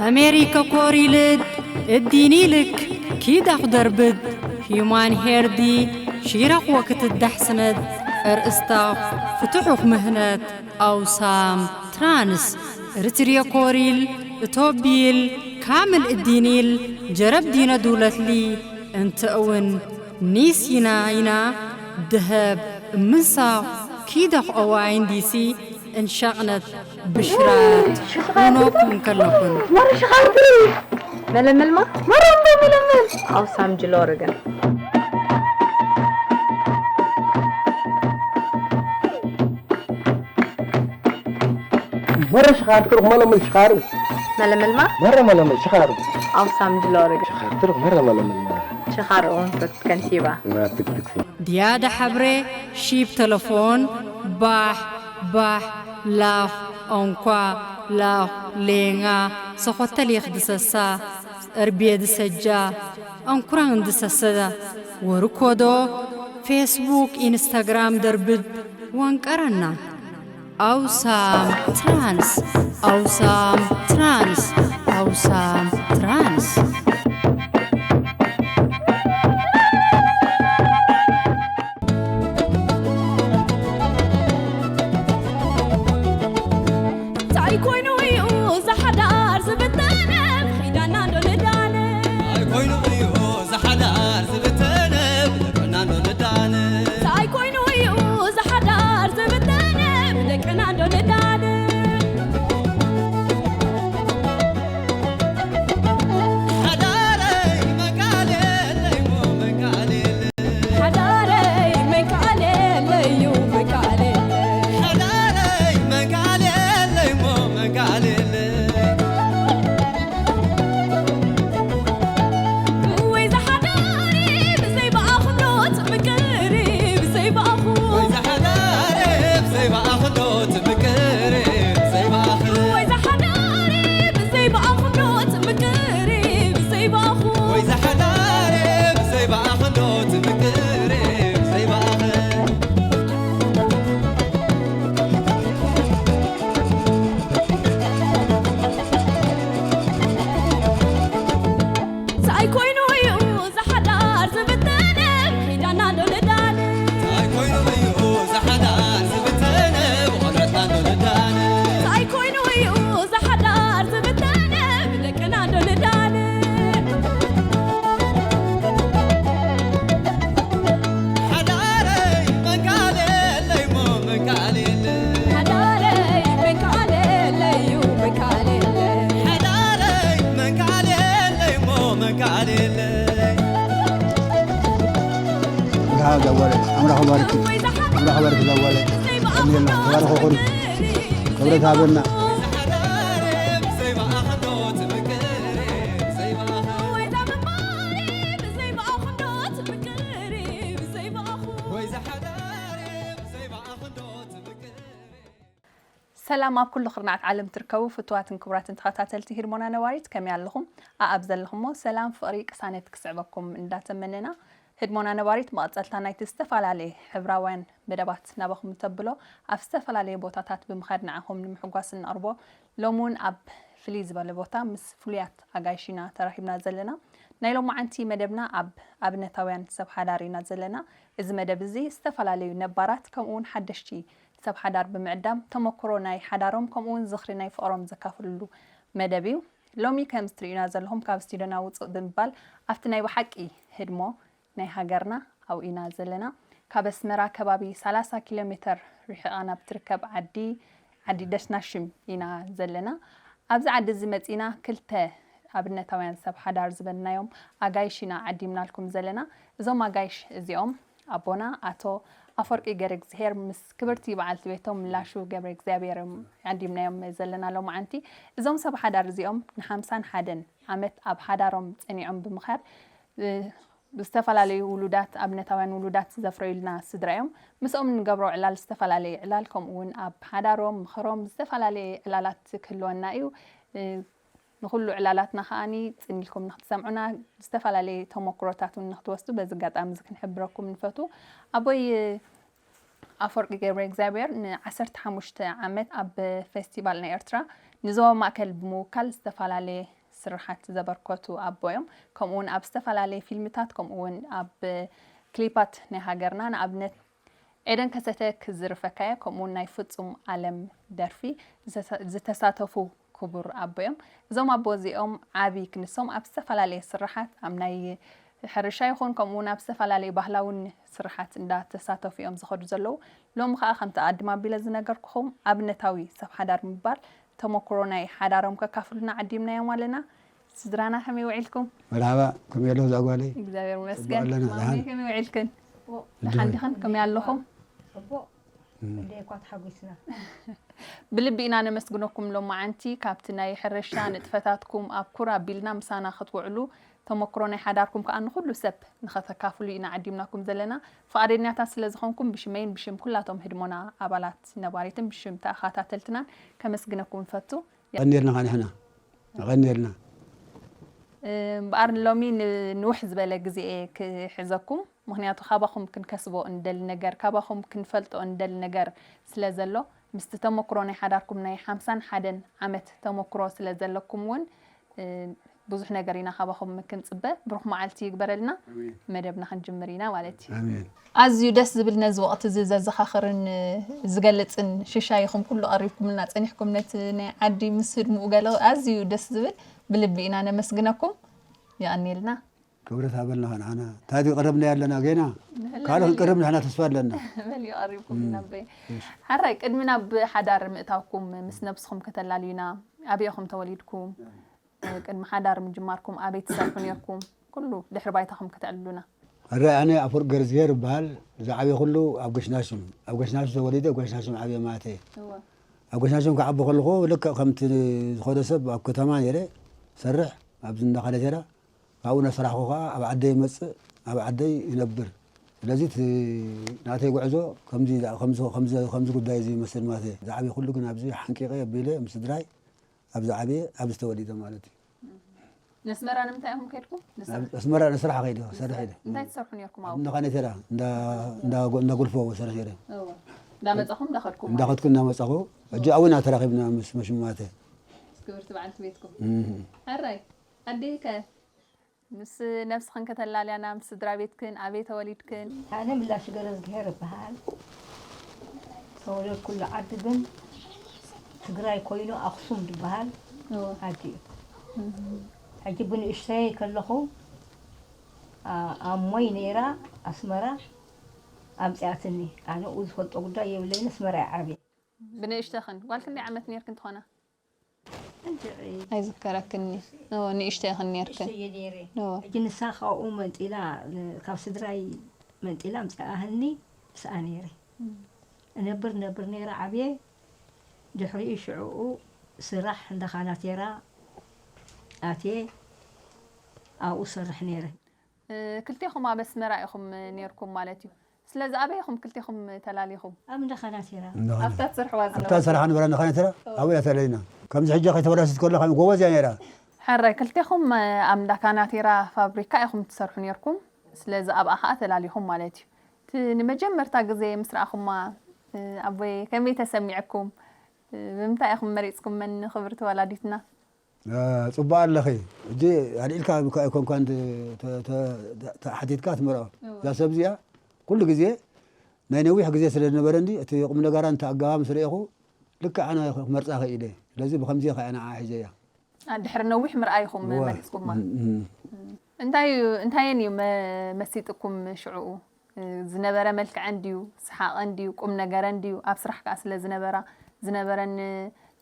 ኣሜሪከ ኮሪልድ እዲኒልክ ኪዳኽ ደርብድ ሂዩማን ሄርዲ ሺረኽ ወክትዳሕስነድ እርእስታኽ ፍትሑኽ ምህነት ኣውሳም ትራንስ እርትርየ ኮሪል እቶቢል ካምል እዲኒል ጀረብ ዲነ ዱለትሊ እንተእውን ኒስ ይና ይና ደሀብ እምንሳኽ ኪደኽ ኦዋይን ዲሲ እንሻቕነት ብሽራት ሆኖኩም ከለኹን። መረ ሽኻርትሪ መለመልማ መረ እንዶ መለመል ኣው ሳምጅሎ ርግን መረ ሽኻር ትሩኽ መለመል ሽኻር መለመልማ መረ መለመል ሽኻር ኣው ሳምጅሎ ርግን ሽኻር ትሩኽ መረ መለመል መረ ሽኻር እውን ከንቲባ ትክትክ ድያዳ ሓብሬ ሺብ ተለፎን ባሕ ባሕ ላኽ ኦንኳ ላኽ ሌንጋ ሰኾተሊኽ ድሰሳ እርቤ ድሰጃ ኦንኩራን ድሰሰዳ ወርኮዶ ፌስቡክ ኢንስታግራም ደርብድ ወንቀረና ኣውሳም ትራንስ ኣውሳም ትራንስ ኣውሳም ትራንስ እንታይ ኮይኑ እዩ ዝሓዳር ዝብተነ ኺዳና ዶ ንዳነ እንታይ ኮይኑ እዩ ዝሓዳር ዝብተነ ብልዕና ዶ ንዳነ እንታይ ኮይኑ እዩ ዝሓዳር ዝብተነ ብደቅና ዶ ንዳነ ذهاب زوالة أمرها بارك أمرها بارك زوالة أمير الله تبارك وقل كبرت هابنا ሰላም ኣብ ኩሉ ክርናዓት ዓለም ትርከቡ ፍቱዋትን ክቡራትን ተኸታተልቲ ህድሞና ነባሪት ከመይ ኣለኹም? ኣኣብ ዘለኹሞ ሰላም ፍቕሪ ቅሳነት ክስዕበኩም እንዳተመነና ህድሞና ነባሪት መቐጸልታ ናይቲ ዝተፈላለየ ሕብራውያን መደባት ናባኹም እተብሎ ኣብ ዝተፈላለየ ቦታታት ብምኻድ ንዓኹም ንምሕጓስ እንቕርቦ ሎም እውን ኣብ ፍልይ ዝበለ ቦታ ምስ ፍሉያት ኣጋይሽ ኢና ተራኺብና ዘለና። ናይ ሎማዓንቲ መደብና ኣብ ኣብነታውያን ሰብ ሓዳር ኢና ዘለና። እዚ መደብ እዚ ዝተፈላለዩ ነባራት ከምኡ እውን ሓደሽቲ ሰብ ሓዳር ብምዕዳም ተመክሮ ናይ ሓዳሮም ከምኡ እውን ዝኽሪ ናይ ፍቕሮም ዘካፍልሉ መደብ እዩ። ሎሚ ከምዚ ትርእዩና ዘለኹም ካብ ስቱድዮና ውፅእ ብምባል ኣብቲ ናይ ብሓቂ ህድሞ ናይ ሃገርና ኣብኡ ኢና ዘለና። ካብ ኣስመራ ከባቢ ሰላሳ ኪሎ ሜተር ርሒቓ ናብ ትርከብ ዓዲ ዓዲ ደሽናሽም ኢና ዘለና። ኣብዚ ዓዲ እዚ መፂና ክልተ ኣብነታውያን ሰብ ሓዳር ዝበልናዮም ኣጋይሽ ኢና ዓዲምናልኩም ዘለና። እዞም ኣጋይሽ እዚኦም ኣቦና ኣቶ ኣፈወርቂ ገረእግዚሄር ምስ ክብርቲ በዓልቲ ቤቶም ላሹ ገብረ እግዚኣብሔር እዮም ዓዲምናዮም ዘለና ሎማዓንቲ። እዞም ሰብ ሓዳር እዚኦም ንሓምሳን ሓደን ዓመት ኣብ ሓዳሮም ፀኒዖም ብምኻድ ብዝተፈላለዩ ውሉዳት ኣብነታውያን ውሉዳት ዘፍረዩልና ስድራ እዮም። ምስኦም እንገብሮ ዕላል ዝተፈላለየ ዕላል ከምኡ እውን ኣብ ሓዳሮም ምኽሮም ዝተፈላለየ ዕላላት ክህልወና እዩ። ንኹሉ ዕላላትና ከዓኒ ጽን ኢልኩም ንኽትሰምዑና ዝተፈላለየ ተሞክሮታት እውን ንኽትወስዱ በዚ ኣጋጣሚ እዚ ክንሕብረኩም ንፈቱ። ኣቦይ ኣፈወርቂ ገብረ እግዚኣብሔር ንዓሰርተ ሓሙሽተ ዓመት ኣብ ፌስቲቫል ናይ ኤርትራ ንዞባ ማእከል ብምውካል ዝተፈላለየ ስርሓት ዘበርከቱ ኣቦ እዮም። ከምኡ እውን ኣብ ዝተፈላለየ ፊልምታት፣ ከምኡ እውን ኣብ ክሊፓት ናይ ሃገርና፣ ንኣብነት ኤደን ከሰተ ክዝርፈካዮ፣ ከምኡ እውን ናይ ፍጹም ኣለም ደርፊ ዝተሳ-፣ ዝተሳተፉ ክቡር ኣቦ እዮም። እዞም ኣቦ እዚኦም ዓቢ ክንሶም ኣብ ዝተፈላለየ ስርሓት፣ ኣብ ናይ ሕርሻ ይኹን፣ ከምኡ እውን ኣብ ዝተፈላለየ ባህላውን ስርሓት እንዳተሳተፉ እዮም ዝኸዱ ዘለዉ። ሎሚ ኸኣ ከምቲ ኣድም ኣቢለ ዝነገርኩኹም ኣብነታዊ ሰብ ሓዳር ምባል ተመክሮ ናይ ሓዳሮም ከካፍሉና ዓዲምናዮም ኣለና። ስድራና ከመይ ውዒልኩም? መርሃባ፣ ከመይ ኣለኹ እዛ ጓለይ? እግዚኣብሔር ይመስገን። ጽቡቕ ኣለና፣ ማመይ ደሓን። ከመይ ውዒልክን? ጽቡቕ። ደሓን ዲኽን? ከመይ ኣለኹም? ጽቡቕ። እም። እንደ እኳ ተሓጒስና። ብልቢ ኢና ነመስግነኩም ሎማዓንቲ ካብቲ ናይ ሕርሻ ንጥፈታትኩም ኣብ ኩር ኣቢልና ምሳና ክትውዕሉ ተመክሮ ናይ ሓዳርኩም ከኣ ንኹሉ ሰብ ንኸተካፍሉ ኢና ዓዲምናኩም ዘለና። ፍቓደኛታት ስለ ዝኾንኩም ብሽመይን ብሽም ኩላቶም ህድሞና ኣባላት ነባሪትን ብሽም ተኸታተልትናን ከመስግነኩም ንፈቱ። የቐንየልና ኸዓ ንሕና። የቐንየልና። እምበኣር ሎሚ ን-፣ ንውሕ ዝበለ ግዜ እየ ክሕዘኩም። ምኽንያቱ ካባኹም ክንከስቦ እንደሊ ነገር፣ ካባኹም ክንፈልጦ እንደሊ ነገር ስለ ዘሎ፣ ምስቲ ተመክሮ ናይ ሓዳርኩም ናይ ሓምሳን ሓደን ዓመት ተመክሮ ስለ ዘለኩም እውን፣ እ፣ ብዙሕ ነገር ኢና ካባኹም ክንጽበ። ብሩኽ መዓልቲ ይግበረልና። ኣሜን። መደብና ክንጅምር ኢና ማለት እዩ። ኣሜን። ኣዝዩ ደስ ዝብል ነዚ ወቕቲ እዚ ዘዘኻኽርን ዝገልጽን ሽሻይኹም ኩሉ ቀሪብኩምልና ጸኒሕኩም ነቲ ናይ ዓዲ ምስ ህድምኡ ገለ ኣዝዩ ደስ ዝብል ብልቢ ኢና ነመስግነኩም። የቐንየልና። ክብረት ሃበልና ንዓና። እንታይ ቀረብና ኣለና ጌና? ንሕና ካልእ ክንቀርብ ንሕና ተስፋ ኣለና። መሊኡ ቀሪብኩም እም። ኢና ኣቦይ። እሺ። ሓራይ ቅድሚ ናብ ሓዳር ምእታውኩም ምስ ነብስኹም ከተላልዩና፣ ኣበይ ኢኹም ተወሊድኩም? ቅድሚ ሓዳር ምጅማርኩም ኣበይ ትሰርሑ ነርኩም? ኩሉ ድሕሪ ባይታኹም ከተዕልሉና። ሕራይ ኣነ ኣፈወርቂ ገረዝግሄር እበሃል። ዝዓብየ ኩሉ ኣብ ገሽናሽም። ኣብ ገሽናሽም ተወሊደ፣ ኣብ ገሽናሽም ዓብየ ማለተይ። እወ። ኣብ ገሽናሽም ክዓቢ ከለኹ ልክዕ ከምቲ ዝኾነ ሰብ ኣብ ከተማ ነይረ ሰርሕ፣ ኣብዚ እንዳ ካናቴራ። ካብኡ እናሰራሕኩ ከኣ ኣብ ዓደይ ይመጽእ፣ ኣብ ዓደይ ይነብር። ስለዚ እቲ ናተይ ጉዕዞ ከምዚ፣ ከምዚ፣ ከምዚ፣ ከምዚ ጉዳይ እዚ ይመስል ማለት እዩ። ዝዓብየ ኩሉ ግን ኣብዚ ሓንቂቐ ኣቢለ ምስ ስድራይ ኣብዚ ዓብየ፣ ኣብዚ ተወሊደ ማለት እዩ። ንኣስመራ ንምንታይ ኢኹም ከድኩም? ንስራሕ? ኣብ ኣስመራ ንስራሕ ከይደ፣ ክሰርሕ ኢለ። እንታይ ትሰርሑ ነርኩም ኣብኡ? እንዳ ካናቴራ፣ እንዳ፣ እንዳ ጎ-፣ እንዳ ጎልፎ ሰርሕ ነይረ። እወ። እንዳመጻኹም እንዳኸድኩም ማለት? እንዳኸድኩ እንዳመጻኹ። ሕጂ ኣብኡ ኢና ተራኺብና ምስ መሽማማተ። ክብርቲ በዓልቲ ቤትኩም። እህ። ሕራይ፣ ኣዴ ከ ምስ ነብስኽን ከተላልያና፣ ምስ ስድራ ቤትክን፣ ኣበይ ተወሊድክን? ኣነ ምላሽ ገረዝግሄር እበሃል። ተወለድኩሉ ዓዲ ግን ትግራይ ኮይኑ ኣኽሱም ዝበሃል እወ። ዓዲ እዩ። እህ። ሕጂ ብንእሽተይ ከለኹ ኣ-፣ ኣሞይ ነይራ ኣስመራ ኣምጺኣትኒ። ኣነ ኡ ዝፈልጦ ጉዳይ የብለይን፣ ኣስመራ እየ ዓብየ። ብንእሽተኽን ጓል ክንደይ ዓመት ነይርክን ትኾና? እንድዒ። ኣይዝከረክኒ። እወ፣ ንእሽተይ ኢኽን ነይርክን። ንእሽተይ እየ ነይረ። እወ። ሕጂ ንሳ ካብኡ መንጢላ፣ ካብ ስድራይ መንጢላ ኣምጺኣትኒ፣ ምስኣ ነይረ። እም። እነብር ነብር ነይረ ዓብየ። ድሕሪኡ ሽዕኡ ስራሕ እንዳ ካናቴራ ኣትየ ኣብኡ ሰርሕ ነይረ። እ፣ ክልቴኹም ኣብ ኣስመራ ኢኹም ነይርኩም ማለት እዩ። ስለዚ ኣበይ ኢኹም ክልቴኹም ተላሊኹም? ኣብ እንዳ ካናቴራ። እንዳ ካናቴራ። ኣብታ ትሰርሕዋ ኣብታ ዝነበርኩም? ዝሰርሓ ነበረ እንዳ ካናቴራ፣ ኣብኡ እያ ተለይና። ከምዚ ሕጂ ከይተበላሸት ከላ ከም ጎበዝ እያ ነይራ። ሕራይ፣ ክልቴኹም፣ እ፣ ኣብ እንዳ ካናቴራ ፋብሪካ ኢኹም ትሰርሑ ነይርኩም። ስለዚ ኣብኣ ኸኣ ተላሊኹም ማለት እዩ። እቲ ንመጀመርታ ግዜ ምስ ረኣኹማ፣ እ፣ ኣቦይ ከመይ ተሰሚዕኩም? እ፣ ብምንታይ ኢኹም መሪጽኩመኒ ክብርቲ ወላዲትና? እ፣ ጽቡቕ ኣለኺ። ሕጂ ኣልዒልካ ብካ ኣይኮንኳን ተ-፣ ተ-፣ ተ-፣ ተ-፣ ሓቲትካ ትመርዖ። እወ። እዛ ሰብ እዚኣ ኩሉ ግዜ ናይ ነዊሕ ግዜ ስለ ዝነበረ እንዲ፣ እቲ ቁም ነገራን እቲ ኣገባብን ምስ ርኤኹ፣ ልክዕ ኣነ ክመርጻ ክኢለ። ስለዚ ብኸምዚ እየ ከኣ ንዓኣ ሒዘያ። ኣ፣ ድሕሪ ነዊሕ ምርኣይኹም እወ። መሪጽኩማ። እም፣ እም። እንታይ እዩ፣ እንታየን እዩ መ-፣ መሲጥኩም ሽዕኡ? ዝነበረ መልክዐን ድዩ፣ ሰሓቐን ድዩ፣ ቁም ነገረን ድዩ፣ ኣብ ስራሕ ከኣ ስለ ዝነበራ ዝነበረን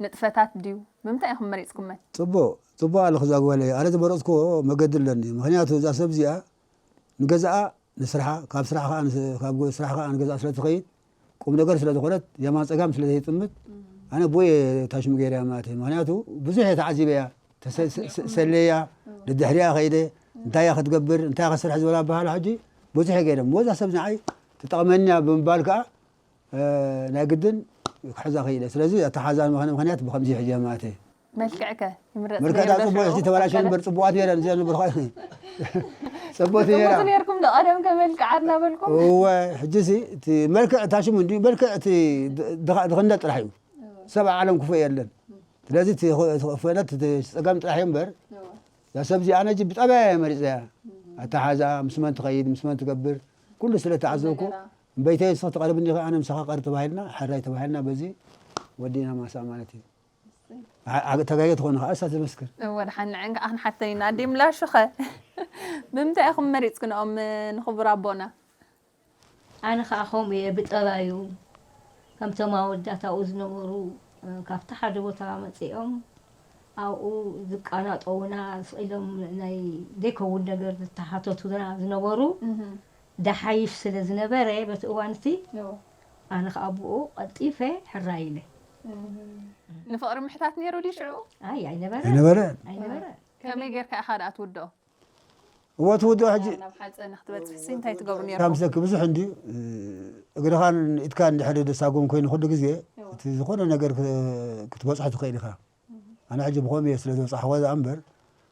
ንጥፈታት ድዩ፣ ብምንታይ ኢኹም መሪጽኩመን? ጽቡቕ፣ ጽቡቕ ኣለኺ እዛ ጓለይ። ኣነ ዝመረጽኩዎ መገዲ ኣለኒ። ምኽንያቱ እዛ ሰብ እዚኣ ንገዛኣ ንስርሓ፣ ካብ ስራሕ ከኣ ንስ-፣ ካብ ጎ-፣ ስራሕ ከኣ ንገዛኣ ስለ ትኸይድ፣ ቁም ነገር ስለ ዝኾነት፣ የማን ጸጋም ስለ ዘይጥምት፣ ኣነ ብኡ እየ ታሽሙ ገይረያ ማለት እየ። ምኽንያቱ ብዙሕ እየ ተዓዚበያ። ተሰ-፣ ሰ-፣ ሰ-፣ ሰለያ፣ ንድሕሪኣ ከይደ፣ እንታይ እያ ክትገብር፣ እንታይ እያ ክትሰርሕ ዝበላ ኣበሃህላ ሕጂ ብዙሕ እየ ገይረ። እሞ እዛ ሰብ ንዓይ ትጠቕመኒ እያ ብምባል ከኣ፣ እ፣ ናይ ግድን ክሕዛ ክኢለ። ስለዚ ኣተሓዛ ምኽን-፣ ምኽንያት ብኸምዚ ሕጂ እያ ማለት እየ። መልክዕ ከ ይምረጽ መልክዕ ዶ ዳ ይምረጽ ጽቡቕ ሽዑ? ሕጂ ተበላሽዩ እምበር ጽቡቓት ነይረን እዚኣ ነበር ኸ-፣ ጽቡቕቲ ነይራ። ትጥምቱ ነይርኩም ዶ ቀደም ከ መልክዓ እናበልኩም? እወ፣ ሕጂሲ እቲ መልክዕ እታ ሽሙ እንድዩ፣ መልክዕ እቲ ድ-፣ ድኻ-፣ ድኽነት ጥራሕ እዩ። እወ። ሰብ ኣብ ዓለም ክፉእ የለን። ስለዚ እቲ ኽ-፣ እቲ ኽእፈለት እቲ ጸገም ጥራሕ እዩ እምበር፣ እዛ ሰብ እዚኣ ኣነ ሕጂ ብጠባያ እየ መሪጸያ። ኣተሓሕዛኣ፣ ምስ መን ትኸይድ፣ ምስ መን ትገብር፣ ኩሉ ስለ ተዓዘብኩ፣ እምበይተይ ንስኺ ትቐርብኒ ኢኺ፣ ኣነ ምሳኻ ቀርብ ተባሂልና፣ ሕራይ ተባሂልና፣ በዚ ወዲእና ማሳኣ ማለት እዩ። ዓ-፣ ዓ-፣ ተጋግየ ትኾን ኸዓ እሳ ትመስክር። እወ፣ ደሓን ንዕን ከኣ ክንሓተን ኢና። ኣዴ ምላሹኸ? ብምንታይ ኢኹም መሪጽክንኦም ንኽቡር ኣቦና? ኣነ ኸኣ ከምኡ እየ ብጠባዩ። ከምቶም ኣወዳት ኣብኡ ዝነበሩ፣ ካብቲ ሓደ ቦታ መጺኦም ኣብኡ ዝቃናጠዉና፣ ስቕ ኢሎም ናይ ዘይከውን ነገር ዝተሓተቱና ዝነበሩ፣ እህ። ደሓይሽ ስለ ዝነበረ በቲ እዋን እቲ፣ እዎ። ኣነ ኸኣ ብኡ ቀልጢፈ ሕራይ ኢለ። እህ። ንፍቕሪ ምሕታት ነይሩ ድዩ ሽዑ? ኣይ፣ ኣይነበረን። ኣይነበረን። ኣይነበረን። ከመይ ጌርካ ኢኻ ደኣ ትውድኦ? እዎ፣ ትውድኦ ሕጂ። ናብ ሓፀ ንክትበፅሕሲ እንታይ ትገብሩ ነይርኩም? ካብ ምሰኪ ብዙሕ እንድዩ፣ እ፣ እግርኻን ኢድካን እንድሕር ደሳጎም ኮይኑ ኩሉ ግዜ፣ እዎ። እቲ ዝኾነ ነገር ክ-፣ ክትበፅሖ ትኽእል ኢኻ። ኣነ ሕጂ ብኸምኡ እየ ስለ ዝበፃሕኹ እዛ እምበር፣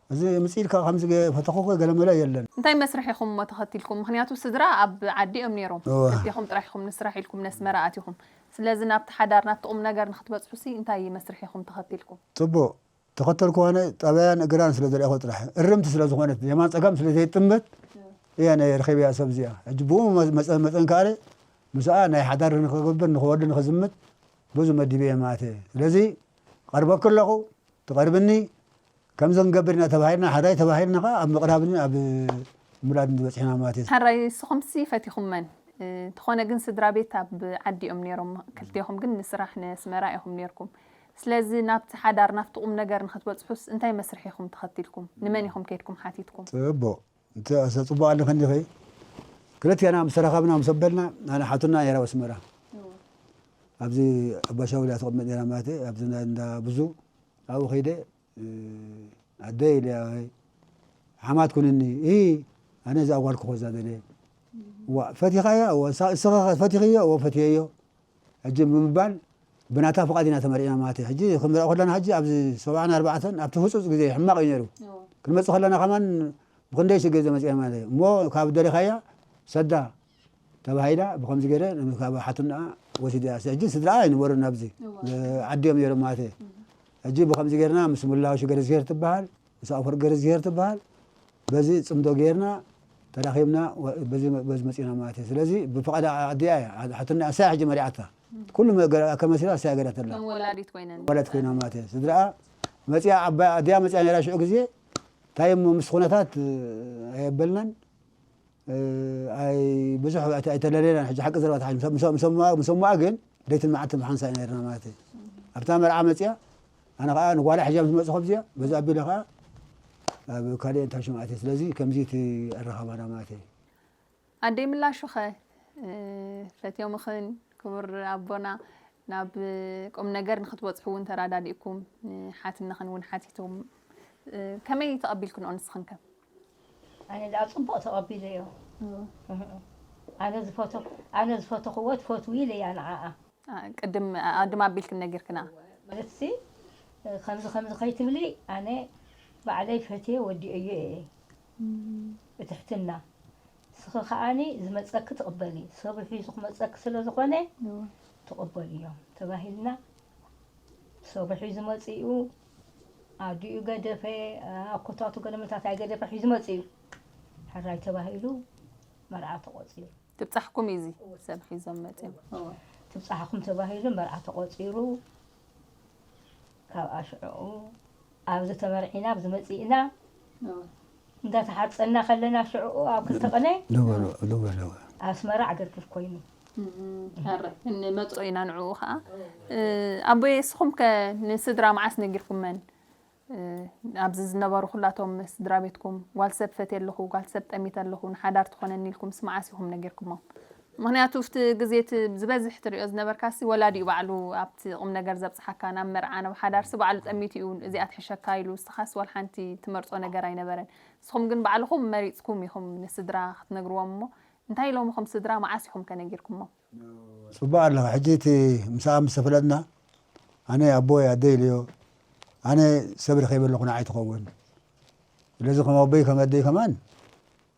እዚ ምፅእ ኢልካ ከምዚ ገ-፣ ፈተኹ ገለመለ የለን። እንታይ መስርሕ ኢኹም እሞ ተኸቲልኩም? ምኽንያቱ ስድራ ኣብ ዓዲ እዮም ነይሮም። እዎ። ክልቴኹም ጥራሕ ኢኹም ንስራሕ ኢልኩም ነስመራ ኣቲኹም። ስለዚ ናብቲ ሓዳር፣ ናብቲ ቁም ነገር ንክትበፅሑሲ እንታይ መስርሕ ኢኹም ተኸቲልኩም? ፅቡቕ። ተኸተልኩ ኣነ ጠባያን እግራን ስለ ዘርኣኹ ጥራሕ፣ እርምቲ ስለ ዝኾነት፣ የማን ጸጋም ስለ ዘይጥምት፣ እያ ናይ ረኺበያ ሰብ እዚኣ። ሕጂ ብኡ መ-፣ መጸ-፣ መጸን ከኣለ፣ ምስኣ ናይ ሓዳር ንኽገብር፣ ንኽወልድ፣ ንኽዝምት፣ ብዙ መዲበ እየ ማለት እየ። ስለዚ፣ ቀርበኪ ኣለኹ፣ ትቐርብኒ፣ ከምዚ ክንገብር ኢና ተባሂልና፣ ሓራይ ተባሂልና ኸኣ ኣብ ምቕራብን ኣብ ምውላድን ዝበጺሕና ማለት እዩ። ሕራይ ንስኹምሲ ፈቲኹመን፣ እ፣ እንተኾነ ግን ስድራ ቤት ኣብ ዓዲ እዮም ነይሮም፣ ክልቴኹም ግን ንስራሕ ንስመራ ኢኹም ነይርኩም። ስለዚ ናብቲ ሓዳር፣ ናብቲ ቁም ነገር ንኽትበጽሑስ እንታይ መስርሕ ኢኹም ተኸቲልኩም? ንመን ኢኹም ከይድኩም ሓቲትኩም? ጽቡቕ። እንተ-፣ እሰ ጽቡቕ ኣለኺ እንዲኺ? ክልቴና ምስ ተራኸብና፣ ምስ ኣበልና፣ ኣነ ሓቱና ነይራ ኣብ ኣስመራ። እዎ። ኣብዚ ኣባሻውል እያ ትቕመጥ ነይራ ማለት እዩ። ኣብዚ እንዳ፣ እንዳ ብዙ ኣብኡ ከይደ፣ እ፣ ኣደይ ኢለያ፣ ሓማት ኩንኒ። ኢ፣ ኣነ እዛ ጓል ክኾዛ ደልየ። ዋ፣ ፈቲኻያ? እዎ፣ እሳ-፣ እስኻ ኸ ፈቲኽዮ? እዎ፣ ፈትየዮ። ሕጂ ብምባል ብናታ ፍቓድ ኢና ተመሪዕና ማለት እዩ። ሕጂ ክንመርዖ ከለና ሕጂ ኣብዚ ሰብዓን ኣርባዕተን ኣብቲ ህጹጽ ግዜ ሕማቕ እዩ ነይሩ። እዎ። ክንመጽእ ከለና ከማን ብኽንደይ ሽግር ዘመጽእና ማለት እዩ። እሞ ካብ ደሊኻያ ሰዳ ተባሂላ ብኸምዚ ገይረ ካብ ሓትንኣ ወሲድያ። ሕጂ ስድራ ኣይነበሩን ኣብዚ። እዎ። ዓዲ እዮም ነይሮም ማለት እዩ። እም። ሕጂ ብኸምዚ ገይርና ምስ ሙላው ሽገር ዝሄር ትበሃል፣ ምስ ኣፈወርቂ ገረዝግሄር ትበሃል። በዚ ጽምዶ ጌርና ተራኺብና ወ-፣ በዚ መ-፣ በዚ መጺና ማለት እዩ። ስለዚ ብፍቓድ ኣዲኣ እያ፣ ሓ-፣ ሓትና እሳ እያ ሕጂ መሪዓታ። ኩሉ መ-፣ ገ-፣ ከመሲላ እሳ እያ ገይራተላ። ከም ወላዲት ኮይነን። ወላዲት ኮይና ማለት እዩ። ስድራኣ መጺኣ፣ ዓባይ ኣዲኣ መጺኣ ነይራ ሽዑ ግዜ። እንታይ እሞ ምስ ኩነታት፣ እ፣ ኣየበልናን፣ እ፣ ኣይ-፣ ብዙሕ ኣይ-፣ ኣይተለለየናን። ሕጂ ሓቂ ዘረባ ተሓ-፣ ምስ፣ ምስ፣ ምስ፣ ምስ፣ ምስ፣ ግን ለይትን መዓልትን ብሓንሳእ ኢና ነርና ማለት እዩ። ኣብታ መርዓ መጺኣ፣ ኣነ ኸኣ ንጓላ ሕጃ ምስ መጽኹ ኣብዚኣ፣ በዚ ኣቢለ ኸኣ ኣብ ካልእ እንታይ ሽም ኣትየ። ስለዚ ከምዚ እቲ ኣረኻባና ማለት እዩ። ኣደይ ምላሹኸ፣ እ፣ ፈትዮምኽን ክቡር ኣቦና ናብ ቁም ነገር ንኽትበጽሑ እውን ተራዳዲእኩም፣ ንሓትነኽን እውን ሓቲቶም፣ እ፣ ከመይ ተቐቢልክንኦ ንስኽን ከ? ኣነ ደኣ ጽቡቕ ተቐቢለዮ። እዎ። እህ። ኣነ ዝፈተ-፣ ኣነ ዝፈተኽዎ ትፈትዊ ኢለያ ንዓኣ። አ፣ ቅድም ኣድማ ኣቢልክን ነጊርክና። ማለትሲ፣ ከምዚ ከምዚ ከይትብሊ፣ ኣነ ባዕለይ ፈትየ ወዲኦዮ እየ። እም። ብትሕትና። ንስኺ ከኣኒ ዝመጸኪ ትቕበሊ። ሰብ ሒዙ ክመጸኪ ስለ ዝኾነ፣ እዎ። ትቕበልዮ ተባሂልና። ሰብ ሒዙ መጺኡ፣ ኣዲኡ ገደፈ፣ ኣኮታቱ ገለመታት ኣይገደፈ ሒዙ መጺኡ። ሕራይ ተባሂሉ መርዓ ተቖጺሩ። ትብጻሕኩም እዩ እዚ ሰብ ሒዞም መጺኦም። እዎ። ትብጻሕኩም ተባሂሉ መርዓ ተቖጺሩ። ካብ ኣሽዕኡ ኣብዚ ተመርዒና፣ ኣብዚ መጺእና፣ እዎ። እንዳተሓጸና ከለና ሽዕኡ ኣብ ክልተ ቅነ ልበሉ፣ ልበሉ። ኣስመራ ዕግርግር ኮይኑ። እም፣ ሕራይ፣ ንመጽኦ ኢና ንዕኡ ኸኣ። እ፣ ኣቦየ፣ እስኹም ከ ንስድራ መዓስ ነጊርኩመን? እ፣ ኣብዚ ዝነበሩ ኩላቶም ስድራ ቤትኩም፣ ጓል ሰብ ፈትየ ኣለኹ፣ ጓል ሰብ ጠሚተ ኣለኹ፣ ንሓዳር ትኾነኒ ኢልኩምስ መዓስ ኢኹም ነጊርኩሞም? ምኽንያቱ፣ ኣብቲ ግዜ እቲ ዝበዝሕ ትሪኦ ዝነበርካሲ፣ ወላዲኡ ባዕሉ ኣብቲ ቁም ነገር ዘብጽሓካ፣ ናብ መርዓ፣ ናብ ሓዳርሲ ባዕሉ ጠሚቱ እዩ፣ እዚኣ ትሕሸካ ኢሉ፣ ንስኻስ ዋላ ሓንቲ ትመርጾ ነገር ኣይነበረን። ንስኹም ግን ባዕልኹም መሪጽኩም ኢኹም ንስድራ ክትነግርዎም እሞ፣ እንታይ ኢሎምኹም ስድራ፣ መዓስ ኢኹም ከ ነጊርኩሞም? ጽቡቕ ኣለኻ። ሕጂ እቲ ምሳኣ ምስ ተፈለጥና፣ ኣነ ኣቦይ ኣደይ ኢለዮ፣ ኣነ ሰብ ረኺበ ኣለኹ ንዓይ ትኸውን። ስለዚ ከም ኣቦይ ከም ኣደይ ከማን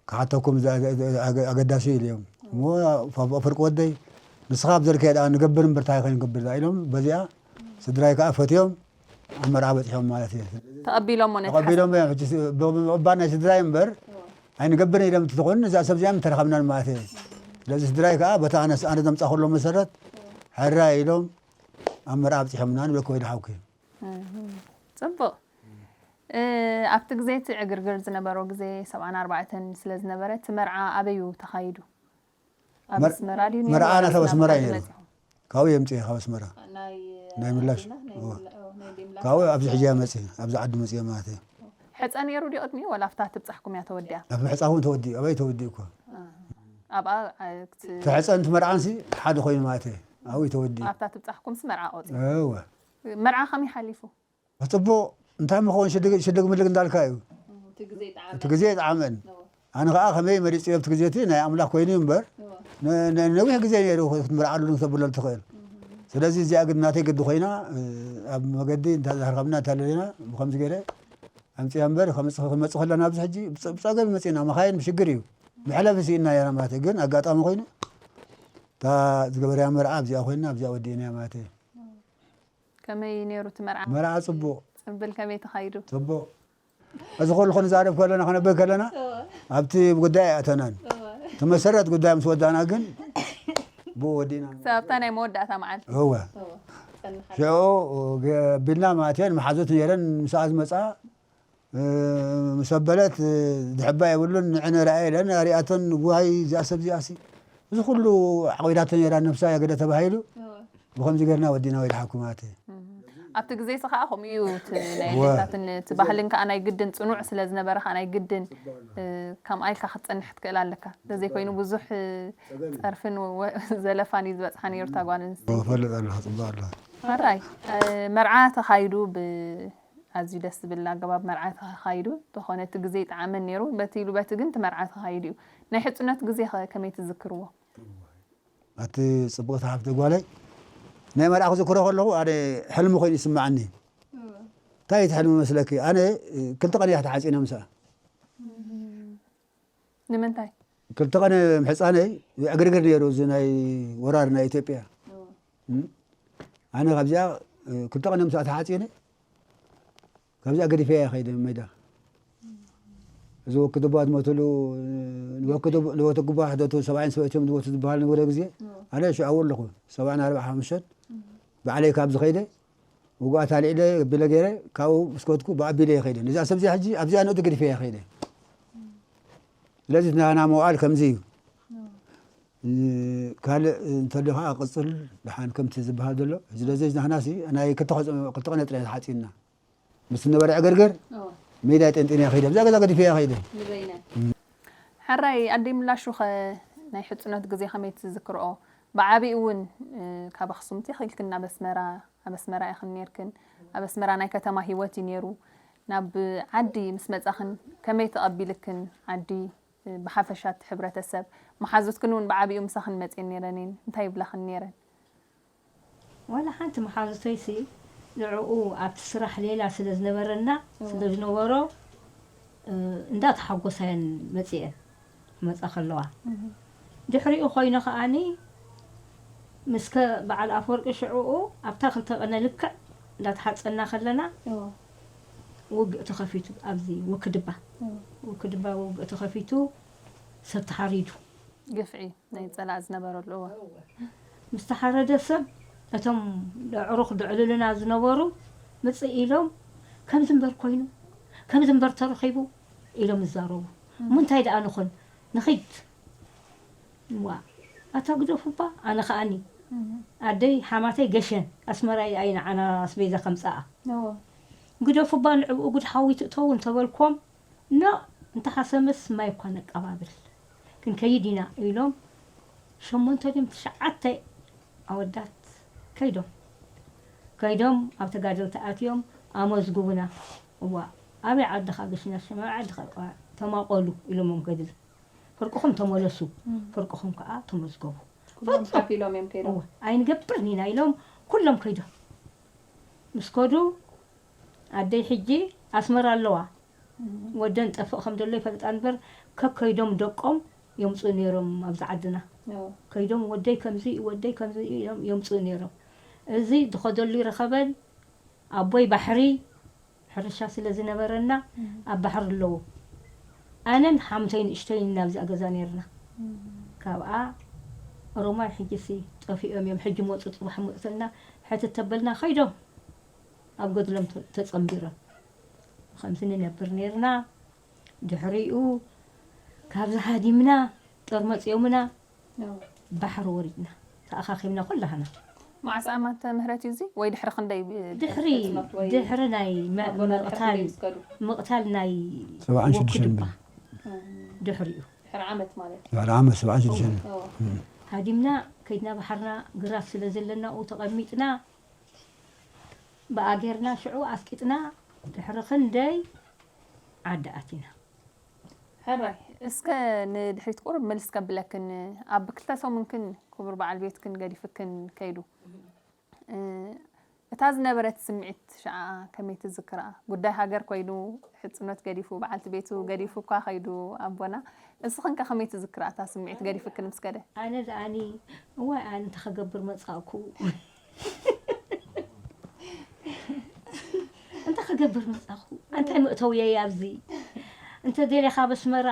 ክሓተኩም ዘ-፣ ኣገ-፣ ኣገዳሲ እዩ ኢለዮም። እሞ ኣፈ-፣ ኣፈወርቂ ወደይ፣ ንስኻ ኣብ ዘልካዮ ደኣ ንገብር እምበር እንታይ ከይንገብር ደኣ ኢሎም፣ በዚኣ ስድራይ ከኣ ፈትዮም፣ ኣብ መርዓ በፂሖም ማለት እዩ። ተቐቢሎሞ ነቲ ሓሳብ ተቐቢሎም እዮም። ሕጂ ስ- ብምቕባል ናይ ስድራይ እምበር ኣይንገብርን ኢሎም እንትኾን እዛ ሰብ እዚኣ ምተረኸብናን ማለት እዩ። ስለዚ ስድራይ ከዓ በታ ኣነስ ኣነ ዘምፃእኩሎም መሰረት ሕራይ ኢሎም ኣብ መርዓ ኣብፂሖምና ንብለክ ወይ ሓውኪ እህ፣ ፅቡቕ እ፣ ኣብቲ ግዜ እቲ ዕግርግር ዝነበሮ ግዜ ሰብዓን ኣርባዕተን ስለ ዝነበረ እቲ መርዓ ኣበዩ ተኻይዱ ኣብ መር- ኣስመራ ድዩ መርዓ ነይሩ? ናታ ኣብ ኣስመራ እዩ ነይሩ። መፂኹም? ካብኡ የምፅእ ካብ ኣስመራ ናይ ናይ ምላሽ። ዲላ? ናይ እወ። ዲላ? ኦ፣ ናይ ዲላ? ካብኡ ኣብዚ ሕጂ እያ መፅእ ኣብዚ ዓዲ መፅእ ማለት እዩ። ሕፀ ነይሩ ድዩ ቅድሚኡ ወላ ኣብታ ትብፃሕኩም እያ ተወዲኣ? ኣብ ምሕፃ እውን ተወዲኡ ኣበይ ተወዲኡ እኮ ኣብኣ ዓ- ክት- ተሕፀን ትመርዓንሲ ሓደ ኮይኑ ማለት እዩ ኣብኡ ተወዲኡ ኣብታ ትብፃሕኩምስ መርዓ ቆፂ እወ መርዓ ከመይ ሓሊፉ? ፅቡቕ እንታይ ምኸውን ሽድግ ሽድግ ምልግ እንዳልካ እዩ እቲ ግዜ ይጠዓመ እቲ ግዜ ይጠዓመን ኣነ ከዓ ከመይ መሪፅ እቲ ግዜ እቲ ናይ ኣምላኽ ኮይኑ እዩ እምበር ነ- ነ- ነዊሕ ግዜ ነይሩ ክትምርዓሉ ክተብለሉ ትኽእል ስለዚ እዚኣ ግን ናተይ ግዲ ኮይና እ፣ ኣብ መገዲ እንተዛርካብና እንተለና ብከምዚ ገይረ ኣምፅያ እምበር ከምፅ- ክንመፅእ ከለና ኣብዚ ሕጂ ብፀ- ብፀገም መፅእና መኻይን ብሽግር እዩ መሕለፊ ስኢና እያ ማለት እዩ። ግን ኣጋጣሚ ኮይኑ እታ ዝገበርያ መርዓ ኣብዚኣ ኮይና ኣብዚኣ ወዲእናያ ማለት እዩ ከመይ ነይሩ እቲ መርዓ? መርዓ ፅቡቕ ፅምብል ከመይ ተኻይዱ? ፅቡቕ እዚ ኩሉ ክንዛረብ ከለና ክነብር ከለና ኣብቲ ጉዳይ ኣይኣተናን እቲ መሰረት ጉዳይ ምስ ወዳና ግን ብኡ ወዲና ክሳብ ኣብታ ናይ መወዳእታ መዓልቲ እወ ሽዑ ገቢልና ማለት እየን መሓዙት ነይረን ምስኣ ዝመፃ ምስ ኣበለት ድሕባ የብሉን ንዕነ ረኣየ ኢለን ኣሪኣተን ንጉሃይ እዚኣ ሰብ እዚኣ ሲ እዚ ኩሉ ዓቂዳቶ ነይራ ነብሳ የገደ ተባሂሉ ብኸምዚ ገርና ወዲና ወይ ድሓኩ ማለት እዩ ኣብቲ ግዜ ሲ ከዓ ከምኡ እዩ እቲ ናይ ኣዴታትን እቲ ባህልን ከዓ ናይ ግድን ፅኑዕ ስለ ዝነበረ ከዓ ናይ ግድን እ፣ ከም ኣይልካ ክትፀንሕ ትክእል ኣለካ እንተዘይኮይኑ ብዙሕ እ፣ ፀርፍን ወ- ዘለፋን እዩ ዝበፅሓ ነይሩ እታ ጓል ኣንስተይቲ ፈልጥ ኣለካ ፅቡቅ ኣለካ ሕራይ እ፣ መርዓ ተኻይዱ ብ ኣዝዩ ደስ ዝብል ኣገባብ መርዓ ተኻይዱ እንተኾነ እቲ ግዜ ይጠዓመን ነይሩ በቲ ኢሉ በቲ ግን እቲ መርዓ ተኻይዱ እዩ ናይ ሕፁነት ግዜ ኸ ከመይ ትዝክርዎ ኣቲ ፅቡቅቲ ሓፍቲ ጓለይ ናይ መርዓ ክዝክሮ ከለኹ ኣነ ሕልሚ ኮይኑ ይስማዓኒ እንታይ እቲ ሕልሚ መስለኪ ኣነ ክልተ ቀን እያ ተሓፂነ ምስኣ ንምንታይ ክልተ ቀን ምሕፃነይ ዕግርግር ነይሩ እዚ ናይ ወራር ናይ ኢትዮጵያ ኣነ ካብዚኣ ክልተ ቀን ምስኣ ተሓፂነ ካብዚኣ ገዲፈያ ከይደ ሜዳ እዚ ወክድባ ዝሞትሉ ንወክድባ ሕደቱ ሰብኣይን ሰበይቶም ዝሞቱ ዝበሃል ነበረ ግዜ ኣነ ሽዑ ኣለኹ ሰብኣን ኣርባዓ ሓሙሽተን ባዕለይ ካብ ዝኸይደ ውጉኣት ኣልዒለ ኣቢለ ገይረ ካብኡ ምስ ከድኩ ብኣቢለ ይኸይደ ነዚኣ ሰብዚኣ ሕጂ ኣብዚኣ ንእዱ ገዲፈያ ከይደ ስለዚ ናና መዋኣል ከምዚ እዩ ካልእ እንተሎ ከዓ ቅፅል ድሓን ከምቲ ዝበሃል ዘሎ ስለዚ ናህናሲ ናይ ክልተ ክልተ ቀነ ጥራይ ዝሓፂና ምስ ነበረ ዕግርግር ሜዳ ጠንጢነ ከይደ ኣብዛ ገዛ ገዲፈያ ከይደ ሕራይ ኣደይ ምላሹ ኸ ናይ ሕፅኖት ግዜ ከመይ ትዝክርኦ ብዓብኡ እውን ካብ ኣክሱም ትኽልክን ናብ ኣስመራ ኣብ ኣስመራ ኢኽን ነርክን ኣብ ኣስመራ ናይ ከተማ ሂወት እዩ ነሩ ናብ ዓዲ ምስ መፃኽን ከመይ ተቐቢልክን ዓዲ ብሓፈሻ እቲ ሕብረተሰብ መሓዙትክን እውን ብዓብኡ ምሳኽን መፅየን ነረን እየን እንታይ ይብላኽን ነረን ዋላ ሓንቲ መሓዙተይሲ ንዕኡ ኣብቲ ስራሕ ሌላ ስለ ዝነበረና ስለ ዝነበሮ እንዳተሓጎሳ እየን መፅአን ክመፃ ከለዋ ድሕሪኡ ኮይኑ ከዓኒ ምስከ በዓል ኣፈወርቂ ሽዕኡ ኣብታ ክልተ ቀነ ልክዕ እንዳተሓፀና ከለና ውግእ ተኸፊቱ ኣብዚ ውክድባ ውክድባ ውግእ ተኸፊቱ ሰብ ተሓሪዱ ግፍዒ ናይ ፀላእ ዝነበረሉ እዋን ምስ ተሓረደ ሰብ እቶም ኣዕሩኽ ዘዕልሉና ዝነበሩ ምፅእ ኢሎም ከምዚ እምበር ኮይኑ ከምዚ እምበር ተረኺቡ ኢሎም ይዛረቡ እሞ እንታይ ደኣ ንኹን ንኺድ ዋ ኣታ ግደፉ እባ ኣነ ከኣኒ ኣደይ ሓማተይ ገሸን ኣስመራ እያ ንዓና ኣስቤዛ ከምፀኣ ግደፉ እባ ንዕብኡ ጉድ ሓዊ ትእተው እንተበልኮም ኖእ እንተሓሰመስ ማይ እኳ ነቀባብል ክንከይድ ኢና ኢሎም ሸሞንተ ድዮም ትሽዓተ ኣወዳት ከይዶም ከይዶም ኣብ ተጋደልቲ ኣትዮም ኣመዝግቡና እዋ ኣበይ ዓድኻ ገሽና ሸመ ዓድኻ ተማቆሉ ኢሎሞም ገድሊ ፍርቅኹም ተመለሱ ፍርቅኹም ከዓ ተመዝገቡ ኩሎም ሓፍ ኢሎም እዮም ከይዶም ኣይንገብርን ኢና ኢሎም ኩሎም ከይዶም ምስ ከዱ ኣደይ ሕጂ ኣስመራ ኣለዋ ወደን ጠፍእ ከም ዘሎ ይፈልጣ እንበር ከከይዶም ደቆም የምፅኡ ነይሮም ኣብዚ ዓድና ከይዶም ወደይ ከምዚ ወደይ ከምዚ ኢሎም የምፅኡ ነይሮም እዚ ዝኸደሉ ይረኸበን ኣቦይ ባሕሪ ሕርሻ ስለ ዝነበረና ኣብ ባሕሪ ኣለዎ። ኣነን ሓምተይ ንእሽተይን ናብዚኣ ገዛ ነርና። ካብኣ ኦሮማይ ሕጂሲ ጠፊኦም እዮም፣ ሕጂ መፁ፣ ፅባሕ መፁ ተልና ሕትት ተበልና ከይዶም ኣብ ገድሎም ተ- ተፀንቢሮም። ከምዚ ንነብር ነርና። ድሕሪኡ ካብዚ ሃዲምና ጦር መፂኦምና ባሕሪ ወሪድና ተኣኻኺብና ኩላህና። መዓስ ዓመተ ምህረት እዩ እዚ ወይ ድሕሪ ክንደይ ድሕሪ ድሕሪ ናይ ምቕታል ናይ ሰብዓን ሽዱሽተን ድሕሪኡ ድሕሪ ዓመት ሰብዓን ሽዱሽተን ሃዲምና ከይድና ባሕርና ግራት ስለ ዘለና ኡ ተቐሚጥና ብኣጌርና ሽዑ ኣስቂጥና ድሕሪ ክንደይ ዓዲ ኣቲና። ሕራይ እስከ ንድሕሪት ቁሩብ ምልስ ከብለክን ኣብ ክልተ ሰሙንክን ክቡር በዓል ቤትክን ገዲፍክን ከይዱ እታ ዝነበረት ስምዒት ሽዓ ከመይ ትዝክራ? ጉዳይ ሃገር ኮይኑ ሕፅኖት ገዲፉ በዓልቲ ቤቱ ገዲፉ እኳ ከይዱ ኣቦና እስኽን ከ ከመይ ትዝክራ እታ ስምዒት ገዲፍክን ምስ ከደ? ኣነ ደኣኒ እዋይ ኣነ እንታይ ከገብር መፃእኩ እንታይ ከገብር መፃኹ እንታይ መእተውየይ ኣብዚ እንተ ደልያ ካብ ኣስመራ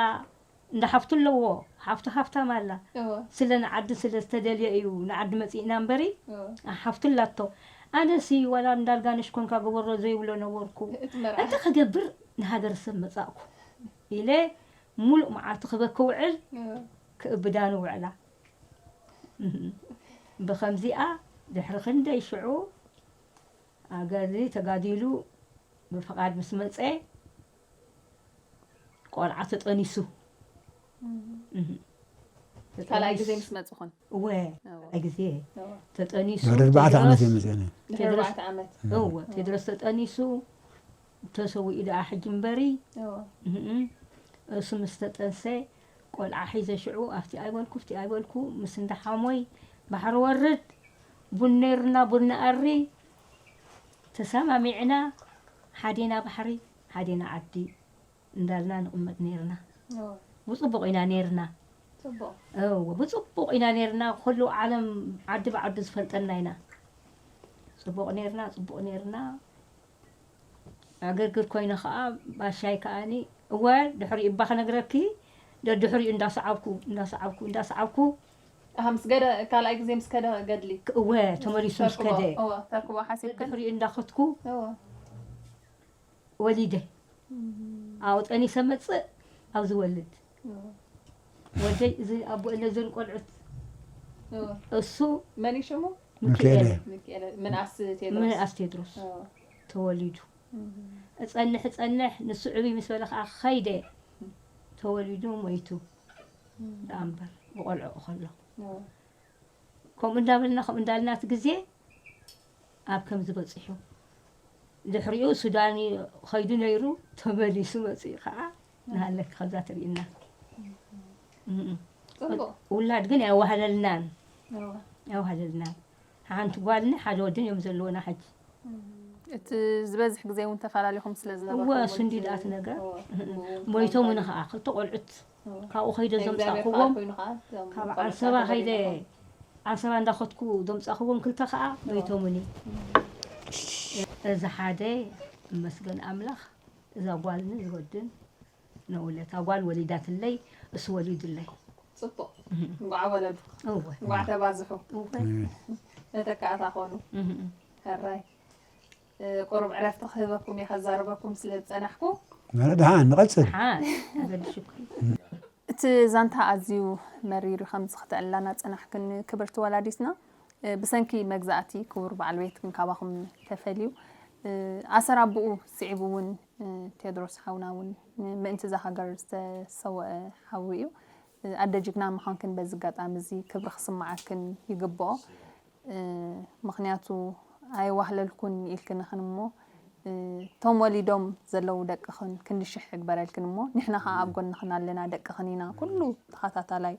እንዳ ሓፍቱ ኣለዎ ሓፍቱ ሃፍታም ኣላ ስለ ንዓዲ ስለ ዝተደልየ እዩ ንዓዲ መፂእና እምበሪ ሓፍቱ ኣላቶ ኣነሲ ዋላ እንዳልጋነሽ ኮንካ ግበሮ ዘይብሎ ነበርኩ እንታይ ከገብር ንሃገር ሰብ መፃእኩ ኢለ ሙሉእ መዓልቲ ክበኪ ውዕል ክእብዳ ንውዕላ ብኸምዚኣ ድሕሪ ክንደይ ሽዑ ኣገርዚ ተጋዲሉ ብፍቓድ ምስ መፀ ቆልዓ ተጠኒሱ ካልኣይ ግዜ ምስ መፅኹን እወ ካልኣይ ግዜ ተጠኒሱ ድሕሪ ኣርባዕተ ዓመት እዮም መፅአኒ ድሕሪ ኣርባዕተ ዓመት እወ ቴድሮስ ተጠኒሱ ተሰዊኡ ደኣ ሕጂ እምበሪ እሱ ምስ ተጠንሰ ቆልዓ ሒዘ ሽዑ ኣብቲ ኣይበልኩ ፍቲ ኣይበልኩ ምስ እንዳሓሞይ ባሕሪ ወርድ ቡን ነይርና ቡን ንኣሪ ተሰማሚዕና ሓዴና ባሕሪ ሓዴና ዓዲ እንዳልና ንቕመጥ ነይርና ብፅቡቕ ኢና ነይርና ብፅቡቕ ኢና ነይርና ኩሉ ዓለም ዓዲ ብዓዱ ዝፈልጠና ኢና ፅቡቕ ነይርና ፅቡቕ ነይርና ዕግርግር ኮይነ ከዓ ባሻይ ከዓኒ እወ ድሕሪኡ እባ ክነግረኪ ደድሕሪኡ እንዳሰዓብኩ እንዳሰዓብኩ እንዳሰዓብኩ ኣሃ ምስ ገደ ካልኣይ ግዜ ምስ ከደ ገድሊ እወ ተመሊሱ ምስ ከደ እወ ተርክቦ ሓሲብክን ድሕሪኡ እንዳኸትኩ እወ ወሊደ ኣብኡ ጠኒሰ መፅእ ኣብዚ ወልድ ወደይ እዚ ኣቦ እነዝን ቆልዑት እሱ መን ሽሙ ሚካኤል ምንኣስ ቴድሮስ ምንኣስ ቴድሮስ ተወሊዱ እፀንሕ እፀንሕ ንሱ ዕብይ ምስ በለ ከዓ ከይደ ተወሊዱ ሞይቱ ደኣ እምበር ብቆልዑ ከሎ ከምኡ እንዳበልና ከምኡ እንዳልናት ግዜ ኣብ ከምዚ በፂሑ ድሕሪኡ ሱዳን ከይዱ ነይሩ ተመሊሱ መፅኡ ከዓ ንሃለኪ ከዛ ትርኢና ውላድ ግን ያዋህለልናን ያዋህለልናን ሓንቲ ጓልን ሓደ ወድን እዮም ዘለውና ሕጂ እቲ ዝበዝሕ ግዜ እውን ተፈላለኹም ስለ ዝነበርኩም እወ እሱ እንዲ ደኣ እቲ ነገር ሞይቶምኒ ከዓ ክልተ ቆልዑት ካብኡ ከይደ ዘምፃእክዎም ካብ ዓንሰባ ከይደ ዓንሰባ እንዳኸትኩ ዘምፃእክዎም ክልተ ከዓ ሞይቶምኒ እዚ ሓደ መስገን ኣምላኽ እዛ ጓልን እዚ ወድን ነውለታ ጓል ወሊዳትለይ እሱ ወሊዱለይ ፅቡቅ እንቋዕ ወለዱ እንቋዕ ተባዝሑ መተካእታ ኮኑ ሕራይ ቁሩብ ዕረፍቲ ክህበኩም እየ ከዛርበኩም ስለ ዝፀናሕኩ ደሓን ንቐፅል ገድሽኩ እቲ ዛንታ ኣዝዩ መሪር እዩ ከምዚ ክተዕልላና ዝፀናሕክን ክብርቲ ወላዲትና ብሰንኪ መግዛእቲ ክቡር በዓል ቤትክን ካባኹም ተፈልዩ ኣሰር ኣቦኡ ስዒቡ እውን ቴድሮስ ሓውና እውን ምእንቲ እዛ ሃገር ዝተሰወአ ሓዊ እዩ ኣደ ጅግና ምዃንክን በዚ ኣጋጣሚ እዚ ክብሪ ክስምዓክን ይግብኦ ምኽንያቱ ኣየዋህለልኩን ኢልክንኽን እሞ እቶም ወሊዶም ዘለዉ ደቅኽን ክንዲ ሽሕ ይግበረልክን እሞ ንሕና ከዓ ኣብ ጎንኽን ኣለና ደቅኽን ኢና ኩሉ ተኸታታላይ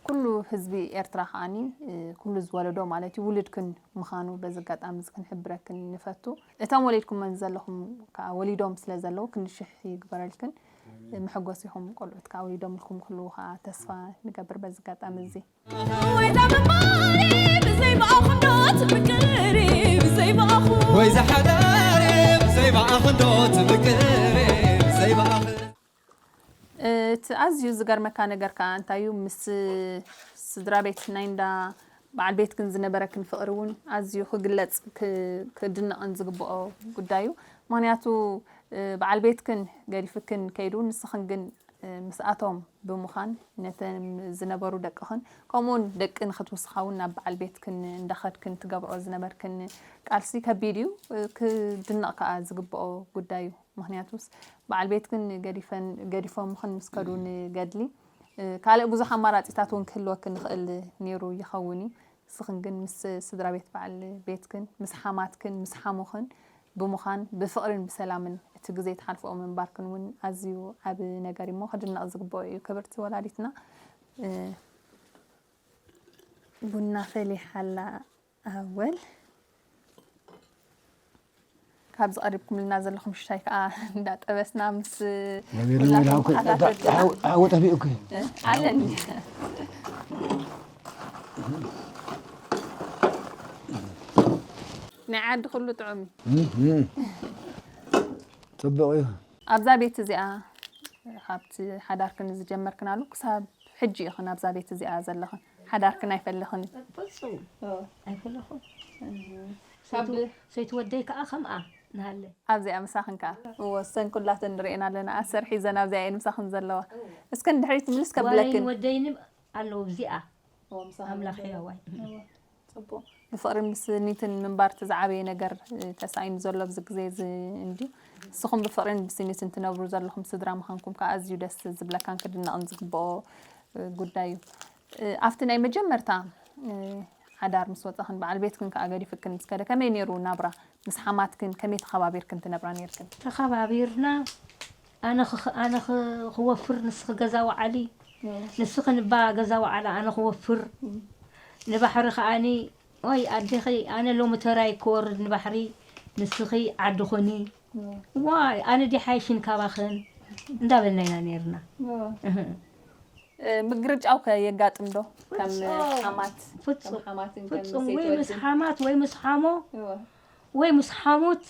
ኩሉ ህዝቢ ኤርትራ ከዓኒ ኩሉ ዝወለዶ ማለት እዩ ውሉድክን ምዃኑ በዚ ኣጋጣሚ እዚ ክንሕብረክን ንፈቱ እቶም ወሊድኩመን ዘለኹም ከዓ ወሊዶም ስለ ዘለዉ ክንዲ ሽሕ ይግበረልክን መሐጎስ ኢኹም ቆልዑት ከዓ ወሊዶምልኩም ክህልዉ ከዓ ተስፋ ንገብር በዚ ኣጋጣሚ እዚ ወይ ዳምባሪ ብዘይ ብኣኹም ዶ ትፍቅሪ ብዘይ ብኣኹም ወይ ዝሓደር ኣዝዩ ዝገርመካ ነገር ከኣ እንታይ እዩ፣ ምስ ስድራ ቤት ናይ እንዳ በዓል ቤትክን ዝነበረክን ፍቕሪ እውን ኣዝዩ ክግለጽ ክ-፣ ክድነቕን ዝግብኦ ጉዳይ እዩ። ምኽንያቱ፣ እ፣ በዓል ቤትክን ገዲፍክን ከይዱ፣ ንስኽን ግን፣ እ፣ ምስኣቶም ብምዃን ነተን ዝነበሩ ደቅኽን ከምኡውን ደቂ ንኽትውስኻ እውን ናብ በዓል ቤትክን እንዳኸድክን ትገብርኦ ዝነበርክን ቃልሲ ከቢድ እዩ፣ እ፣ ክድነቕ ከኣ ዝግብኦ ጉዳይ እዩ። ምኽንያቱስ በዓል ቤትክን ገዲፈን፣ ገዲፎምኽን ምስ ከዱ ንገድሊ፣ እ፣ ካልእ ብዙሕ ኣማራጺታት እውን ክህልወክን ይኽእል ነይሩ ይኸውን እዩ። ንስኽን ግን ምስ ስድራ ቤት በዓል ቤትክን፣ ምስ ሓማትክን፣ ምስ ሓሙኽን ብምዃን ብፍቕርን ብሰላምን እቲ ግዜ ትሓልፍኦ ምንባርክን እውን ኣዝዩ ዓቢ ነገር እሞ ክድነቕ ዝግብኦ እዩ። ክብርቲ ወላዲትና፣ እ፣ ቡና ፈሊሓ ኣላ ኣወል። ካብዚ ቀሪብኩምልና ዘለኹም ሻሂ ከኣ እንዳጠበስና ምስ ነቢሉ ኩላኹም መድሃብ ከ-፣ ተኸታተልቲ ሓው-፣ ሓው ጠፊኡኪ። ኣለኒ። ናይ ዓዲ ኩሉ ጥዑም እዩ። እም፣ እም። ጽቡቕ እዩ። ኣብዛ ቤት እዚኣ፣ ካብቲ ሓዳርክን ዝጀመርክናሉ ክሳብ ሕጂ ኢኽን ኣብዛ ቤት እዚኣ ዘለኽን? ሓዳርክን ኣይፈለኽን? ፍጹም። ኦ። ኣይፈለኹን። እህ። ሰይቱ-፣ ካብ ሰይቱ ወደይ ከኣ ከምኣ ንሃለ። ኣብዚኣ ምሳኽን ከኣ? እወ፣ እሰን ኩላተን ንርእየን ኣለና። ኣሰር ሒዘን ኣብዚኣ እየን ምሳኽን ዘለዋ። እወ። እስከ ንድሕሪት ምልስ ጓለይን ከብለክን። ወደይንም ኣለዉ ኣብዚኣ። እወ፣ ምሳኽን ኣምላኽ ዘለዋ። ሕያዋይ። እወ። ጽቡቕ። ብፍቕርን ብስኒትን ምንባር እቲ ዝዓበየ ነገር፣ እ፣ ተሳኢኑ ዘሎ ኣብዚ ግዜ እዚ እንድዩ። ንስኹም ብፍቕርን ብስኒትን ትነብሩ ዘለኹም ስድራ ምዃንኩም ከኣ ኣዝዩ ደስ ዝብለካን ክድነቕን ዝግብኦ፣ እ፣ ጉዳይ እዩ። እ፣ ኣብቲ ናይ መጀመርታ፣ እ፣ ሓዳር ምስ ወጻኽን በዓል ቤትክን ከኣ ገዲፍክን ምስ ከደ ከመይ ነይሩ ናብራ? ምስ ሓማትክን ከመይ ተኸባቢርክን ትነብራ ነይርክን? ተኸባቢርና፣ ኣነ ክኽ-፣ ኣነ ክ-፣ ክወፍር ንስኺ ገዛ ወዓሊ፣ እም። ንስኺ ንባ ገዛ ወዓላ ኣነ ክወፍር። እም። ንባሕሪ ከኣኒ፣ "ኦይ ኣዴኺ፣ ኣነ ሎሚ ተራይ ክወርድ ንባሕሪ፣ ንስኺ ዓዲ ኹኒ። እም። ዋይ ኣነ ዲሓይሽን ካባኽን?" እንዳበልና ኢና ነይርና። እም። እህ። እ፣ ምግርጫው ከ የጋጥም ዶ? ከም ፍጹም። ሓማት፣ ፍጹም። ከም ሓማትን ከም ፍጹም። ሰይቲ ወይ ምስ ወድን? ሓማት ወይ ምስ ሓሞ፣ እወ። ወይ ምስ ሓሙት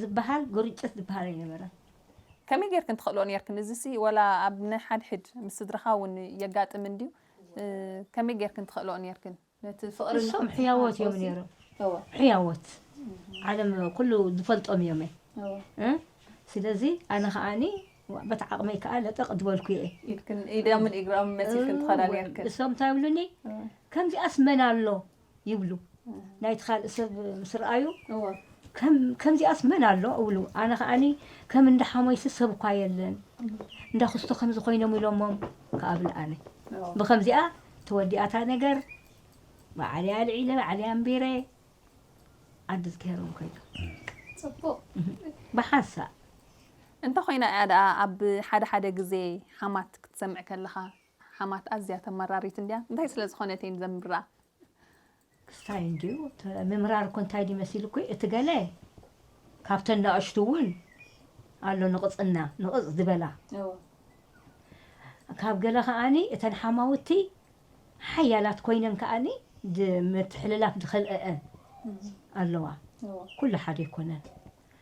ዝበሃል ግርጭት ዝበሃል ኣይነበረን። ከመይ ጌርክን ትኽእልኦ ኔርክን? እዚሲ ወላ ኣብ ንሓድሕድ ምስ ስድራኻ እውን የጋጥም እንድዩ። እ፣ ከመይ ጌርክን ትኽእልኦ ኔርክን? ነቲ ፍቕሪ እሶም ንኽትሓጎሲ? ሕያዎት እዮም ነይሮም። እወ። ሕያዎት። እህ። ዓለም ኩሉ ዝፈልጦም እዮም። እወ። እ? ስለዚ ኣነ ከኣኒ በቲ ዓቕመይ ከኣ ለጠቕ ዝበልኩ እየ። ኢድክን፣ ኢዶምን እግሮምን መሲልክን ትኸዳ እወ። ኔርክን። እሶም እንታይ ይብሉኒ? እወ። "ከምዚኣስ መን ኣሎ?" ይብሉ። እህ። ናይቲ ካልእ ሰብ ምስ ረኣዩ፣ እወ። "ከም-፣ ከምዚኣስ መን ኣሎ?" እብሉ። ኣነ ከኣኒ ከም እንዳ ሓሞይሲ ሰብ እኳ የለን። እህ። እንዳ ክስቶ ከምዚ ኮይኖም ኢሎሞም ከኣ እብል ኣነ። እወ። ብኸምዚኣ ተወዲኣታ ነገር፣ ባዕለይ ኣልዒለ፣ ባዕለይ ኣንቢረ፣ ዓዲ ዝገይሮም ከይዱ። ጽቡቕ። ብሓንሳእ። እንተኾይና እያ ደኣ ኣብ ሓደ ሓደ ግዜ ሓማት ክትሰምዕ ከለኻ፣ ሓማት ኣዝያ ተመራሪት እንድያ። እንታይ ስለ ዝኾነት እየን ዘምብራ? ክስታይ እንድዩ። ተ-፣ ምምራር እኮ እንታይ ድዩ መሲሉ እኮ፣ እቲ ገለ ካብተን ንኣሽቱ እውን ኣሎ ንቕጽና፣ ንቕጽ ዝበላ። እወ። ካብ ገለ ከኣኒ እተን ሓማውቲ ሓያላት ኮይነን ከኣኒ ድ-፣ ምትሕልላፍ ዝኸልአአን እም። ኣለዋ። እወ። ኩሉ ሓደ ኣይኮነን።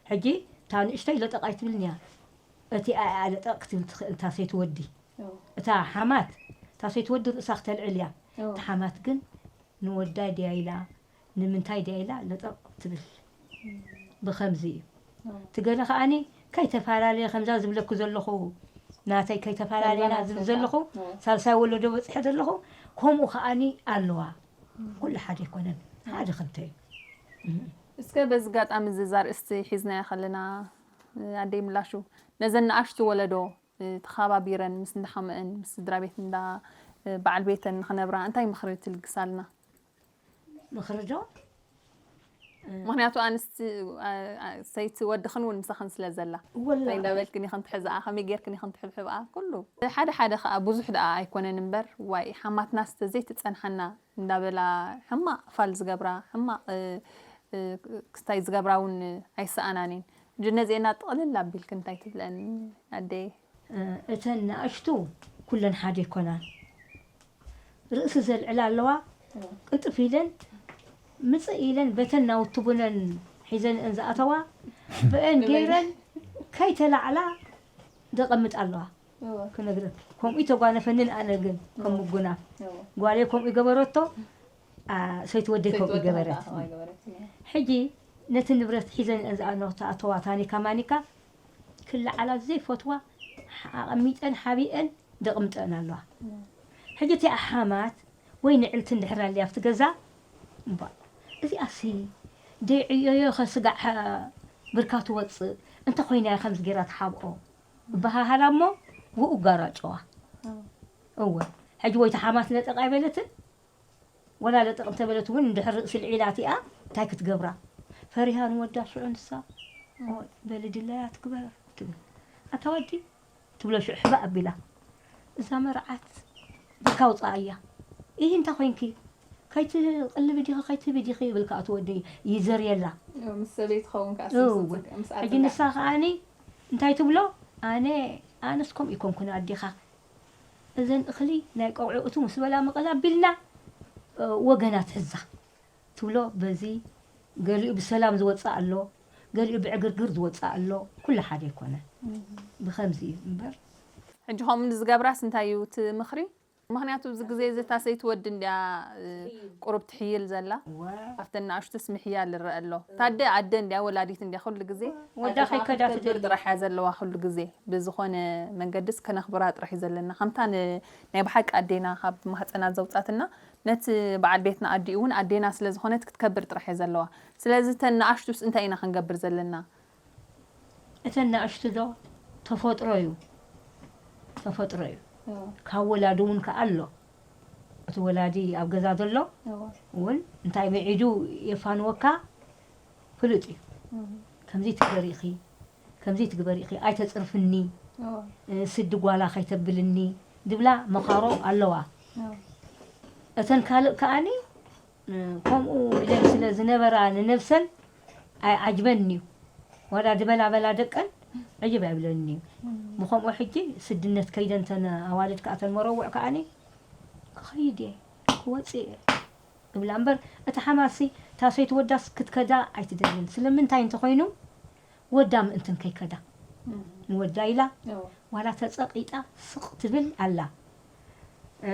ሕጂ እታ ንእሽተይ ለጠቕ ኣይትብልን እያ። እቲ ኣኣ ለጠቕ ክትብል ትኽእል እታ ሰይቲ ወዲ። እወ። እታ ሓማት፣ እታ ሰይቲ ወዲ ርእሳ ክተልዕል እያ። እወ። እታ ሓማት ግን ንወዳ ድያ ኢላ፣ ንምንታይ ድያ ኢላ ለጠቕ ትብል። እም። ብኸምዚ እዩ። እወ። እቲ ገለ ከኣኒ ከይተፈላለየ ከምዛ ዝብለኩ ዘለኹ፣ ናተይ ከይተፈላለየና ከምዛ ዝብል ናተይ ዘለኹ፣ እወ። ሳልሳይ ወለዶ በጺሐ ዘለኹ፣ ከምኡ ከኣኒ ኣለዋ። እም። ኩሉ ሓደ ኣይኮነን። ሓደ ክልተ እዩ። እም። እስከ በዚ ኣጋጣሚ እዚ እዛ ኣርእስቲ ሒዝናያ ከለና፣ ኣደይ ምላሹ፣ ነዘን ንኣሽቱ ወለዶ፣ እ፣ ተኸባቢረን ምስ እንዳሓመአን፣ ምስ ስድራ ቤት እንዳ፣ እ፣ በዓል ቤተን ንኽነብራ እንታይ ምኽሪ ትልግሳልና? ምኽሪ ዶ? እ፣ ምኽንያቱ ኣንስቲ፣ ኣ፣ ኣ፣ ሰይቲ ወድኽን እውን ምሳኽን ስለ ዘላ። ወላ። እንታይ እንዳበልክን ኢኽን ትሕዝኣ፣ ከመይ ጌርክን ኢኽን ትሕብሕብኣ፣ ኩሉ። ሓደ ሓደ ኸኣ ብዙሕ ደኣ ኣይኮነን እምበር፣ ዋይ፣ ሓማትናስ ተዘይትጸንሓና እንዳበላ ሕማቕ ፋል ዝገብራ፣ ሕማቕ፣ እ፣ እ፣ ክስታይ ዝገብራ እውን ኣይሰኣናን እየን። ሕጂ ነዚኤን ጥቕልል ኣቢልክን እንታይ ትብለን ኣደይ? እ፣ እተን ንኣሽቱ ኩለን ሓደ ኣይኮናን። ርእሲ ዘልዕላ ኣለዋ፣ እወ። ቅልጥፍ ኢለን ምጽእ ኢለን በተን ናውቲ ቡነን ሒዘንአን ዝኣተዋ፣ ብአን ብበይ? ገይረን ከይተላዕላ ዘቐምጥ ኣለዋ። እወ። ክነግረኪ። ከምኡ ይተጓነፈንን ኣነ ግን ከም ምጉናፍ ጓለይ ከምኡ ይገበረቶ። አ፣ ሰይቲ ወደይ ከምኡ ይገበረት። ሕጂ ነቲ ንብረት ሒዘን እዘን ዝኣተዋ ታኒካ ማኒካ ክለዓላ ዘይፈትዋ ኣቐሚጠን ሓቢአን ደቕምጠን ኣለዋ። ሕጂ እቲኣ ሓማት ወይ ንዕልቲ እንድሕር ኣልያ ኣብቲ ገዛ፣ እባ እዚኣሲ ደይ ዕዮዮ ከስጋዕ ብርካ ትወፅእ፣ እንተ ኮይና እያ ከምዚ ገይራ ትሓብኦ። በሃሃላ እሞ ብኡ ጋራጨዋ። እወ፣ ሕጂ ወይ ተሓማት ለጠቕ ኣይበለትን፣ ወላ ለጠቕ እንተበለት እውን እንድሕር ርእሲ ልዒላ እቲኣ እንታይ ክትገብራ? ፈሪሃ ንወዳ ሽዑ ንሳ፣ "ኦይ፣ በሊ ድላያ ትግበር" ትብል። ኣታ ወዲ ትብሎ ሽዑ ሕባእ ኣቢላ። እዛ መርዓት ብካ ውፅኣያ። "ኢሂ እንታይ ኮይንኪ? ከይትቕልቢ ዲኺ ከይትህቢ ዲኺ?" ይብል ከዓ እቲ ወዲ ይዘርየላ። ምስ ሰበይቲ ኸውን ከዓ እወ። ስምስል ምስ ሕጂ ኣትላ። ንሳ ከዓኒ እንታይ ትብሎ? "ኣነ፣ ኣነስ ከምኡ ይኮንኩን ኣዴኻ። እዘን እኽሊ ናይ ቀውዒ እቱ ምስ በላ መቐል ኣቢልና፣ እ፣ ወገና ትሕዛ" ትብሎ። በዚ ገሊኡ ብሰላም ዝወፅእ ኣሎ፣ ገሊኡ ብዕግርግር ዝወፅእ ኣሎ። ኩሉ ሓደ ኣይኮነን። ብኸምዚ እዩ እምበር። ሕጂ ከምኡ ንዝገብራስ እንታይ እዩ እቲ ምኽሪ? ምኽንያቱ እዚ ግዜ እዚ እታ ሰይቲ ወዲ እንድያ፣ እ፣ ቁሩብ ትሕይል ዘላ። እወ። ኣብተን ንኣሽቱስ ምሕያል ይረአ ኣሎ። እታ ኣደ ኣደ እንድያ፣ ወላዲት እንድያ ኩሉ ግዜ። ወዳ ከይከዳ ክትገብር ትደሊ። ጥራሕ እያ ዘለዋ ኩሉ ግዜ። ብዝኾነ መንገድስ ከነኽብራ ጥራሕ እዩ ዘለና። ከምታ ን-፣ ናይ ብሓቂ ኣዴና ካብ ማህፀና ዘውፃትና፣ ነቲ በዓል ቤትና ኣዲኡ እውን ኣዴና ስለ ዝኾነት ክትከብር ጥራሕ እያ ዘለዋ። ስለዚ እተን ንኣሽቱስ እንታይ ኢና ክንገብር ዘለና? እተን ንኣሽቱ ዶ ተፈጥሮ እዩ፣ ተፈጥሮ እዩ። እዎ። ካብ ወላዲ እውን ከኣ ኣሎ። እቲ ወላዲ ኣብ ገዛ ዘሎ እዎ። እውን እንታይ ምዒዱ የፋንወካ ፍሉጥ እዩ። እዎ። ከምዚ ትግበሪ ኢኺ፣ ከምዚ ትግበሪ ኢኺ፣ ኣይተጽርፍኒ፣ እዎ። እ፣ ስዲ ጓላ ከይተብልኒ ድብላ መኻሮ ኣለዋ። እዎ። እተን ካልእ ከኣኒ፣ እ፣ ከምኡ ኢለን ስለ ዝነበራ ንነብሰን ኣይዓጅበንን'ዩ። ዋላ ድበላ በላ ደቀን ዕጅብ ኣይብለንን'ዩ። እም። ብኸምኡ ሕጂ ስድነት ከይደን እተን ኣዋልድ ከኣ እተን መረውዕ ከኣኒ ክኸይድ እየ፣ ክወጽእ እየ እብላ እምበር፣ እታ ሓማሲ እታ ሰይቲ ወዳስ ክትከዳ ኣይትደልን። ስለምንታይ እንተኾይኑ፣ ወዳ ምእንትን ከይከዳ። እም። ንወዳ ኢላ፣ እዎ። ዋላ ተጸቒጣ ስቕ ትብል ኣላ። እ፣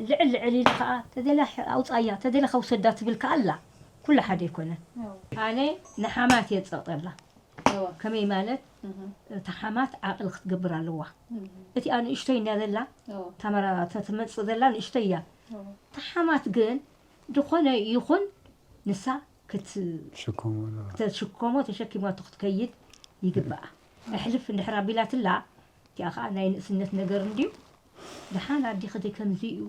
ልዕል ልዕል ኢሉ ኸኣ፣ "ተደልያ ኣውጻያ፣ ተደልያ ከውሰዳ" ትብል ከኣ ኣላ። ኩሉ ሓደ ኣይኮነን። እዎ። ኣነ ንሓማት እየ ዝጸቕጠላ። እዎ። ከመይ ማለት? እህ። እታ ሓማት ዓቕሊ ክትገብር ኣለዋ። እህ። እቲኣ ንእሽቶይ እንድያ ዘላ፣ እዎ። እታ መራ-፣ እታ ትመጽእ ዘላ ንእሽቶይ እያ። እዎ። እታ ሓማት ግን ዝኾነ ይኹን ንሳ ክት-፣ ትሽከሞ ኣለዋ። ክትሽከሞ ተሸኪማቶ ክትከይድ ይግባኣ። ኣሕልፍ እንድሕር ኣቢላትላ፣ እቲኣ ኸኣ ናይ ንእስነት ነገር እንድዩ። ደሓን ኣዴኺ ደይ ከምዚ እዩ፣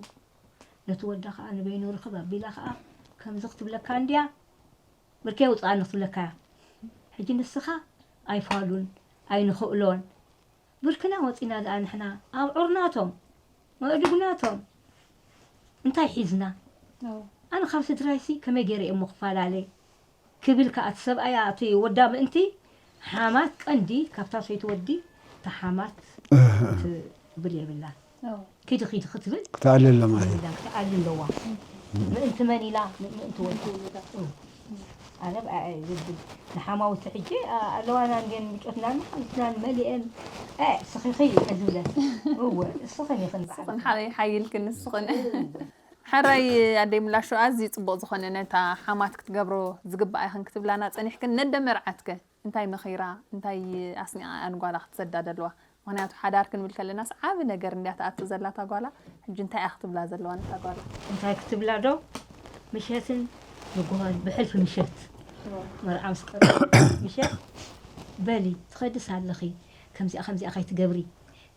ነቲ ወዳ ኸኣ ንበይኑ ርኽብ ኣቢላ ኸኣ ከምዚ ክትብለካ እንድያ፣ ብርከይ ውፅኣኒ ክትብለካ እያ። ሕጂ ንስኻ ኣይፋሉን፣ ኣይንኽእሎን። ብርክና ወፂና ደኣ ንሕና ኣብዑር ናቶም፣ መእዱግ ናቶም። እንታይ ሒዝና? ኣዎ። ኣነ ካብ ስድራይሲ ከመይ ገይረ እየ እሞ ክፈላለ? ክብል ከኣ እቲ ሰብኣያ፣ እቲ ወዳ ምእንቲ ሓማት ቀንዲ ካብታ ሰይቲ ወዲ እታ ሓማት ትብል የብላን። ኣዎ። ኪዲ ኪዲ ክትብል ክትኣሊ ኣለዋ ማለት እዩ። የብላን፣ ክትኣሊ ኣለዋ። ምእንቲ መን ኢላ? ምእንቲ ወዳ። ኣነ ብኣይ ዝብል ንሓማውቲ ሕጂ፣ ኣ-፣ ኣለዋና እንድየን ምጮትናን ሓልፍናን መሊአን፣ እ፣ ስኺኺ እየ ዝብለን። እወ፣ እስኽን ኢኽን ንስኽን በዓል። ሓ-፣ ሓይልክን ንስኽን። እወ። ሕራይ ኣደይ ምላሹ ኣዝዩ ጽቡቕ ዝኾነ ነታ ሓማት ክትገብሮ ዝግብኣ ኢኽን ክትብላና ጸኒሕክን። ነደ መርዓትከ እንታይ መኺራ፣ እንታይ ኣስኒቓ እያ ንጓላ ክትሰዳ ደለዋ? ምኽንያቱ ሓዳር ክንብል ከለናስ ዓቢ ነገር እንድያ ትኣቱ ዘላ እታ ጓላ። ሕጂ እንታይ እያ ክትብላ ዘለዋ ነታ ጓላ? እንታይ ክትብላ ዶ? ምሸትን ንግሆን ብሕልፊ ምሸት እዎ። መርዓ ምስ ቀረበ ምሸት፣ "በሊ ትኸድስ ኣለኺ፣ ከምዚኣ ከምዚኣ ከይትገብሪ፣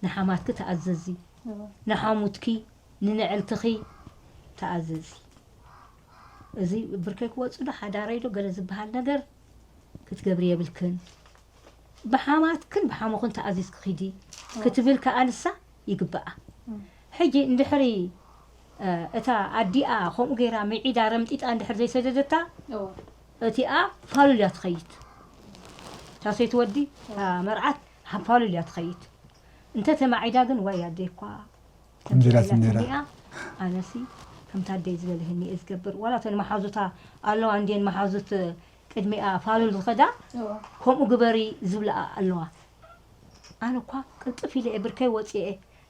ንሓማትኪ ተኣዘዚ፣ እዎ። ንሓሙትኪ፣ ንንዕልትኺ ተኣዘዚ። እዚ ብርከይ ክወጽእ ዶ፣ ሓዳረይ ዶ፣ ገለ ዝበሃል ነገር ክትገብሪ የብልክን። ብሓማትክን ብሓሙኽን ተኣዚዝኪ ኪዲ" ክትብል ከኣ ንሳ ይግብኣ። እም። ሕጂ እንድሕሪ፣ እ፣ እታ ኣዲኣ ከምኡ ገይራ ምዒዳ ረምጢጣ እንድሕር ዘይሰደደታ፣ እዎ። እቲኣ ፋሉል እያ ትኸይድ። እታ ሰይቲ ወዲ፣ እታ መርዓት፣ ሓ-፣ ፋሉል እያ ትኸይድ። እንተ ተማዒዳ ግን፣ ዋይ ኣደይ እኳ ከምዚ ኢላትኒ ነይራ። ኣነሲ ከምታ ኣደይ ዝበልህኒ እየ ዝገብር። ዋላ እተን መሓዙታ ኣለዋ እንድየን፣ መሓዙት ቅድሚኣ ፋሉል ዝኸዳ፣ እዋ። ከምኡ ግበሪ ዝብልኣ ኣለዋ። ኣነ እኳ ቅልጥፍ ኢለ እየ ብርከይ ወፂኤ፣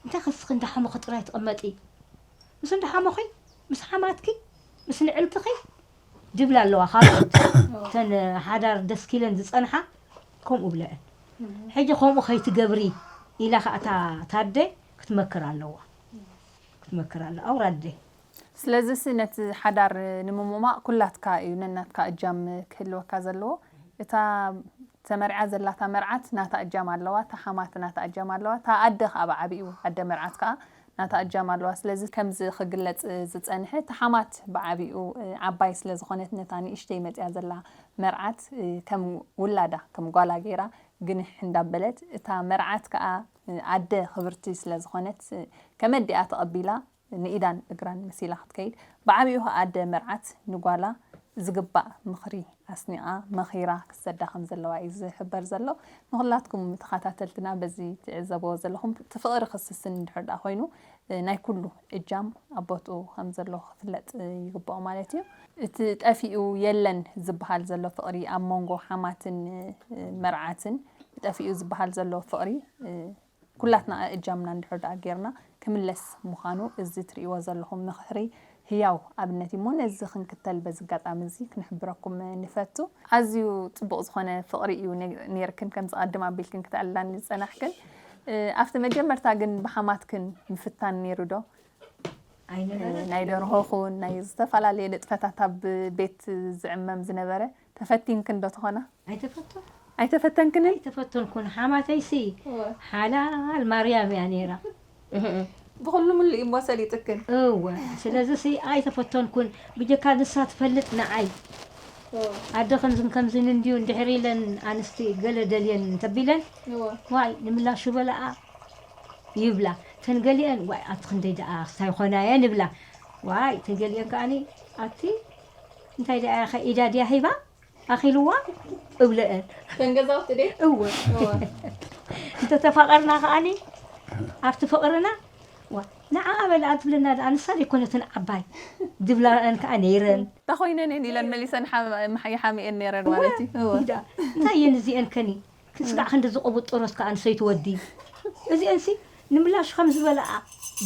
እንታይ ከስኺ እንዳሓመኺ ጥራይ ትቕመጢ? ምስ እንዳሓመኺ፣ ምስ ሓማትኪ፣ ምስ ንዕልትኺ ድብላ ኣለዋ። ካልኦት እተን ሓዳር ደስኪለን ዝጸንሓ ከምኡ ብለአን። ሕጂ ከምኡ ከይትገብሪ ኢላ ከኣ እታ ታደ ክትመክር ኣለዋ። ክትመክር ኣለ ኣውራደ። ስለዚሲ ነቲ ሓዳር ንምሙማቕ ኩላትካ እዩ ነናትካ እጃም ክህልወካ ዘለዎ። እታ ተመርዓ ዘላታ መርዓት ናታ እጃም ኣለዋ፣ እታ ሓማት ናታ እጃም ኣለዋ፣ እታ ኣደ ከዓ ብዓብኡ ኣደ መርዓት ከዓ ናታ እጃም ኣለዋ። ስለዚ ከምዚ ክግለፅ ዝፀንሐ እታ ሓማት ብዓብኡ ዓባይ ስለዝኾነት ነታ ንእሽተይ መፅያ ዘላ መርዓት ከም ውላዳ ከም ጓላ ገይራ ግንሕ እንዳበለት እታ መርዓት ከዓ ኣደ ክብርቲ ስለዝኾነት ከመዲኣ ተቐቢላ ንኢዳን እግራን መሲላ ክትከይድ፣ ብዓቢኡ ኸኣ ኣደ መርዓት ንጓላ ዝግባእ ምኽሪ ኣስኒቓ መኺራ ክትሰዳ ከም ዘለዋ እዩ ዝሕበር ዘሎ። ንኹላትኩም ተኸታተልትና በዚ ትዕዘብዎ ዘለኹም እቲ ፍቕሪ ክስስን እንድሕር ደኣ ኮይኑ ናይ ኩሉ እጃም ኣብ ቦትኡ ከም ዘሎ ክፍለጥ ይግብኦ ማለት እዩ። እቲ ጠፊኡ የለን ዝበሃል ዘሎ ፍቕሪ ኣብ መንጎ ሓማትን መርዓትን ጠፊኡ ዝበሃል ዘሎ ፍቕሪ ኩላትና እጃምና እንድሕር ደኣ ጌርና ክምለስ ምዃኑ እዚ ትርእይዎ ዘለኹም ምኽሪ ህያው ኣብነት እዩ እሞ ነዚ ክንክተል በዚ ኣጋጣሚ እዚ ክንሕብረኩም ንፈቱ። ኣዝዩ ጽቡቕ ዝኾነ ፍቕሪ እዩ ነይርክን ከምዚ ቀድም ኣቢልክን ክተዕልላኒ ዝጸናሕክን። ኣብቲ መጀመርታ ግን ብሓማትክን ምፍታን ነይሩ ዶ? ናይ ደርሆ ኹን ናይ ዝተፈላለየ ንጥፈታት ኣብ ቤት ዝዕመም ዝነበረ ተፈቲንክን ዶ ትኾና? ኣይተፈቶን። ኣይተፈተንክንን? ኣይተፈተንኩን። ሓማተይሲ ሓላል ማርያም እያ ነይራ። ብኹሉ ምሉእ እሞ ሰሊጥክን። እወ፣ ስለዚሲ ኣይተፈተንኩን። ብጀካ ንሳ ትፈልጥ ንዓይ። ኣደ ከምዝን ከምዝን እንድዩ እንድሕር ኢለን ኣንስቲ ገለ ደልየን እንተቢለን ዋይ ንምላሹ በላኣ ይብላ። ተን ገሊአን ዋይ ኣቲ ክንደይ ደኣ ክሳይ ኾናየን ይብላ። ዋይ ተን ገሊአን ከኣኒ ኣቲ እንታይ ደኣ ኢዳ ድያ ሂባ ኣኺልዋ እብለአን። ተን ገዛውቲ ድየ? እወ። እንተተፋቐርና ከኣኒ ኣብቲ ፍቕርና ንዓኣ በልኣ ትብለና ደኣ ንሳ ዘይኮነትን ዓባይ ድብላአን ከኣ ነይረን። እንታ ኮይነን እየን ኢለን መሊሰን ይሓምየን ነይረን ማለት እዩ። እወ። እንታይ እየን እዚአን ከኒ ክስጋዕ ክንዲ ዝቕቡጥ ጥሮስ ከኣ ንሰይቲ ወዲ እዚአንሲ ንምላሹ ከም ዝበላኣ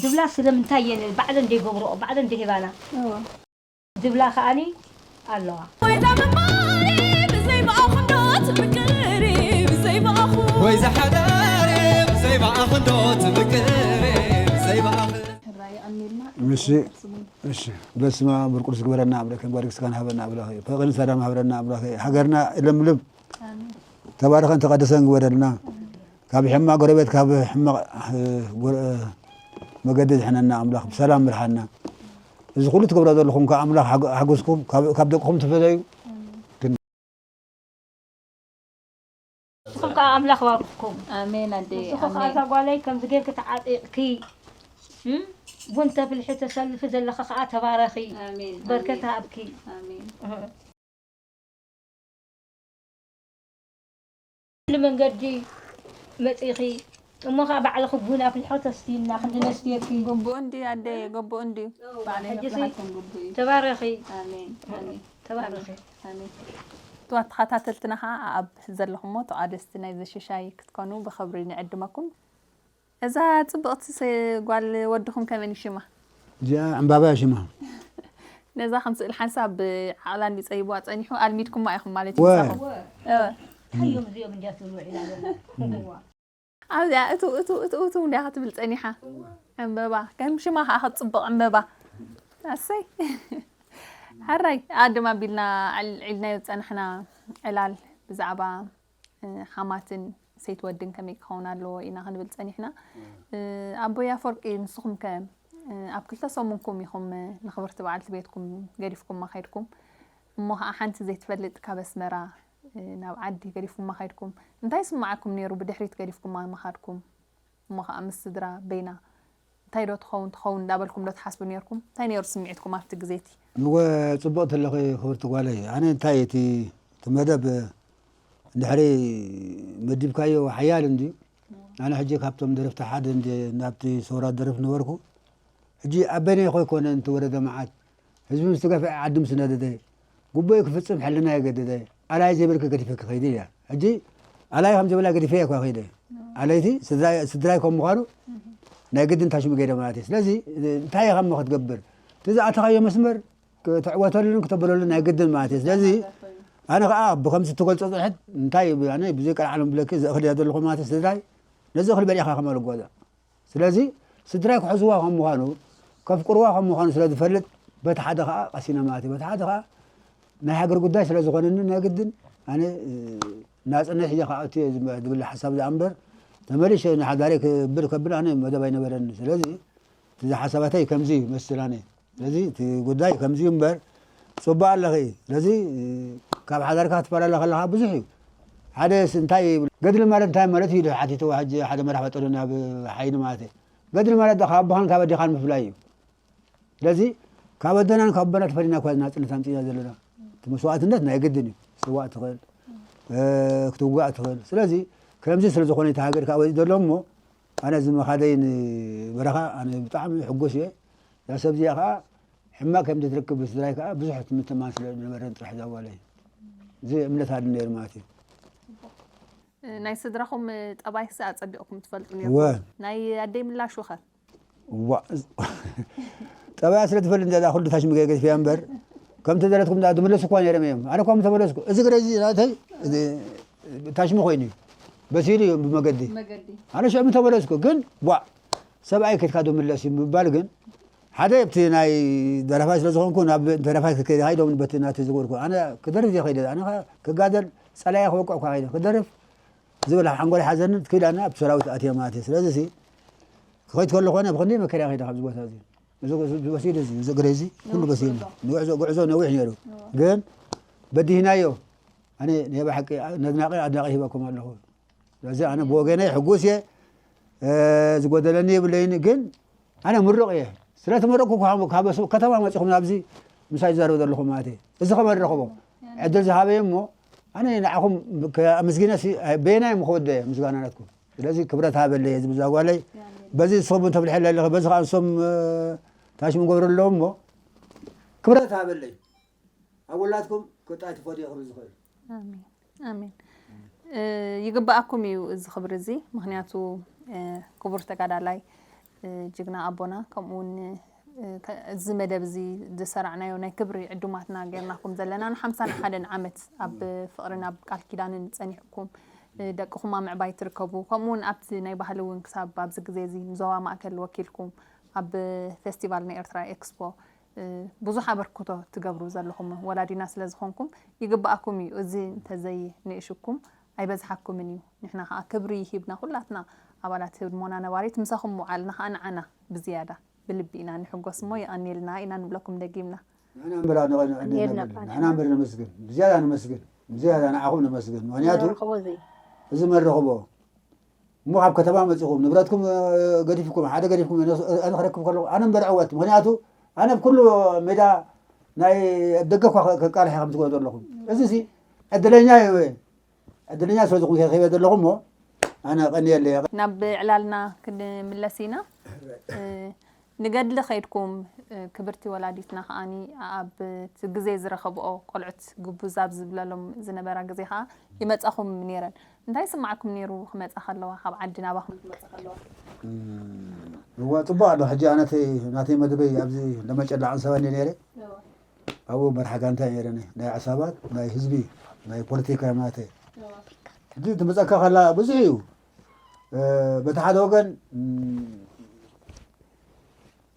ድብላ ስለምንታይ እየን ባዕለን ደይገብረኦ ባዕለን ደይህባና። ድብላ ከኣኒ ኣለዋ። ወይ ዳምባሪ ብዘይ ብኣኹንዶ ትምቅሪ ብዘይ ብኣኹ ወይ ዝሓዳሪ ብዘይ ብኣኹንዶ ትምቅሪ ብዘይ ብኣኹ ሕራይ ኣሚልና እሺ እሺ በስመ አብ ብርቁርስ ግበረና ኣምላኸ ጓል ክስካን ሃበና ኣምላኸ ፈቅን ሰላም ሃበረና ኣምላኸ ሃገርና ለምልም ተባረኸን ተቀደሰን ግበረልና ካብ ሕማቅ ጎረቤት ካብ ሕማቅ መገዲ ዝሕነና ኣምላኽ ብሰላም ምርሓና። እዚ ኩሉ ትገብሮ ዘለኹም ከዓ ኣምላኽ ሓጎስኩም ካብ ደቅኹም ትፈለዩ። ንስኹም ከዓ ኣምላኽ ባርክኩም። ኣሜን ኣደይ ንስኹ ከዓ ኣሜን። እታ ጓለይ ከምዚ ጌርኪ ተዓጢቕኪ እም፣ ቡን ተፍልሒ ተሰልፊ ዘለኺ ከዓ ተባረኺ። ኣሜን፣ በርከት ኣሜን። ሃብኪ። ኣሜን። እህ። ኩሉ መንገዲ መጺኺ እሞ ኸዓ ባዕልኺ ቡን ኣፍልሖ ተስትይና ክንዲ ነስትየኪ። ግቡእ እንድዩ ኣደየ ግቡእ እንድዩ። ባዕለይ ሕጂሲ መፍልሓኩም ግቡእ እዩ። ተባረኺ ኣሜን ኣሜን ተባረኺ። ኣሜን። እትዋ ተኸታተልትና ኸዓ ኣብ ዘለኹሞ ተቓደስቲ ናይዚ ሽሻይ ክትኮኑ ብኽብሪ ንዕድመኩም። እዛ ጽብቕቲ ጓል ወድኹም ከመን እዩ ሽማ? እዚኣ ዕምባባ እያ ሽማ። ነዛ ከም ስእል ሓንሳብ ዓቕላ እንዲ ጸይብዋ ጸኒሑ ኣልሚድኩማ ኢኹም ማለት እዩ ወ- ምሳኹም። እወ። ሓዮም እዚኦም እንዲያ ትብሉ ዒላ ዘሎ። ኣብዚኣ እቱ እቱ እቱ እቱ እንዲያ ክትብል ጸኒሓ። ዕምበባ ከም ሽማ ከዓ ክትጽብቕ ዕምበባ። ኣሰይ። ሕራይ ኣድም ኣቢልና ዕል- ዒልናዮ ዝጸናሕና ዕላል ብዛዕባ ሓማትን ሰይቲ ወድን ከመይ ክኸውን ኣለዎ ኢና ክንብል ጸኒሕና። ኣቦይ ኣፈወርቂ ንስኹም ከ ኣብ ክልተ ሰሙንኩም ኢኹም ንኽብርቲ በዓልቲ ቤትኩም ገዲፍኩማ ከይድኩም እሞ ኸዓ ሓንቲ ዘይትፈልጥ ካብ ኣስመራ ናብ ዓዲ ገዲፍኩማ ከይድኩም እንታይ ይስምዓኩም ነይሩ ብድሕሪት ገዲፍኩማ ምኻድኩም? እሞ ኸዓ ምስ ስድራ በይና እንታይ ዶ ትኸውን ትኸውን እንዳበልኩም ዶ ትሓስቡ ነይርኩም? እንታይ ነይሩ ስምዒትኩም ኣብቲ ግዜ እቲ? እወ ጽቡቕ ተለኺ ክብርቲ ጓለይ። ኣነ እንታይ እቲ እቲ መደብ እንድሕሪ መዲብካዮ ሓያል እንድዩ። ኣነ ሕጂ ካብቶም ደረፍቲ ሓደ እንድየ ናብቲ ሰውራ ደርፍ ነበርኩ። ሕጂ ኣብ በይነይ ኮይኮነ እንተወረደ መዓት ህዝቢ ምስ ተገፍዐ ዓዲ ምስ ነደደ፣ ግቡእ ክፍጽም ሕልና የገደደ፣ ኣላይ ዘይብልኪ ገዲፈኪ ከይደ ኢላ። ሕጂ ኣላይ ከም ዘይብላ ገዲፈያ እኳ ከይደ። ኣለይቲ ስድራይ ከም ምዃኑ ናይ ግድን ታሽሙ ገይረ ማለት እዩ። ስለዚ እንታይ ኢኻ እሞ ክትገብር? እቲ ዝኣተኻዮ መስመር ክትዕወተሉን ክተብለሉን ናይ ግድን ማለት እዩ። ስለዚ ኣነ ከዓ ብከምዚ እትገልጾ ጽንሕት እንታይ ኣነ ብዘይ ቀልዓለም ብለኪ ዘእኽል እያ ዘለኹ ማለት እዩ። ስድራይ ነዚ እኽል በሊዕኻ ከማን ልጓዛእ። ስለዚ ስድራይ ክሕዝዋ ከም ምዃኑ ከፍቅርዋ ከም ምዃኑ ስለ ዝፈልጥ በቲ ሓደ ከዓ ቀሲነ ማለት እዩ። በቲ ሓደ ከዓ ናይ ሃገር ጉዳይ ስለ ዝኾነኒ ናይ ግድን ኣነ ናፅነት ሒዘ ክኣቱ እየ ዝብል ሓሳብ ዝኣ እምበር ተመሊሸ ንሓዳረይ ክብል ከብል ኣነ መደብ ኣይነበረኒ። ስለዚ እቲ ሓሳባተይ ከምዚ ይመስል ኣነ። ስለዚ እቲ ጉዳይ ከምዚ እዩ እምበር ፅቡቅ ኣለኺ። ስለዚ ካብ ሓዳርካ ትፈላለ ከለካ ብዙሕ እዩ። ሓደ እንታይ ገድሊ ማለት እንታይ ማለት እዩ ሓቲትዎ ሕጂ ሓደ መራሕ ፈጠሩ ናብ ሓይኒ ማለት እዩ። ገድሊ ማለት ካብ ኣቦኻን ካብ ኣዴኻን ምፍላይ እዩ። ስለዚ ካብ ኣደናን ካብ ኣቦና ተፈሊና እኳ ናፅነት ኣምፂና ዘለና እቲ መስዋእትነት ናይ ግድን እዩ። ክትስዋእ ትኽእል ክትውጋእ ትኽእል። ስለዚ ከምዚ ስለ ዝኾነ እቲ ሃገር ከዓ ወፂ ዘሎ እሞ ኣነ እዚ ምኻደይ ንበረኻ ኣነ ብጣዕሚ ሕጉስ እየ። እዛ ሰብ እዚኣ ከዓ ሕማቅ ከም ትረክብ ስድራይ ከዓ ብዙሕ ትምትማን ስለ ዝነበረን ጥራሕ እዛ ጓለይ እዚ እምነት ኣለ ነይሩ ማለት እዩ። ናይ ስድራኹም ጠባይሲ ኣጸቢቕኩም ትፈልጡ ነይርኩም። ናይ ኣደይ ምላሽ ውኸ? ጠባያ ስለ ትፈልጥ እንዳ ኩሉ ታሽ ምገ ገድፍያ እምበር ከም ተደረትኩም እንዳ ዝመለሱ እኳ ነይሮም እዮም። ኣነ እኳ ምተመለስኩ እዚ ግረ እዚ ናተይ ታሽሚ ኮይኑ እዩ በሲሉ እዩ ብመገዲ። ኣነ ሽዑ ምተመለስኩ ግን ቧ ሰብኣይ ከድካ ዶ ምለስ እዩ ምባል ግን ሓደ ኣብቲ ናይ ደራፋይ ስለ ዝኾንኩ ናብ ደራፋይ ክከይድ ሃይዶም በቲ ናቲ ዝገበርኩ ኣነ ክደርፍ እየ ከይደ ኣነ ክጋደል ጸላያ ክወቅዕ እኳ ከይደ ክደርፍ ዝብል ሓንጎል ሓዘኒ ትክኢል ኣነ ኣብቲ ሰራዊት ኣትየ ማለት እየ። ስለዚ ሲ ክኸይድ ከሎ ኮነ ብክንደይ መከራ ከይደ ካብዚ ቦታ እዚ እዚ በሲሉ እዚ እዚ ግረ እዚ ኩሉ በሲሉ ንጉዕዞ ጉዕዞ ነዊሕ ነይሩ ግን በዲህናዮ ኣነ ናይ ብሓቂ ነድናቂ ኣድናቂ ሂበኩም ኣለኹ። ስለዚ ኣነ ብወገነይ ሕጉስ እየ። ዝጎደለኒ የብለይን ግን ኣነ ምሩቕ እየ። ስለ ተመረቕኩ ካብ ከተማ መፂኹም ናብዚ ምሳይ ዝዛረብ ዘለኹም ማለት እየ። እዚ ከመን ረኽቦ ዕድል ዝሃበየ እሞ ኣነ ንዓኹም ኣመስጊነ በየናይ ምኸወዶ እየ ምስጋና ናትኩም። ስለዚ ክብረት ሃበለይ እዚ ብዛ ጓለይ በዚ ንስኹም ተብልሐለ ኣለኸ በዚ ከዓ ንሶም ታሽሙ ገብረ ኣለዎ እሞ ክብረት ሃበለይ። ኣብ ውላድኩም ክጣይ ትፈድዮ ክብል ዝኽእል። ኣሜን ኣሜን። ይግባኣኩም እዩ እዚ ክብሪ እዚ ምክንያቱ ክቡር ተጋዳላይ ጅግና ኣቦና ከምኡ እውን እዚ መደብ እዚ ዝሰራዕናዮ ናይ ክብሪ ዕዱማትና ጌርናኩም ዘለና ንሓምሳን ሓደን ዓመት ኣብ ፍቅርን ኣብ ቃል ኪዳንን ፀኒሕኩም ደቅኹም ኣብ ምዕባይ ትርከቡ ከምኡ እውን ኣብቲ ናይ ባህሊ እውን ክሳብ ኣብዚ ግዜ እዚ ንዞባ ማእከል ወኪልኩም ኣብ ፌስቲቫል ናይ ኤርትራ ኤክስፖ ብዙሕ ኣበርክቶ ትገብሩ ዘለኹም ወላዲና ስለ ዝኾንኩም ይግባኣኩም እዩ። እዚ እንተዘይ ንእሽኩም ኣይበዝሓኩምን እዩ። ንሕና ከዓ ክብሪ ሂብና ኩላትና ኣባላት ህድሞና ነባሪት ምሳኹም ምውዓልና ከዓ ንዓና ብዝያዳ ብልቢ ኢና ንሕጎስ እሞ የቐንየልና ኢና ንብለኩም ደጊምና። ንሕና እምበር ኣድናቒ ንዕድል የድነቕ። ነብልና። ንሕና እምበር ነመስግን። ብዝያዳ ነመስግን። ብዝያዳ ንዓኹም ነመስግን። ምኽንያቱ ንረኽቦ እዚ እዚ መረኽቦ እሞ ካብ ከተማ መፂኹም ንብረትኩም ገዲፍኩም ሓደ ገዲፍኩም ኣነ ክረክብ ከለኹ ኣነ እምበር ዕወት ምክንያቱ ኣነ ኣብ ኩሉ ሜዳ ናይ ደገ እኳ ከቃልሐ ከም ትገ ዘለኹም እዚ ሲ ዕድለኛ እዩ ዕድለኛ ስለ ዝኾንኩ ከይበ ዘለኹ እሞ ኣነ ቀንየለ ናብ ዕላልና ክንምለስ ኢና ንገድሊ ከይድኩም ክብርቲ ወላዲትና ከዓኒ ኣብ እቲ ግዜ ዝረኸብኦ ቆልዑት ግቡዝ ኣብ ዝብለሎም ዝነበራ ግዜ ከዓ ይመፃኹም ነይረን እንታይ ይስማዓኩም ነይሩ ክመፃ ከለዋ ካብ ዓዲ ናባኹም ክመፃ ከለዋ እዋ ፅቡቅ ኣሎ ሕጂ ኣነተይ ናተይ መደበይ ኣብዚ ለመጨላ ዓንሰባ እንደ ነይረ ኣብኡ መርሓ ጋንታ ነይረ ናይ ዕሳባት ናይ ህዝቢ ናይ ፖለቲካ ማለተ ሕጂ ትመፀካ ከላ ብዙሕ እዩ በቲ ሓደ ወገን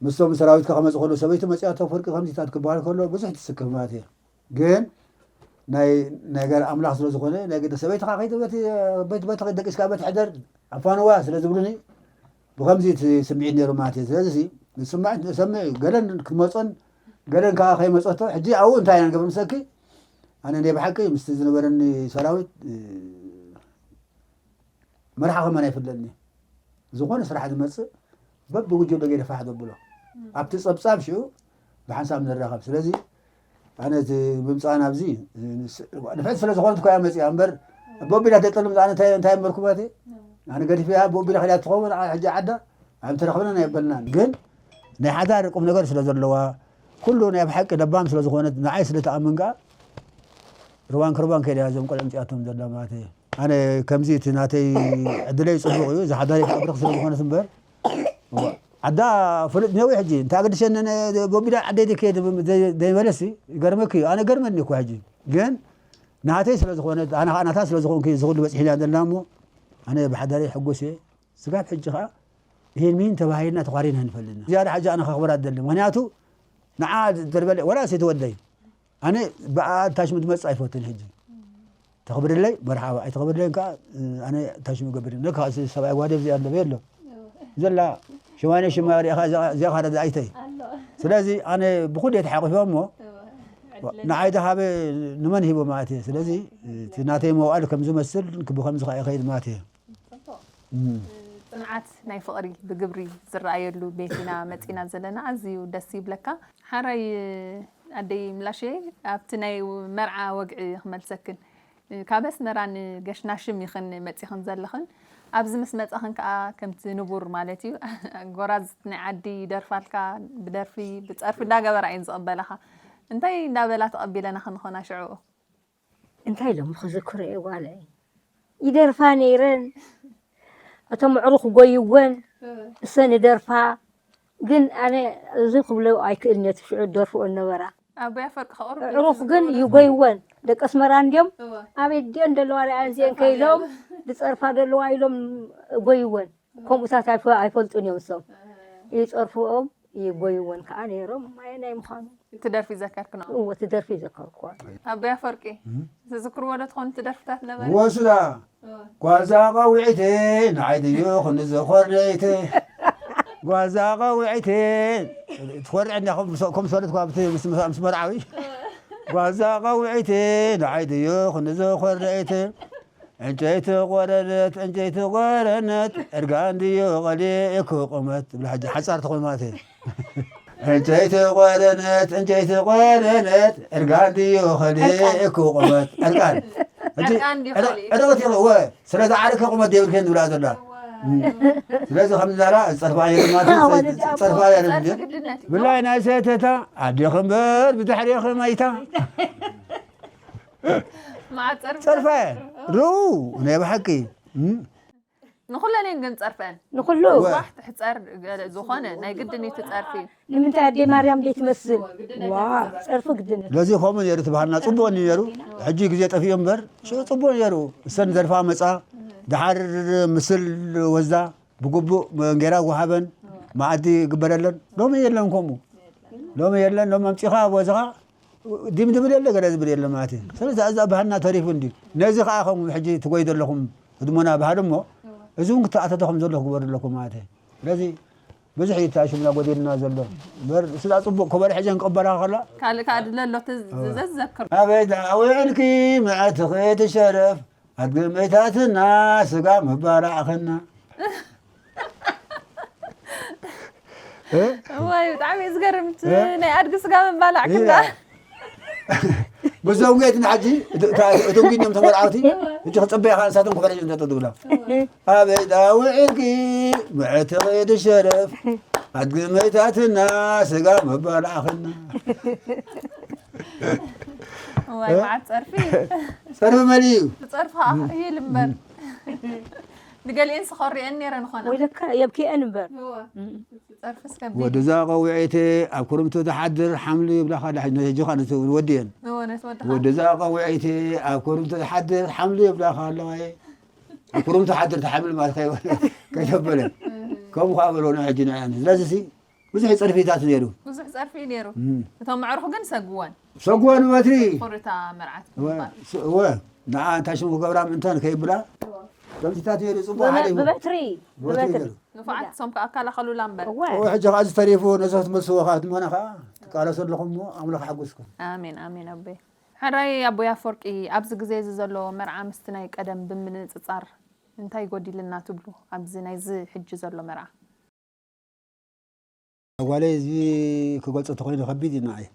ምስቶም ሰራዊትካ ከመፅእ ከሎ ሰበይቲ መፅያቶ ፍርቂ ከምዚታት ክበሃል ከሎ ብዙሕ ትስክፍ ማለት እየ ግን ናይ ነገር ኣምላኽ ስለ ዝኾነ ናይ ግደ ሰበይትኻ ከይደ በቲ በቲ በቲ ደቂስካ በቲ ሕደር ኣፋንዋ ስለ ዝብሉኒ ብከምዚ እቲ ስምዒት ነይሩ ማለት እየ ስለዚ ስማዒት ሰምዕ እዩ ገለን ክመፆን ገለን ከዓ ከይመፀቶ ሕጂ ኣብኡ እንታይ ኢና ንገብር ምሰኪ ኣነ ናይ ብሓቂ ምስቲ ዝነበረኒ ሰራዊት መርሓ ከማን ኣይፍለጥን እዩ ዝኾነ ስራሕ ዝመፅእ በብጉጅለ ገይረ ፋሕ ዘብሎ ኣብቲ ፀብፃብ ሽዑ ብሓንሳብ ንራኸብ ስለዚ ኣነ እቲ ምምፃእ ናብዚ ንፍዕቲ ስለ ዝኾነት ኮያ መፅያ እምበር ቦቢላ ተጠልም ኣነ እንታይ እንታይ እምበርኩ ማለት ኣነ ገዲፈያ ቦቢላ ከዳ ትኸውን ሕጂ ዓዳ ኣይምተረኽብናን ኣይበልናን ግን ናይ ሓዳር ቁም ነገር ስለ ዘለዋ ኩሉ ናይ ብሓቂ ለባም ስለ ዝኾነት ንዓይ ስለ ተኣምን ከኣ ርዋን ክርዋን ከይዳ እዞም ቆልዑ ምፅኣቶም ዘላ ማለት እየ ኣነ ከምዚ እቲ ናተይ ዕድለይ ፅቡቅ እዩ ዝሓዳሪ ኣብርኽ ስለ ዝኾነት እምበር ዓዳ ፍሉጥ ነዊ ሕጂ እንታይ ኣገድሸኒ? ቦቢዳ ዓደይ ድከ ዘይበለሲ ይገርመኪ። ኣነ ገርመኒ እኮ ሕጂ ግን ናተይ ስለ ዝኾነ ኣነ ከዓ ናታ ስለ ዝኾንኩ ዝኹሉ በፂሕና ዘለና እሞ ኣነ ብሓዳረይ ሕጉስ እየ። ስጋብ ሕጂ ከዓ ይህን ሚን ተባሂልና ተኳሪና ንፈልጥና። ዝያዳ ሕጂ ኣነ ከኽብራ ደሊ ምክንያቱ ንዓ ተልበለ ወላ ሴት ወደይ ኣነ ብኣንታሽሙ ትመጽእ ኣይፈትን ሕጂ ተኽብርለይ መርሓባ ኣይተኽብርለይን ከዓ ኣነ ታሽሙ ገብር ነካ ሰብኣይ ጓደብ ዚኣ ኣለበ የሎ ዘላ ሸማንየ ሽማ ሪእኻ እዚኣ ካረዳ ኣይተይ ስለዚ ኣነ ብኩሉ የተሓቂፎ እሞ ንዓይ ዝሃበ ንመን ሂቦ ማለት እየ ስለዚ እቲ ናተይ መዋእል ከም ዝመስል ብከምዚ ከዓ ይኸይድ ማለት እየ ጽንዓት ናይ ፍቕሪ ብግብሪ ዝረኣየሉ ቤት ኢና መጺና ዘለና ኣዝዩ ደስ ይብለካ ሓራይ ኣደይ ምላሽየ ኣብቲ ናይ መርዓ ወግዒ ክመልሰክን ካብ ኣስመራ ንገሽናሽም ኢኽን መጺኽን ዘለኽን ኣብዚ ምስ መጻኽን ከኣ ከምቲ ንቡር ማለት እዩ ጎራዝት ናይ ዓዲ ይደርፋልካ ብደርፊ ብጸርፊ እንዳገበራ እየን ዝቕበላኻ እንታይ እንዳበላ ተቐቢለና ክንኾና ሽዑኡ እንታይ ኢሎም ክዝክሩ እየ ጓለይ ይደርፋ ነይረን እቶም ኣዕሩኽ ጎይወን እሰን ይደርፋ ግን ኣነ እዚ ክብሎ ኣይክእልን እየ ሽዑ ዝደርፍኦ ነበራ ኣቦይ ኣፈወርቂ ከቕርብ ኣዕሩኽ ግን ይጎይወን ደቂ ኣስመራ እንድዮም ኣበይ ድዮን ዘለዋ ሪኣን እዚአን ከይሎም ዝፀርፋ ዘለዋ ኢሎም ጎይወን ከምኡታት ኣይፈልጡን እዮም እሶም ይፀርፍኦም ይጎይወን ከዓ ነይሮም ኣየናይ ምዃኑ እቲ ደርፊ ዘከርክና እዎ እቲ ደርፊ ይዘከርክዋ ኣቦይ ኣፈወርቂ ትዝክርዎ ዶ ትኾኑ እቲ ደርፍታት ነበረ ወስዳ ጓዛ ቀዊዕቲ ንዓይ ድዩ ክንዲ ዘኾርነይቲ ጓዛ ቀዊዕቲ ትኾርዕ እንዳ ከም ሰለት ኳ ምስ መርዓዊ ጓዛ ቀዊዕቲ ንዓይ ድዩ ክንዲ ዘኾርነይቲ ዕንጨይቲ ቆረነት ዕንጨይቲ ቆረነት እርጋን ድዩ ቀሊእኩ ቁመት ትብል ሕጂ ሓጻር ትኾን ማለት እዩ ዕንጨይቲ ቆረነት ዕንጨይቲ ቆረነት እርጋን ድዩ ከሊእኩ ቁመት ዕርቃን ዕርቕት ይኸወ ስለዚ ዓርከ ቁመት የብልክን ዝብላ ዘላ ስለዚ ከም ዝዛራ ጸርፋ የርማት ጸርፋ የርማት ብላይ ናይ ሰተታ ኣዴኺ እምበር ብድሕሪኺ መይታ ጸርፋ ርኡ ናይ ብሓቂ ንኹለን እየን ግን ጸርፈን። ንኹሉ። ዋ ትሕጸር ዝኾነ ናይ ግድን እዩ ትጸርፊ። ንምንታይ ኣደይ ማርያም ደይ ትመስል? ዋ ጸርፊ ግድን። ለዚ ከምኡ ነይሩ ትበሃልና ጽቡቕ ነይሩ። ሕጂ ግዜ ጠፊኡ እምበር ሽዑ ጽቡቕ ነይሩ። እሰን ዘርፋ መጻ ድሓር ምስል ወዛ ብግቡእ እንጌራ ወሃበን መኣዲ ይግበረለን። ሎሚ የለን ከምኡ። ሎሚ የለን ሎሚ ኣምጺኻ ወዝኻ ዲም ድብል የለ ገለ ዝብል የለ ማለት እዩ። ስለዚ እዛ ባህልና ተሪፉ እንዲ ነዚ ከዓ ከም ሕጂ ትጎይ ዘለኹም ህድሞና ባህል እሞ እዚ እውን ክተኣተተ ከም ዘሎ ክግበር ኣለኩም ማለት እዩ። ስለዚ ብዙሕ እዩ ተኣሽምና ጎዲልና ዘሎ እምበር ስዳ ፅቡቅ ኮበረ ሕጂ ንቀበላ ከላ ካልእ ከዓ ድለ ኣሎ ዘዘክር ኣበይ ዳዊዕልኪ ምዕትኺ ትሸረፍ ኣድግመይታትና ስጋ ምባላዕኽና እዋይ ብጣዕሚ እዩ ዝገርም እቲ ናይ ኣድጊ ስጋ ምባላዕ ክላ በዞም ጌት ንሓጂ እቶም ጊኖም ተመርዓውቲ እጅ ክፅበያ ከዓ ንሳቶም ክበረ እዮም ዘጠ ዝብላ ኣበይ ዳውዒልኪ ምዕትኺ ድሸረፍ ኣድጊ መይታትና ስጋ መባላዕኽና እዋይ መዓት ፀርፊ ፀርፊ መሊ እዩ ፀርፊ ከዓ ይል እምበር ንገሊአን ስኸሪአን ነይረን ኾና ወይለካ የብኪአን እምበር ወድዛ ቀዊዐይቲ ኣብ ክርምቲ ትሓድር ሓምሊ ይብላኻ ሕጂ ኻን ወዲየን ወድዛ ቀዊዐይቲ ኣብ ክርምቲ ትሓድር ሓምሊ ይብላኻ ኣለዋ ኣብ ክርምቲ ሓድር ትሓምል ማለት ከይበለ ከምኡ ከዓ በልዎ ንሕጂ ንዕን ስለዚ ብዙሕ ፀርፊታት ነይሩ ብዙሕ ፀርፊ ነይሩ እቶም ኣዕሩኽ ግን ሰግወን ሰግወን በትሪ ቁርታ መርዓት እወ ንዓ እንታይ ሽሙ ክገብራ ምእንታን ከይብላ ከምዚታት ነይሩ ፅቡቅ ሓሊፉ ብበትሪ ብበትሪ ንፉዓት እሶም ከዓ ኣከላኸሉላ እምበር እወ ሕጂ ከዓ እዚ ተሪፉ ነዚ ክትመልስዎ ከዓ ትመነ ከዓ ትቃለሱ ኣለኹም እሞ ኣምላኽ ሓጉስኩም ኣሜን ኣሜን ኣቦይ ሕራይ ኣቦይ ኣፈወርቂ ኣብዚ ግዜ እዚ ዘሎ መርዓ ምስቲ ናይ ቀደም ብምንፅፃር እንታይ ጎዲልና ትብሉ ኣብዚ ናይዚ ሕጂ ዘሎ መርዓ ጓለይ እዚ ክገልፆ ተኮይኑ ከቢድ እዩ ንዓይ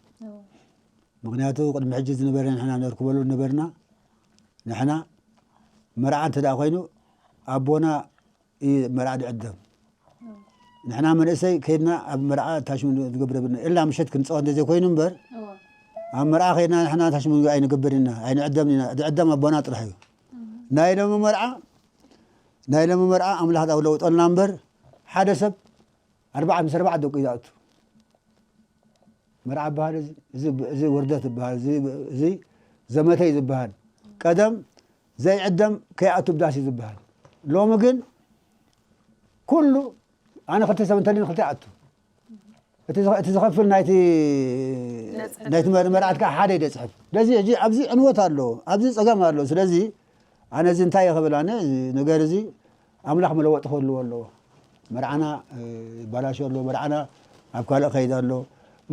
ምክንያቱ ቅድሚ ሕጂ ዝነበረ ንሕና ነርክበሉ ነበርና ንሕና መርዓ እንተ ኮይኑ ኣቦና እዩ መርዓ ድዕደም ንሕና መንእሰይ ከይድና ኣብ መርዓ ታሽሙ ዝገብረ ብና እላ ምሸት ክንፀወት እንተዘይኮይኑ እምበር ኣብ መርዓ ከይድና ንሕና ታሽሙ ኣይንገብር ኢና ኣይንዕደም ኢና ዝዕደም ኣቦና ጥራሕ እዩ ናይ ሎሚ መርዓ ናይ ሎሚ መርዓ ኣምላኽ ዳው ለውጠልና እምበር ሓደ ሰብ ኣርባዓ ምስ ኣርባዓ ደቁ ይኣቱ። መርዓ በሃል እዚ ውርደት ይበሃል። እዚ ዘመተ እዩ ዝበሃል። ቀደም ዘይዕደም ከይኣቱ ብዳስ እዩ ዝበሃል። ሎሚ ግን ኩሉ ኣነ ክልተ ሰብ እንተልዩ ክልተ ይኣቱ። እቲ ዝኸፍል ናይቲ መርዓት ከዓ ሓደ ይደፅሕፍ። ስለዚ ሕጂ ኣብዚ ዕንወት ኣሎ፣ ኣብዚ ፀገም ኣሎ። ስለዚ ኣነ እዚ እንታይ እየ ክብል ኣነ እዚ ነገር እዚ ኣምላኽ መለወጢ ክህልዎ ኣለዎ። መርዓና ይባላሾ ኣሎ፣ መርዓና ኣብ ካልእ ከይድ ኣሎ።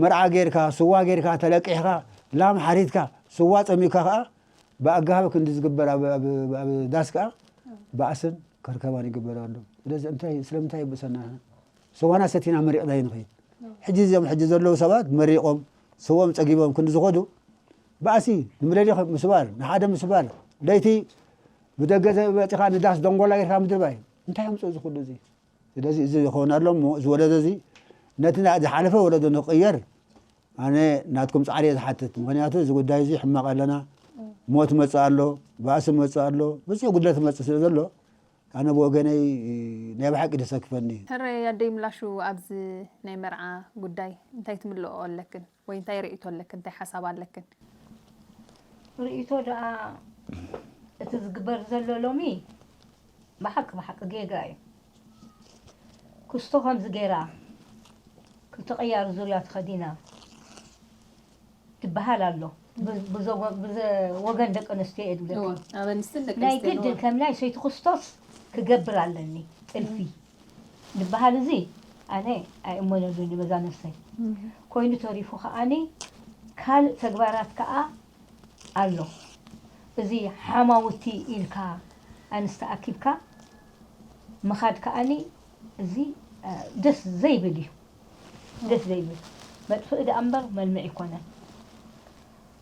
መርዓ ጌርካ፣ ስዋ ጌርካ፣ ተለቂሕካ፣ ላም ሓሪድካ፣ ስዋ ፀሚካ ከዓ ብኣጋሃብ ክንዲ ዝግበር ኣብ ዳስ ከዓ ባእስን ከርከባን ይግበር ኣሎ። ስለዚ ስለምንታይ ይብእሰና? ስዋና ሰቲና መሪቕና ይንኸይድ። ሕጂ እዚኦም ሕጂ ዘለዉ ሰባት መሪቖም ስዎም ፀጊቦም ክንዲ ዝኸዱ ባእሲ ንምለሊ ምስባር ንሓደ ምስባር ለይቲ ብደገ መፂኻ ንዳስ ደንጎላ ጌርካ ምድርባይ እንታይ ኣምፅኡ እዚ ኩሉ እዚ? ስለዚ እዚ ይኸውን ኣሎ እሞ እዚ ወለዶ እዚ ነቲ ዝሓለፈ ወለዶ ንክቕየር ኣነ ናትኩም ፃዕሪ እየ ዝሓትት። ምክንያቱ እዚ ጉዳይ እዚ ሕማቕ ኣለና። ሞት መፅእ ኣሎ፣ ባእሲ መፅእ ኣሎ፣ ብዙሕ ጉድለት መፅእ ስለ ዘሎ ኣነ ብወገነይ ናይ ብሓቂ ደሰክፈኒ። ሕረይ ኣደይ ምላሹ ኣብዚ ናይ መርዓ ጉዳይ እንታይ ትምልኦ ኣለክን ወይ እንታይ ርእይቶ ኣለክን እንታይ ሓሳብ ኣለክን? ርእይቶ ደኣ እቲ ዝግበር ዘሎ ሎሚ ብሓቂ ብሓቂ ጌጋ እዩ። ክስቶ ከምዚ ገይራ ክልተ ቀያሪ ዙርያ ተኸዲና ትበሃል ኣሎ። ብወገን ደቂ ኣንስትዮ እየ ዝብለኪ። ናይ ግድን ከም ናይ ሰይቲ ክስቶስ ክገብር ኣለኒ ጥልፊ ዝበሃል እዚ ኣነ ኣይእመነሉን በዛ ነፍሰይ። ኮይኑ ተሪፉ ከዓኒ ካልእ ተግባራት ከዓ ኣሎ። እዚ ሓማውቲ ኢልካ ኣንስቲ ኣኪብካ ምኻድ ከዓኒ እዚ ደስ ዘይብል እዩ። ደስ ዘይብል መጥፍኢ ደኣ እምበር መልምዒ ኣይኮነን።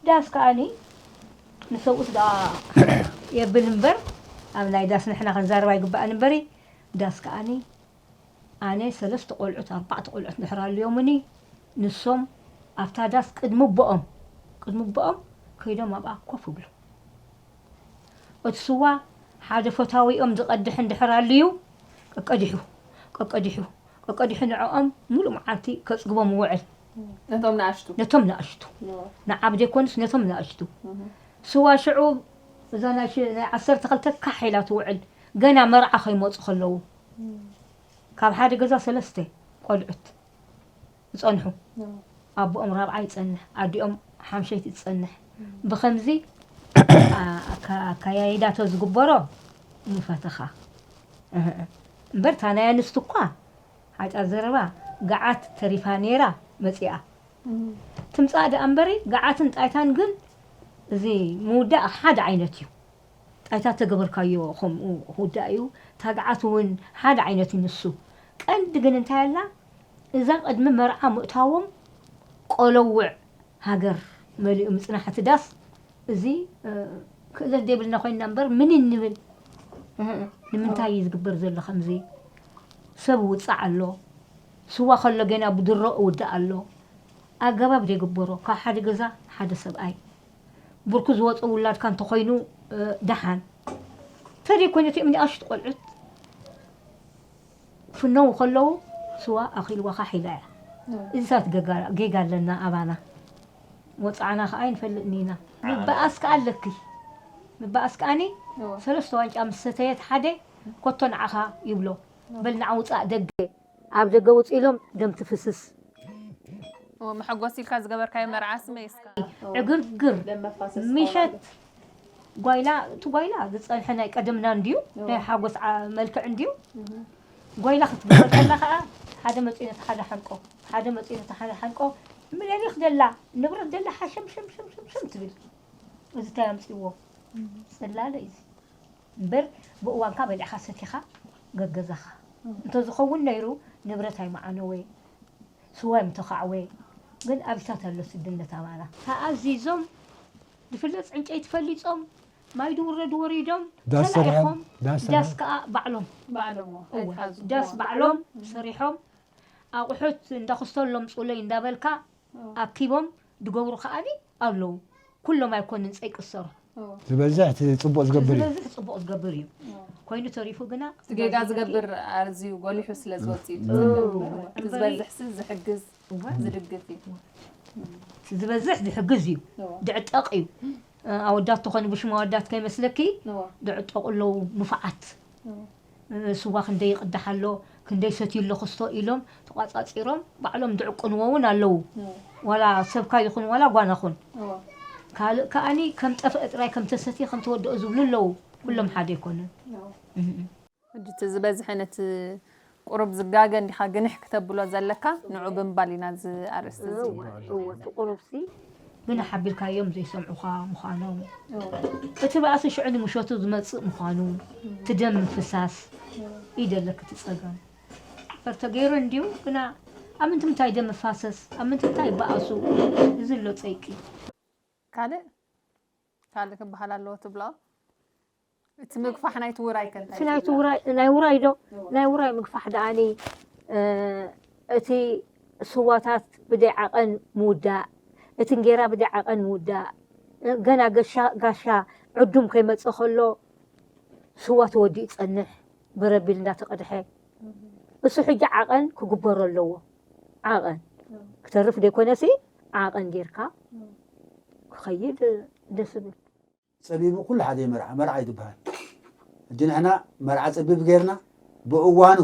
ዳስ ከዓኒ ንሰብኡት ደኣ የብል እምበር ኣብ ናይ ዳስ ንሕና ክንዛረብ ኣይግባእን እምበሪ ዳስ ከዓኒ ኣነ ሰለስተ ቆልዑት ኣርባዕተ ቆልዑት እንድሕር ኣልዮምኒ ንሶም ኣብታ ዳስ ቅድሚ ኣቦኦም ቅድሚ ኣቦኦም ከይዶም ኣብኣ ኮፍ ይብሉ። እቲ ስዋ ሓደ ፈታዊኦም ዝቐድሕ እንድሕር ኣልዩ ቀቀዲሑ ቀቀዲሑ ቀቀዲሑ ንዕኦም ሙሉእ መዓልቲ ከፅግቦም ይውዕል። ነቶም ንኣሽቱ ነቶም ንኣሽቱ ንዓብ ዘይኮኑስ ነቶም ንኣሽቱ ስዋ ሽዑ እዛ ናይ ዓሰርተ ክልተ ካሕ ኢላ ትውዕል ገና መርዓ ከይመፁ ከለዉ ካብ ሓደ ገዛ ሰለስተ ቆልዑት ይፀንሑ። ኣቦኦም ራብዓይ ይፀንሕ፣ ኣዲኦም ሓምሸይቲ ትፀንሕ። ብኸምዚ ኣካያይዳ ተዝግበሮ ምፈተኻ። እምበር እታ ናይ ኣንስቲ እኳ ሓጫ ዘረባ ገዓት ተሪፋ ነይራ መፂኣ። ትምፃእ ደኣ እምበሪ ገዓትን ጣይታን ግን እዚ ምውዳእ ሓደ ዓይነት እዩ። ጣይታ ተገበርካዮ ከምኡ ክውዳእ እዩ። ታግዓት እውን ሓደ ዓይነት እዩ ንሱ። ቀንዲ ግን እንታይ ኣላ እዛ ቅድሚ መርዓ ምእታዎም ቆለውዕ ሃገር መሊኡ ምፅናሕ እቲ ዳስ እዚ ክእለት ዘይብልና ኮይንና እምበር ምን ንብል ንምንታይ እዩ ዝግበር ዘሎ ከምዚ ሰብ ውፃዕ ኣሎ ስዋ ከሎ ገና ብድሮ እውዳእ ኣሎ ኣገባብ ዘይግበሮ ካብ ሓደ ገዛ ሓደ ሰብኣይ ብርኩ ዝወፀ ውላድካ እንተኾይኑ ደሓን ተደይ ኮይነ እቲኦም ንኣሽቱ ቆልዑት ክፍነው ከለዉ ስዋ ኣኺልዋ ካሕ ኢላ እያ እዚታት ጌጋ ኣለና ኣባና ወፃዕና ከዓ ኣይንፈልጥን ኢና ምበኣስ ከዓ ኣለኪ ምበኣስ ከዓኒ ሰለስተ ዋንጫ ምስ ሰተየት ሓደ ኮቶ ንዓኻ ይብሎ በል ንዓ ውፃእ ደገ ኣብ ደገ ውፅ ኢሎም ደም ትፍስስ መሐጎስ ኢልካ ዝገበርካዮ መርዓ ስመ ይስካ ዕግርግር ምሸት ጓይላ እቲ ጓይላ ዝፀንሐ ናይ ቀደምና እንድዩ ናይ ሓጎስ መልክዕ እንድዩ ጓይላ ክትግበር ከላ ከዓ ሓደ መፂኡ ነቲ ሓደ ሓንቆ ሓደ መፂኡ ነቲ ሓደ ሓንቆ ምለሊክ ደላ ንብረት ደላ ሓሸምሸምሸምሸም ትብል እዚ እንታይ ኣምፅዎ ፅላለ እዩ እምበር ብእዋንካ በሊዕካ ሰቲኻ ገገዛኻ እንተዝኸውን ነይሩ ንብረት ኣይመዓነወ ስዋይ ምተኻዕወ ግን ኣብታት ኣሎ ስድነት ኣባና ተኣዚዞም ዝፍለፅ ዕንጨይቲ ፈሊፆም ማይ ድውረድ ወሪዶም ተላኢኾም ዳስ ከዓ ባዕሎም ዳስ ባዕሎም ሰሪሖም ኣቑሑት እንዳክስተሎም ፁለይ እንዳበልካ ኣኪቦም ድገብሩ ከዓኒ ኣለዉ ኩሎም ኣይኮንን ፀይቅሰሩ ዝበዝሕ እቲ ፅቡቕ ዝገብር እዩ። ዝበዝሕ ፅቡቕ ዝገብር እዩ። ኮይኑ ተሪፉ ግና እቲ ጌጋ ዝገብር ኣዝዩ ጎሊሑ ስለ ዝወፅእ እዩ። እቲ እምበሪ- ዝበዝሕሲ ዝሕግዝ ዝድግፍ እዩ። ዝበዝሕ ዝሕግዝ እዩ። ድዕጠቕ እዩ። ኣወዳት ተኾኑ ብሽም ኣወዳት ከይመስለኪ እዎ። ድዕጠቑ ኣለዉ። ንፉዓት ስዋ ክንደይ ይቕዳሕ ኣሎ፣ ክንደይ ሰትዩ ኣሎ ክስቶ ኢሎም ተቋፃፂሮም ባዕሎም ድዕቅንዎ እውን ኣለዉ። ዋላ ሰብካ ይኹን ዋላ ጓና ኹን። ካልእ ከኣኒ ከም ጠፍአ ጥራይ ከም ተሰትየ ከም ተወድኦ ዝብሉ ኣለዉ። ኩሎም ሓደ ኣይኮኑን። ሕጂ እቲ ዝበዝሐ ነቲ ቁሩብ ዝጋገ እንዲኻ ግንሕ ክተብሎ ዘለካ ንዑ ብምባል ኢና እዚ ኣርእስቲ እዚ። እወ እቲ ቁሩብሲ ግን ሓቢርካዮም ዘይሰምዑኻ ምዃኖም እቲ ባእሲ ሽዑ ንምሸቱ ዝመፅእ ምዃኑ እቲ ደም ምፍሳስ እዩ ዘለክ እቲ ፀገም። ፈር ተገይሩ እንድዩ ግና ኣብ ምንትምታይ ደም ምፋሰስ ኣብ ምንትምታይ ይበኣሱ እዚ ኣሎ ፀይቂ። ካልእ ካልእ ክበሃል ኣለዎ ትብሎ? እቲ ምግፋሕ ናይቲ ውራይ ከ እንታይ እቲ ናይቲ ውራይ ናይ ውራይ ዶ ናይ ውራይ ምግፋሕ ደኣኒ እ፣ እቲ ስዋታት ብደይ ዓቐን ምውዳእ እቲ እንጌራ ብደይ ዓቐን ምውዳእ እ፣ ገና ገሻ ጋሻ ዕዱም ከይመፀ ከሎ ስዋ ተወዲኡ ይፀንሕ በረቢል እንዳተቐድሐ እሱ ሕጂ ዓቐን ክግበሮ ኣለዎ። ዓቐን ክተርፍ ደይኮነሲ ዓቐን ጌርካ ክኸይድ ደስ ዝብል ፀቢቡ ኩሉ ሓደ መርዓ መርዓ እዩ ዝበሃል። ሕጂ ንሕና መርዓ ፀቢብ ጌርና ብእዋኑ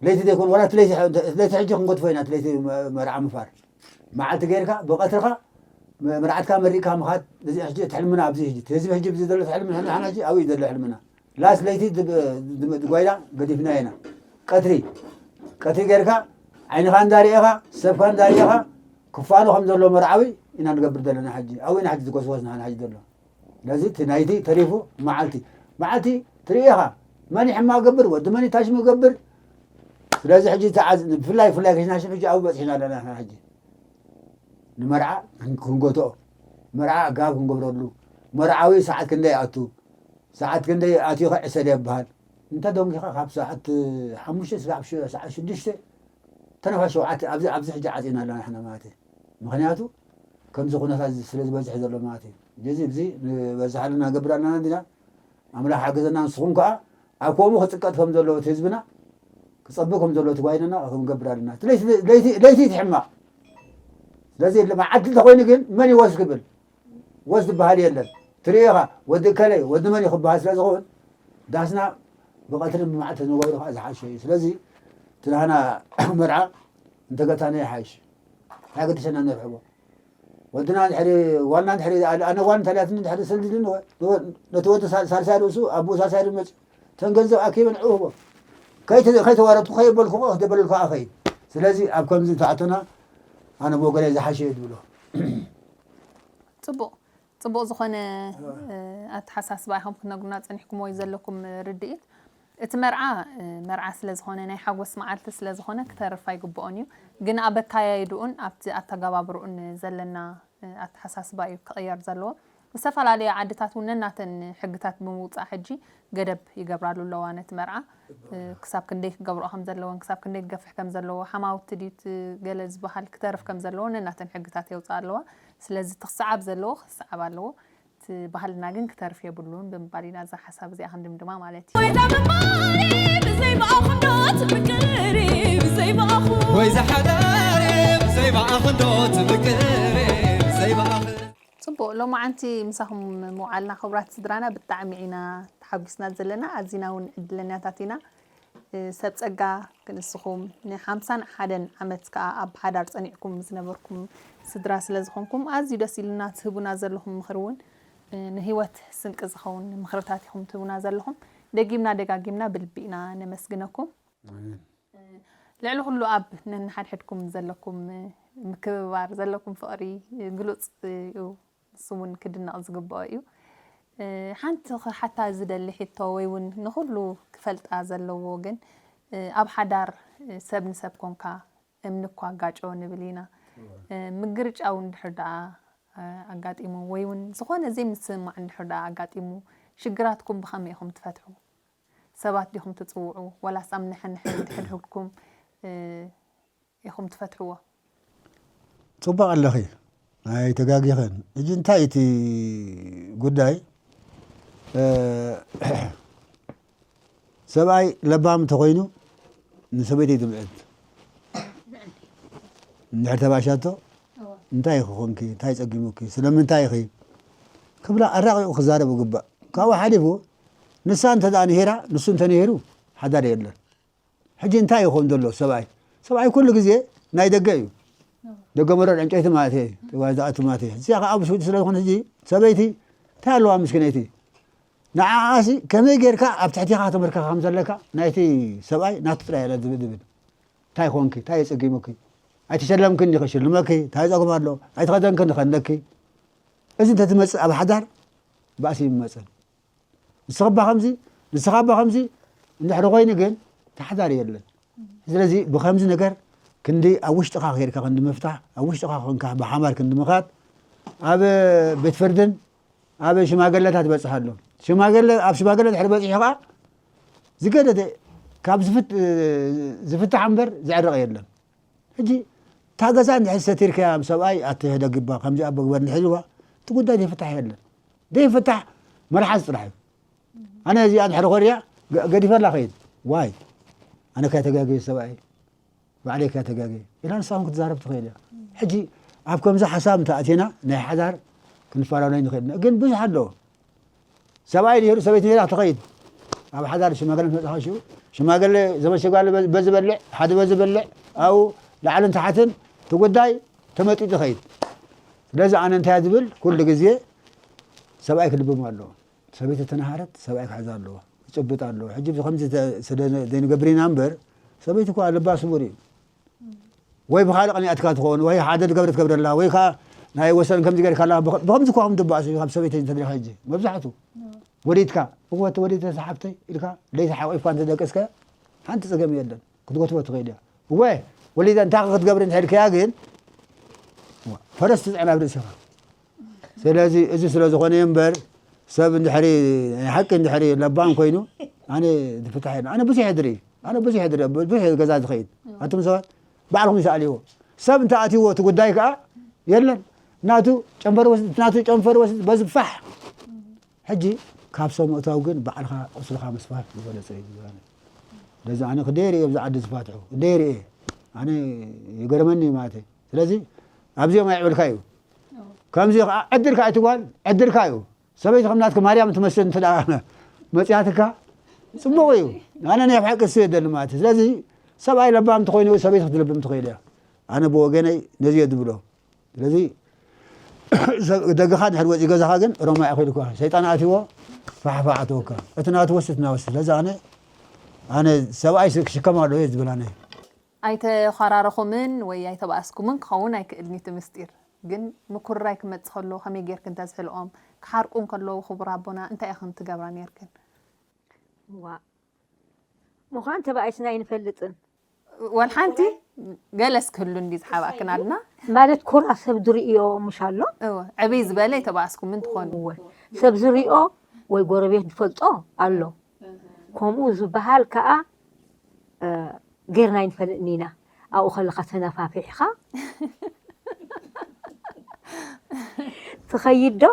ለይቲ ዘይኮን ዋላ እቲ ለይቲ ለይቲ ሕጂ ክንገድፎ ኢና እቲ ለይቲ መርዓ ምፋር መዓልቲ ጌርካ ብቐትርኻ መርዓትካ መሪቕካ ምኻድ እዚ ሕጂ እቲ ሕልምና ኣብዚ ሕጂ እቲ ህዝቢ ሕጂ ብዚ ዘሎ እቲ ሕልሚ ንሕና ሕጂ ኣብኡ እዩ ዘሎ ሕልምና ላስ ለይቲ ጓይላ ገዲፍና ኢና ቀትሪ ቀትሪ ጌርካ ዓይንኻ እንዳርኤኻ ሰብካ እንዳርኤኻ ክፋኖ ከም ዘሎ መርዓዊ ኢና ንገብር ዘለና ሕጂ ኣብኡ ኢና ሕጂ ዝጎስጎስ ንሓና ሕጂ ዘሎ ስለዚ እቲ ናይቲ ተሪፉ መዓልቲ መዓልቲ ትርኢ ኢኻ መን ይሕማ ገብር ወዲ መን ይታሽሙ ገብር ስለዚ ሕጂ ተዓዝ ብፍላይ ብፍላይ ከሽናሽም ሕጂ ኣብኡ በፂሕና ኣለና ንሕና ሕጂ ንመርዓ ክንጎትኦ መርዓ ኣጋብ ክንገብረሉ መርዓዊ ሰዓት ክንደይ ይኣቱ ሰዓት ክንደይ ኣትዩ ከ ዕሰል ይበሃል እንተ ደንጊኻ ካብ ሰዓት ሓሙሽተ ስጋዕ ሰዓት ሽዱሽተ ተነፋ ሸውዓተ ኣብዚ ኣብዚ ሕጂ ዓፂና ኣለና ንሕና ማለት እዩ ምኽንያቱ ከምዚ ኩነታት ስለ ዝበዝሕ ዘሎ ማለት እዩ እዚ እዚ ንበዝሓልና ገብር ኣለና እንዲና ኣምላኽ ሓገዘና ንስኹም ከዓ ኣብ ከምኡ ክፅቀጥ ከም ዘለዎ እቲ ህዝብና ክፀብእ ከም ዘለዎ እቲ ጓይናና ክንገብር ኣለና ለይቲ ትሕማቕ ስለዚ መዓልቲ እንተኮይኑ ግን መን ይወስ ክብል ወስ ዝበሃል የለን ትርኢ ኢኻ ወዲ ከለይ ወዲ መን ክበሃል ስለ ዝኸውን ዳስና ብቐትርን ብመዓልቲ ንገብሮ ከዓ ዝሓሸ እዩ ስለዚ እቲ ናህና መርዓ እንተገታና ይሓይሽ እንታይ ገድሰና ንርሕቦ ወድና ድሕሪ ዋና ድሕሪ ኣነ ጓል እንተልያትኒ ድሕሪ ስልዲ ነቲ ወዲ ሳልሳይ ርእሱ ኣቦ ሳልሳይ ርእሱ መፅኡ ተን ገንዘብ ኣኪበ ንዕኡ ህቦ ከይተዋረድኩ ከየበልኩ ክደበለልኩ ኣኸይድ ስለዚ ኣብ ከምዚ ተኣቶና ኣነ ብወገነይ ዝሓሸ እየ ዝብሎ ፅቡቕ ፅቡቕ ዝኾነ ኣተሓሳስባ ኢኹም ክትነግሩና ፀኒሕኩምዎ እዩ ዘለኩም ርድኢት እቲ መርዓ መርዓ ስለ ዝኾነ ናይ ሓጎስ መዓልቲ ስለ ዝኾነ ክተርፍ ኣይግብኦን እዩ ግን ኣብ ኣካያይድኡን ኣብቲ ኣተጋባብርኡን ዘለና ኣተሓሳስባ እዩ ክቕየር ዘለዎ ዝተፈላለዩ ዓድታት እውን ነናተን ሕግታት ብምውፃእ ሕጂ ገደብ ይገብራሉ ኣለዋ ነቲ መርዓ ክሳብ ክንደይ ክገብርኦ ከም ዘለወን ክሳብ ክንደይ ክገፍሕ ከም ዘለዎ ሓማውቲ ድዩ ገለ ዝበሃል ክተርፍ ከም ዘለዎ ነናተን ሕግታት የውፅኣ ኣለዋ ስለዚ እቲ ክሰዓብ ዘለዎ ክሰዓብ ኣለዎ እቲ ባህልና ግን ክተርፍ የብሉን ብምባል ኢና እዛ ሓሳብ እዚኣ ክንድምድማ ማለት እዩ። ወይ ዳምባሪ ብዘይ ብኣኹም ዶ ትምቅሪ ብዘይ ብኣኹም ወይ ዝሓዳሪ ብዘይ ብኣኹም ዶ ትምቅሪ ብዘይ ብኣኹም ፅቡቕ ሎማዓንቲ ምሳኹም ምውዓልና ክቡራት ስድራና ብጣዕሚ ኢና ተሓጒስና ዘለና ኣዚና እውን ዕድለኛታት ኢና ሰብ ጸጋ ክንስኹም ንሓምሳን ሓደን ዓመት ከኣ ኣብ ሓዳር ጸኒዕኩም ዝነበርኩም ስድራ ስለ ዝኾንኩም ኣዝዩ ደስ ኢሉና ትህቡና ዘለኹም ምኽሪ እውን ንህይወት ስንቂ ዝኸውን ምኽርታት ኢኹም ትህቡና ዘለኹም ደጊምና ደጋጊምና ብልቢ ኢና ነመስግነኩም ልዕሊ ኩሉ ኣብ ነንሓድሕድኩም ዘለኩም ምክብባር ዘለኩም ፍቕሪ ግሉጽ እዩ ንሱ እውን ክድነቕ ዝግብኦ እዩ ሓንቲ ክሓታ ዝደሊ ሕቶ ወይ እውን ንኩሉ ክፈልጣ ዘለዎ ግን ኣብ ሓዳር ሰብ ንሰብ ኮንካ እምኒ እኳ ኣጋጨወ ንብል ኢና ምግርጫው እንድሕር ደኣ ኣጋጢሙ ወይ እውን ዝኾነ ዘይምስምማዕ እንድሕር ደኣ ኣጋጢሙ ሽግራትኩም ብኸመይ ኢኹም ትፈትሑ ሰባት ዲኹም ትፅውዑ ወላስ ኣብ ነሐንሐ ድሕድሕድኩም ኢኹም ትፈትሕዎ? ፅቡቕ ኣለኺ ኣይተጋጊኸን። ሕጂ እንታይ እቲ ጉዳይ ሰብኣይ ለባም እንተኾይኑ ንሰበይቲ ትምዕድ። እንድሕር ተባሻቶ እንታይ ክኾንኪ እንታይ ጸጊሙኪ ስለምንታይ ኢኺ ክብላ ኣራቂቑ ክዛረብ ይግባእ። ካብኡ ሓሊፉ ንሳ እንተ ንሄራ ንሱ እንተ ነሄሩ ሓዳር የለን። ሕጂ እንታይ ይኸውን ዘሎ ሰብኣይ? ሰብኣይ ኩሉ ግዜ ናይ ደገ እዩ። ደገ መረር ዕንጨይቲ ማለት እየ፣ ዋይ ዝኣቱ ማለት እየ። እዚኣ ከዓ ኣብ ስዊድ ስለ ዝኾነ ሕጂ ሰበይቲ እንታይ ኣለዋ ምስኪነይቲ? ንዓኣሲ ከመይ ጌርካ ኣብ ትሕቲኻ ከተመርክኻ ከም ዘለካ ናይቲ ሰብኣይ ናቱ ጥራይ እያ ዝብል ዝብል። እንታይ ኮንኪ? እንታይ የጸጊሙኪ? ኣይተሸለምክን ዲኺ? ሽልመኪ። እንታይ ጸገም ኣሎ? ኣይተኸደንክን ዲኺ? ከደንኪ። እዚ እንተትመጽእ ኣብ ሓዳር ባእሲ ይመጸን። ንስኻ እባ ከምዚ ንስኻ እባ ከምዚ እንድሕሪ ኮይኑ ግን ተሓዳሪ የለን። ስለዚ ብከምዚ ነገር ክንዲ ኣብ ውሽጥኻ ኬድካ ክንዲ ምፍታሕ ኣብ ውሽጥኻ ኮንካ ብሓማር ክንዲ ምኻድ ኣብ ቤት ፍርድን ኣብ ሽማገለታት ይበፅሕ ኣሎ። ሽማገለ ኣብ ሽማገለ ድሕሪ በፂሑ ከዓ ዝገደደ ካብ ዝፍት- ዝፍታሕ እምበር ዘዕርቕ የለን። ሕጂ እታ ገዛ እንድሕር ሰቲርካያ ምስ ሰብኣይ ኣቲ ሕደግባ ከምዚኣ በግበር እንድሕር ኢልዋ እቲ ጉዳይ ዘይፍታሕ የለን። ዘይፍታሕ መልሓስ ጥራሕ እዩ። ኣነ እዚኣ እንድሕር ኮርያ ገ- ገዲፈላ ከይድ ዋይ ኣነ ካይ ተጋገየ ሰብኣይ ባዕለይ ካይ ተጋገየ ኢላ ንሳ እውን ክትዛረብ ትኽእል እያ። ሕጂ ኣብ ከምዚ ሓሳብ እንተ ኣቲና ናይ ሓዳር ክንፈላለይ ንኽእል ኢና። ግን ብዙሕ ኣለዎ። ሰብኣይ ነይሩ ሰበይቲ ነይራ ትኸይድ ኣብ ሓዳር ሽማግለ መፅኻ ሽኡ ሽማግለ ዘመሸጓለ በዚ በልዕ ሓደ በዚ በልዕ ኣብኡ ላዕልን ታሕትን እቲ ጉዳይ ተመጢጡ ይኸይድ። ስለዚ ኣነ እንታይ ዝብል ኩሉ ግዜ ሰብኣይ ክልብም ኣለዎ። ሰበይቲ ተናሃረት ሰብኣይ ክሕዛ ኣለዎ ክጭብጥ ኣለዎ። ሕጂ ከምዚ ዘይንገብር ኢና እምበር ሰበይቲ እኳ ልባ ስቡር እዩ። ወይ ብኻልእ ቀኒኣትካ ትኸውን ወይ ሓደ ዝገብረ ትገብረላ ወይ ከዓ ናይ ወሰን ከምዚ ገርካ ኣላ ብኸምዚ እኳ ከም ድባእስ ካብ ሰበይቲ እንተድሪኻ ሕጂ መብዛሕቱ ወሊድካ እወ ተወሊደ ዝሓፍተይ ኢልካ ለይቲ ሓቂፍካ እንተደቀስካያ ሓንቲ ፀገም የለን ክትጎትቦ ትኽእል እያ። እወ ወሊደ እንታይ ክትገብር እንድሕር ኢልካያ ግን ፈረስ ትፅዕን ኣብ ርእስኻ። ስለዚ እዚ ስለ ዝኾነ እዩ እምበር ሰብ እንድሕሪ ናይ ሓቂ እንድሕሪ ለባም ኮይኑ ኣነ ዝፍታሕ የለን። ኣነ ብዙሕ እየ ዝርኢ ኣነ ብዙሕ እየ ዝርኢ ብዙሕ እየ ገዛ ዝኸይድ ኣቱም ሰባት ባዕልኹም ይሰኣልዎ። ሰብ እንተኣትይዎ እቲ ጉዳይ ከዓ የለን ናቱ ጨንፈር ወስድ ናቱ ጨንፈር ወስድ በዚ ፋሕ። ሕጂ ካብ ሰብ ምእታው ግን ባዕልኻ ቁስልኻ ምስፋሕ ዝበለፀ እዩ ዝብላኒ። ስለዚ ኣነ ክደይ ርእየ ኣብዚ ዓዲ ዝፋትሑ ክደይ ርእየ ኣነ ይገርመኒ እዩ ማለት እዩ። ስለዚ ኣብዚኦም ኣይዕብልካ እዩ። ከምዚ ከዓ ዕድልካ ኣይትጓል ዕድልካ እዩ። ሰበይቲ ከም ናትካ ማርያም ትመስል እንተ ደኣ መፅያትካ ፅቡቕ እዩ። ኣነ ናይ ብሓቂ እሱ የደሊ ማለት እዩ። ስለዚ ሰብኣይ ለባም እንተኮይኑ ሰበይቲ ክትልብም ትኽእል እያ። ኣነ ብወገነይ ነዚ እየ ዝብሎ። ስለዚ ሰብ ደገኻ ድሕር ወፂ ገዛኻ ግን ሮማ ኢኹ ኢልካ ሰይጣን ኣትዎ ፋሕፋሕ ኣትወካ እቲ ናትወስ እቲ ናወስ ስለዚ ኣነ ኣነ ሰብኣይ ክሽከም ኣለዎ እየ ዝብል ኣነ። ኣይተዃራረኹምን ወይ ኣይተባእስኩምን ክኸውን ኣይክእልን እቲ ምስጢር። ግን ምኩርራይ ክመጽእ ከሎ ከመይ ጌርክን ተዝሕልኦም፣ ክሓርቁ እንከለዉ ክቡር ኣቦና እንታይ ኢኽን ትገብራ ኔርክን? ዋእ ምዃን ተባኢስና ኣይንፈልጥን። ወላ ሓንቲ ገለስ ክህሉ እንዲ ዝሓባእክን ኣልና። ማለት ኩራ ሰብ ዝርእዮ ምሽ ኣሎ። እወ ዕብይ ዝበለ ኣይተባእስኩምን ትኾኑ። እወ ሰብ ዝርእዮ ወይ ጎረቤት ዝፈልጦ ኣሎ። ከምኡ ዝበሃል ከኣ ጌርና ኣይንፈልጥን ኢና ኣብኡ ከለኻ ተነፋፊሕኻ ትኸይድ ዶ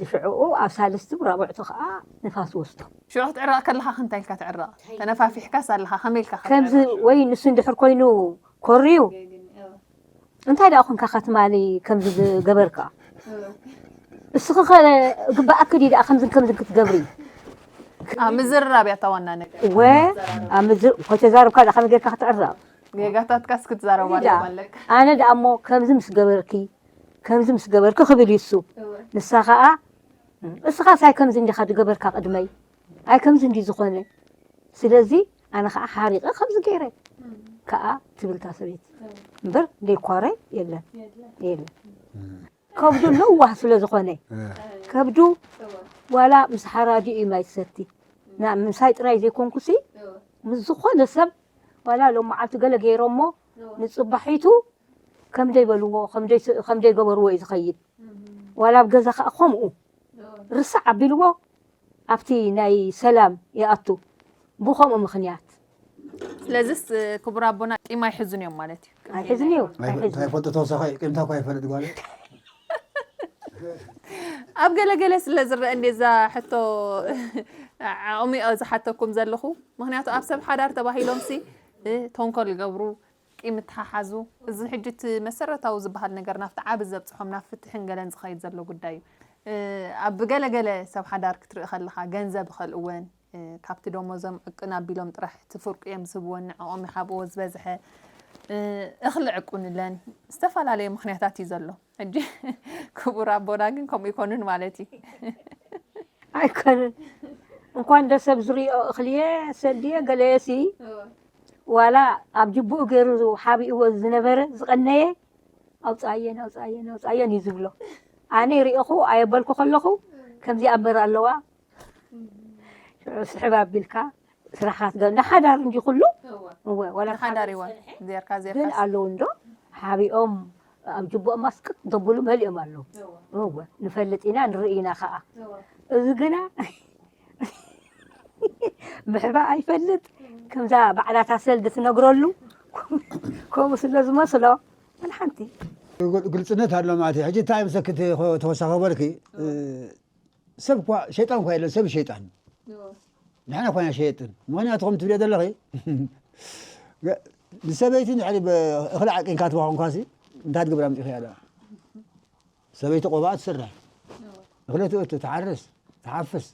ሽዕኡ ኣብ ሳልስቲ ራብዕቱ ከዓ ንፋስ ወስዶ ሽዑ ክትዕረቕ ከለኻ ክንታይ ኢልካ ትዕረቕ ተነፋፊሕካስ ኣለኻ ከመይ ኢልካ ከምዚ ክትዕረቕ ወይ ንሱ እንድሕር ኮይኑ ኮርዩ እንታይ ደኣ ኮንካ ከትማሊ ከምዚ ዝገበርካ እስኺ ኸ ግባኣኪ ድዩ ደኣ ከምዝን ከምዝን ክትገብሪ ኣብ ምዝርራብ እያ እታ ዋና ነገር እወ ኣብ ምዝር ኮይተዛርብካ ደኣ ከመይ ጌርካ ክትዕረቕ ጌጋታትካስ ክትዛረብ ኣለካ ኣለካ ኣነ ደኣ እሞ ከምዚ ምስ ገበርኪ ከምዚ ምስ ገበርኪ ክብል እዩ እሱ ንሳ ኸኣ እስኻስ ኣይ ከምዚ እንዲኻ ዝገበርካ ቅድመይ ኣይ ከምዚ እንዲ ዝኾነ ስለዚ ኣነ ኸዓ ሓሪቐ ከምዚ ገይረ ከኣ ትብል እታ ሰበይቲ እምበር ዘይኳረ የለን የለን ከብዱ ለዋህ ስለ ዝኾነ ከብዱ ዋላ ምስ ሓራዲ እዩ ማይ ትሰቲ ምሳይ ጥራይ ዘይኮንኩሲ ምስ ዝኾነ ሰብ ዋላ ሎም መዓልቲ ገለ ገይሮሞ ንፅባሒቱ ከም ደይበልዎ ከም ደይገበርዎ እዩ ዝኸይድ ዋላ ኣብ ገዛ ከዓ ከምኡ ርሳዕ ኣቢልዎ ኣብቲ ናይ ሰላም ይኣቱ ብኸምኡ ምኽንያት ስለዚስ ክቡር ኣቦና ቂም ኣይሕዙን እዮም ማለት እዩ ኣይሕዝን እዩ እንታይ ፈልጦ ተወሳኺ ቂምታ እኳ ይፈልጥ ጓል ኣብ ገለገለ ስለ ዝረአ እንዴ እዛ ሕቶ ኣዕሚቐ ዝሓተኩም ዘለኹ። ምኽንያቱ ኣብ ሰብ ሓዳር ተባሂሎም ሲ፣ እ፣ ተንኮል ይገብሩ፣ ቂም ይተሓሓዙ። እዚ ሕጂ እቲ መሰረታዊ ዝበሃል ነገር ናብቲ ዓቢ ዘብጽሖም ናብ ፍትሕን ገለን ዝኸይድ ዘሎ ጉዳይ እዩ። እ፣ ኣብ ገለገለ ሰብ ሓዳር ክትርኢ ከለኻ ገንዘብ ይኸልእወን፣ እ፣ ካብቲ ደሞዞም ዕቅን ኣቢሎም ጥራሕ እቲ ፍርቁ እዮም ዝህብወን፣ ንዕኦም ይሃብዎ ዝበዝሐ፣ እ፣ እኽሊ ዕቁንለን ዝተፈላለየ ምኽንያታት እዩ ዘሎ። ሕጂ ክቡር ኣቦና ግን ከምኡ ይኮኑን ማለት እዩ። ኣይኮነን። እንኳን ደሰብ ዝሪኦ እኽልየ ሰድየ ገለየሲ ዋላ ኣብ ጅቡኡ ገይሩ ሓቢእዎ ዝነበረ ዝቐነየ ኣውፃየን ኣውፃየን ኣውፃየን እዩ ዝብሎ። ኣነ ሪእኹ ኣየበልኩ ከለኹ ከምዚኣ እምበር ኣለዋ። ሽዑ ስሕብ ኣቢልካ ስራሕካ ትገ ንሓዳር እንዲ ኩሉ እወ፣ ወላ ንሓዳር ይወ ዜርካ ግን ዜርካ ኣለዉ እንዶ ሓቢኦም ኣብ ጅቡኦም ማስቅጥ ዘብሉ መሊኦም ኣለዉ። እወ ንፈልጥ ኢና ንርኢ ኢና ከዓ። እዚ ግና ምሕባእ ኣይፈልጥ ከምዛ ባዕላታ ሰልዲ ትነግረሉ ከምኡ ስለ ዝመስሎ ምን ሓንቲ ግልፅነት ኣሎ ማለት እዩ። ሕጂ እንታይ ምሰኪ ተወሳኺ በልኪ ሰብ እኳ ሸይጣን እኳ የለን፣ ሰብ ሸይጣን ንሕና እኳ ኢና ሸየጥን። ምክንያቱ ከም ትብልዮ ዘለኺ ንሰበይቲ ንድሕሪ እኽሊ ዓቂንካ ትባ ኮንኳሲ እንታይ ትገብር ኣምፂኺ እያ ደኣ ሰበይቲ ቆባኣ ትስርሕ፣ እኽሊ ትእቱ፣ ትሓርስ፣ ትሓፍስ፣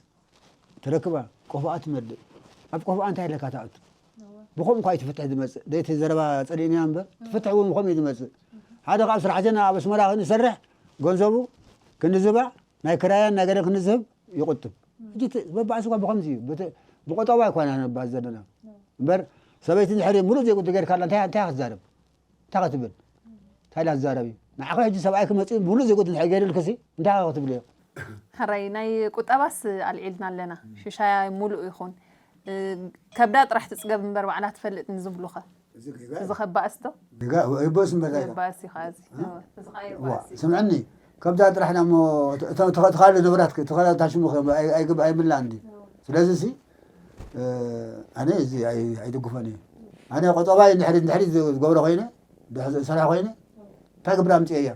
ትረክባ፣ ቆፎኣ ትመልእ። ኣብ ቆፎኣ እንታይ ኣለካ ትኣቱ? ብኸምኡ እኳ እዩ ትፍትሒ ዝመፅእ። ደይቲ ዘረባ ፀሊእንያ እምበር ትፍትሒ እውን ብኸምኡ እዩ ዝመፅእ። ሓደ ካብ ስራሕ ጀና ኣብ ኣስመራ ክንሰርሕ ገንዘቡ ክንዝባዕ ናይ ክራያን ናይ ገለን ክንዝህብ ይቁጥብ። ሕጂ እቲ በባእሲ እኳ ብኸምዚ እዩ። ብተ- ብቆጠባ ኣይኮና ነባዝ ዘለና እምበር ሰበይቲ ድሕሪ ሙሉእ ዘይቁጥብ ጌርካላ እንታይ እንታይ ክትዛረብ? እንታይ ክትብል እንታይ ዳትዛረብ እዩ ንዓኸ ሕጂ ሰብኣይ ክመፅእ ሙሉእ ዘይጎድል እንድሕር ገይሩልክሲ እንታይ ክትብልዮ? ሕራይ ናይ ቁጠባስ ኣልዒልና ኣለና ሽሻያ ሙሉእ ይኹን ከብዳ ጥራሕ ትፅገብ እምበር ባዕላ ትፈልጥ ንዝብሉኸ እዚ ከባእስ ዶ? ጌጋ ይበእስ እምበር ታይ ይበእስ እዩ ከዓ እዚ እዚ ከዓ ይበእስ እዩ ስምዕኒ ከብዳ ጥራሕ ዳ እሞ ተኻሉ ንብራት ተኻሉ ታሽሙ ኣይግብ ኣይምላእ እንዲ ስለዚ ሲ ኣነ እዚ ኣይድግፎን እየ ኣነ ቆጠባይ እንድሕሪ እንድሕሪ ዝገብሮ ኮይነ ዝሰርሐ ኮይነ እንታይ ግብሪ ኣምፅኤ እያ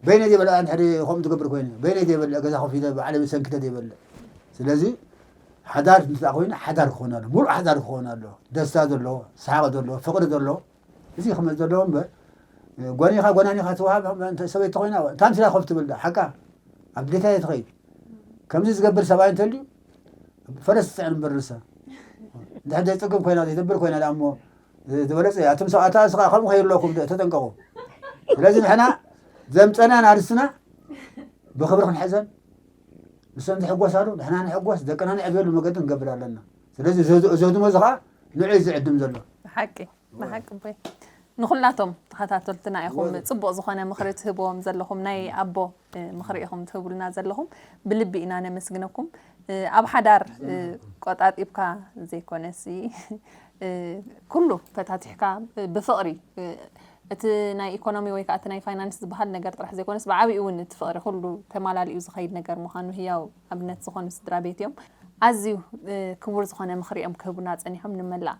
በይነይ ዘይበልዐ እንድሕሪ ከምኡ ትገብር ኮይነ በይነይ ዘይበልዐ ገዛ ከፊለ ባዕለ ሰንኪተ ዘይበልዕ ስለዚ ሓዳር እንተ ኮይነ ሓዳር ክኾን ኣሎ ሙሉእ ሓዳር ክኾን ኣሎ ደስታ ዘለዎ ሰሓቂ ዘለዎ ፍቅሪ ዘለዎ እዚ ክመፅ ዘለዎ እምበር ጓኒኻ ጓናኒኻ ትወሃብ ሰበይቲ ኮይና ታምሲላ ኮፍ ትብል ሓቃ ኣብ ድሌታ እየ ትኸይድ ከምዚ ዝገብር ሰብኣይ እንተልዩ ፈረስ ትፅዕን እምበር ንሳ እንድሕር ዘይፅግም ኮይና ዘይተብል ኮይና ደኣ እሞ ዝበለፀ እያ እቶም ሰብኣታ እስኻ ከምኡ ከይብለኩም ተጠንቀቑ ስለዚ ንሕና ዘምፀና ናርስና ብክብሪ ክንሕዘን ንሶም ዝሕጎሳሉ ንሕና ንሕጎስ ደቅና ንዕብየሉ መገዲ ክንገብር ኣለና ስለዚ እዚ ህድሞ እዚ ከዓ ንዑ እዩ ዝዕድም ዘሎ ሓቂ ብሓቂ ቦይ ንኹላቶም ተኸታተልትና ኢኹም ጽቡቕ ዝኾነ ምኽሪ ትህብዎም ዘለኹም ናይ ኣቦ ምኽሪ ኢኹም ትህቡልና ዘለኹም ብልቢ ኢና ነመስግነኩም ኣብ ሓዳር ቆጣጢብካ ዘይኮነሲ ኩሉ ፈታቲሕካ ብፍቕሪ እቲ ናይ ኢኮኖሚ ወይ ከዓ እቲ ናይ ፋይናንስ ዝበሃል ነገር ጥራሕ ዘይኮነስ ብዓብኡ እውን እቲ ፍቕሪ ኩሉ ተማላሊኡ ዝኸይድ ነገር ምዃኑ ህያው ኣብነት ዝኾኑ ስድራ ቤት እዮም ኣዝዩ ክቡር ዝኾነ ምኽሪ እዮም ክህቡና ፀኒሖም ንመላእ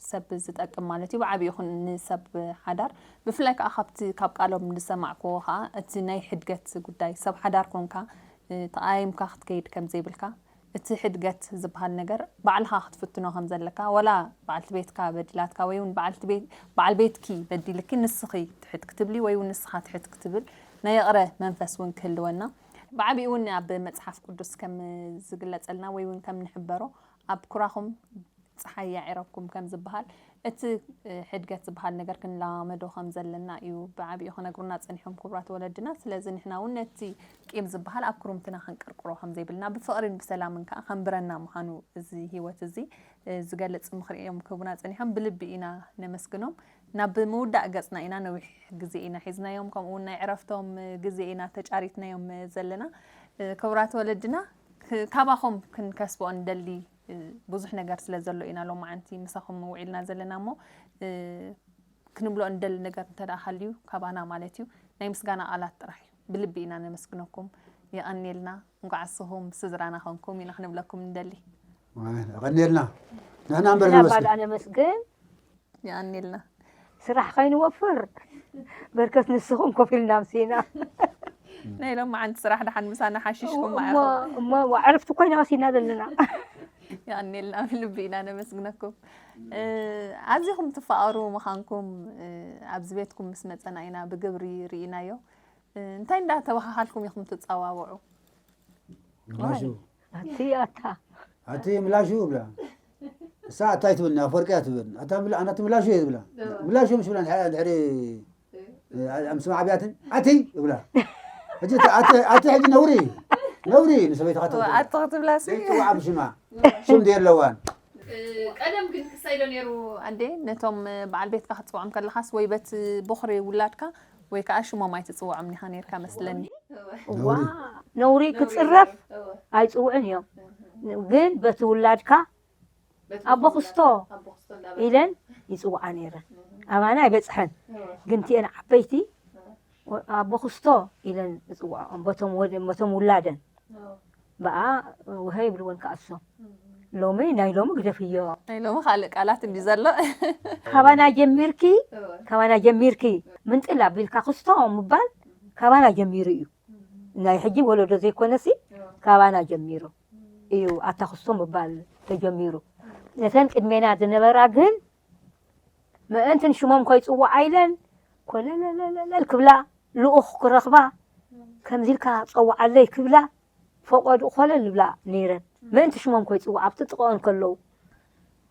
ሰብ ዝጠቅም ማለት እዩ ብዓብኡ ይኹን ንሰብ ሓዳር ብፍላይ ከዓ ካብቲ ካብ ቃሎም ዝሰማዕክዎ ከዓ እቲ ናይ ሕድገት ጉዳይ ሰብ ሓዳር ኮንካ ተቃይምካ ክትከይድ ከም ዘይብልካ እቲ ሕድገት ዝበሃል ነገር ባዕልኻ ክትፍትኖ ከም ዘለካ ወላ በዓልቲ ቤትካ በዲላትካ ወይ እውን በዓልቲ ቤት በዓል ቤትኪ በዲልኪ ንስኺ ትሕት ክትብሊ ወይ እውን ንስኻ ትሕት ክትብል ናይ ይቕረ መንፈስ እውን ክህልወና ብዓብኡ እውን ኣብ መፅሓፍ ቅዱስ ከም ዝግለፀልና ወይ እውን ከም ንሕበሮ ኣብ ኩራኹም ፀሓይ ያዒረኩም ከም ዝበሃል እቲ ሕድገት ዝበሃል ነገር ክንለማመዶ ከም ዘለና እዩ ብዓብኡ ክነግሩና ፀኒሖም ክቡራት ወለድና። ስለዚ ንሕና እውን ነቲ ቂም ዝበሃል ኣብ ክሩምትና ክንቅርቅሮ ከም ዘይብልና ብፍቕሪን ብሰላምን ከዓ ከንብረና ምዃኑ እዚ ህይወት እዚ ዝገልፅ ምኽሪ እዮም ክህቡና ፀኒሖም። ብልቢ ኢና ነመስግኖም። ናብ ምውዳእ ገፅና ኢና። ነዊሕ ግዜ ኢና ሒዝናዮም። ከምኡ እውን ናይ ዕረፍቶም ግዜ ኢና ተጫሪትናዮም ዘለና። ክቡራት ወለድና ካባኹም ክንከስቦ ንደሊ ብዙሕ ነገር ስለ ዘሎ ኢና ሎማዓንቲ ምሳኹም ውዒልና ዘለና እሞ ክንብሎ እንደሊ ነገር እንተ ደኣ ሃልዩ ካባና ማለት እዩ ናይ ምስጋና ቃላት ጥራሕ እዩ ብልቢ ኢና ነመስግነኩም የቐንየልና እንኳዕ እስኹም ስድራና ኾንኩም ኢና ክንብለኩም እንደሊ የቐንየልና ንሕና እምበር ነመስግን ነመስግን የቐንየልና ስራሕ ከይንወፍር በርከት ንስኹም ኮፍ ኢልና ኣምሲና ናይ ሎማዓንቲ ስራሕ ደሓን ምሳና ሓሽሽኩም እሞ ማዕኹም እሞ ዕርፍቲ ኮይና ወሲድና ዘለና። የቐንየልና፣ ብልቢ ኢና ነመስግነኩም። እ፣ ኣዚኹም ትፋቐሩ ምዃንኩም፣ እ፣ ኣብዚ ቤትኩም ምስ መጸና ኢና ብግብሪ ርኢናዮ። እ፣ እንታይ እንዳተባሃሃልኩም ኢኹም ትጸዋወዑ? ምላሹ ኣቲ ኣታ ኣቲ ምላሹ እብላ። እሳ ኣታይ ትብል፣ ኣፈወርቂ እያ ትብል። ኣታ ምላ-፣ ኣናቲ ምላሹ እየ ዝብላ። ምላሹ ምስ ብላ፣ ድሕሪ፣ ድሕሪ፣ እ፣ ምስ ማዕብያትን ኣቲ እብላ። ሕጂ እቲ ኣቲ፣ ኣቲ ሕጂ ነውሪ እዩ። ነውሪ እዩ ንሰበይትኻ ትብል። ኣቲ ክትብላሲ ዘይትፅዋዕ ብሽማ። ሽም ድየ ኣለዋን። ቀደም ግን ክሳይዶ ነይሩ ኣዴ፣ ነቶም በዓል ቤትካ ክትፅውዖም ከለኻስ ወይ በቲ ቦኽሪ ውላድካ ወይ ከዓ ሽሞም ኣይትፅውዖም ኒኻ ነይርካ መስለኒ። ዋ ነውሪ ክፅረፍ ኣይፅውዕን እዮም፣ ግን በቲ ውላድካ ኣቦ ክስቶ ኢለን ይፅውዓ ነይረን። ኣባና ኣይበፅሐን፣ ግን እቲአን ዓበይቲ ኣቦ ክስቶ ኢለን ዝፅውዕኦም በቶም ወደ-፣ በቶም ውላደን ብኣ ውሀ ይብልወን ከኣሶም። ሎሚ ናይ ሎሚ ግደፍዮ። ናይ ሎሚ ካልእ ቃላት እንዲ ዘሎ። ካባና ጀሚርኪ፣ ካባና ጀሚርኪ ምንጥል ኣቢልካ ክስቶ ምባል ካባና ጀሚሩ እዩ። ናይ ሕጂ ወለዶ ዘይኮነሲ ካባና ጀሚሩ እዩ ኣታ ክስቶ ምባል ተጀሚሩ። ነተን ቅድሜና ዝነበራ ግን ምእንትን ሽሞም ከይፅውዓ ኢለን ኮለለለለል ክብላ፣ ልኡኽ ክረኽባ፣ ከምዚ ኢልካ ፀውዓለይ ክብላ፣ ፈቐድኡ ኮለል ይብላ ነይረን። ምእንቲ ሽሞም ከይፅውዓ ኣብቲ ጥቕኦን ከለዉ።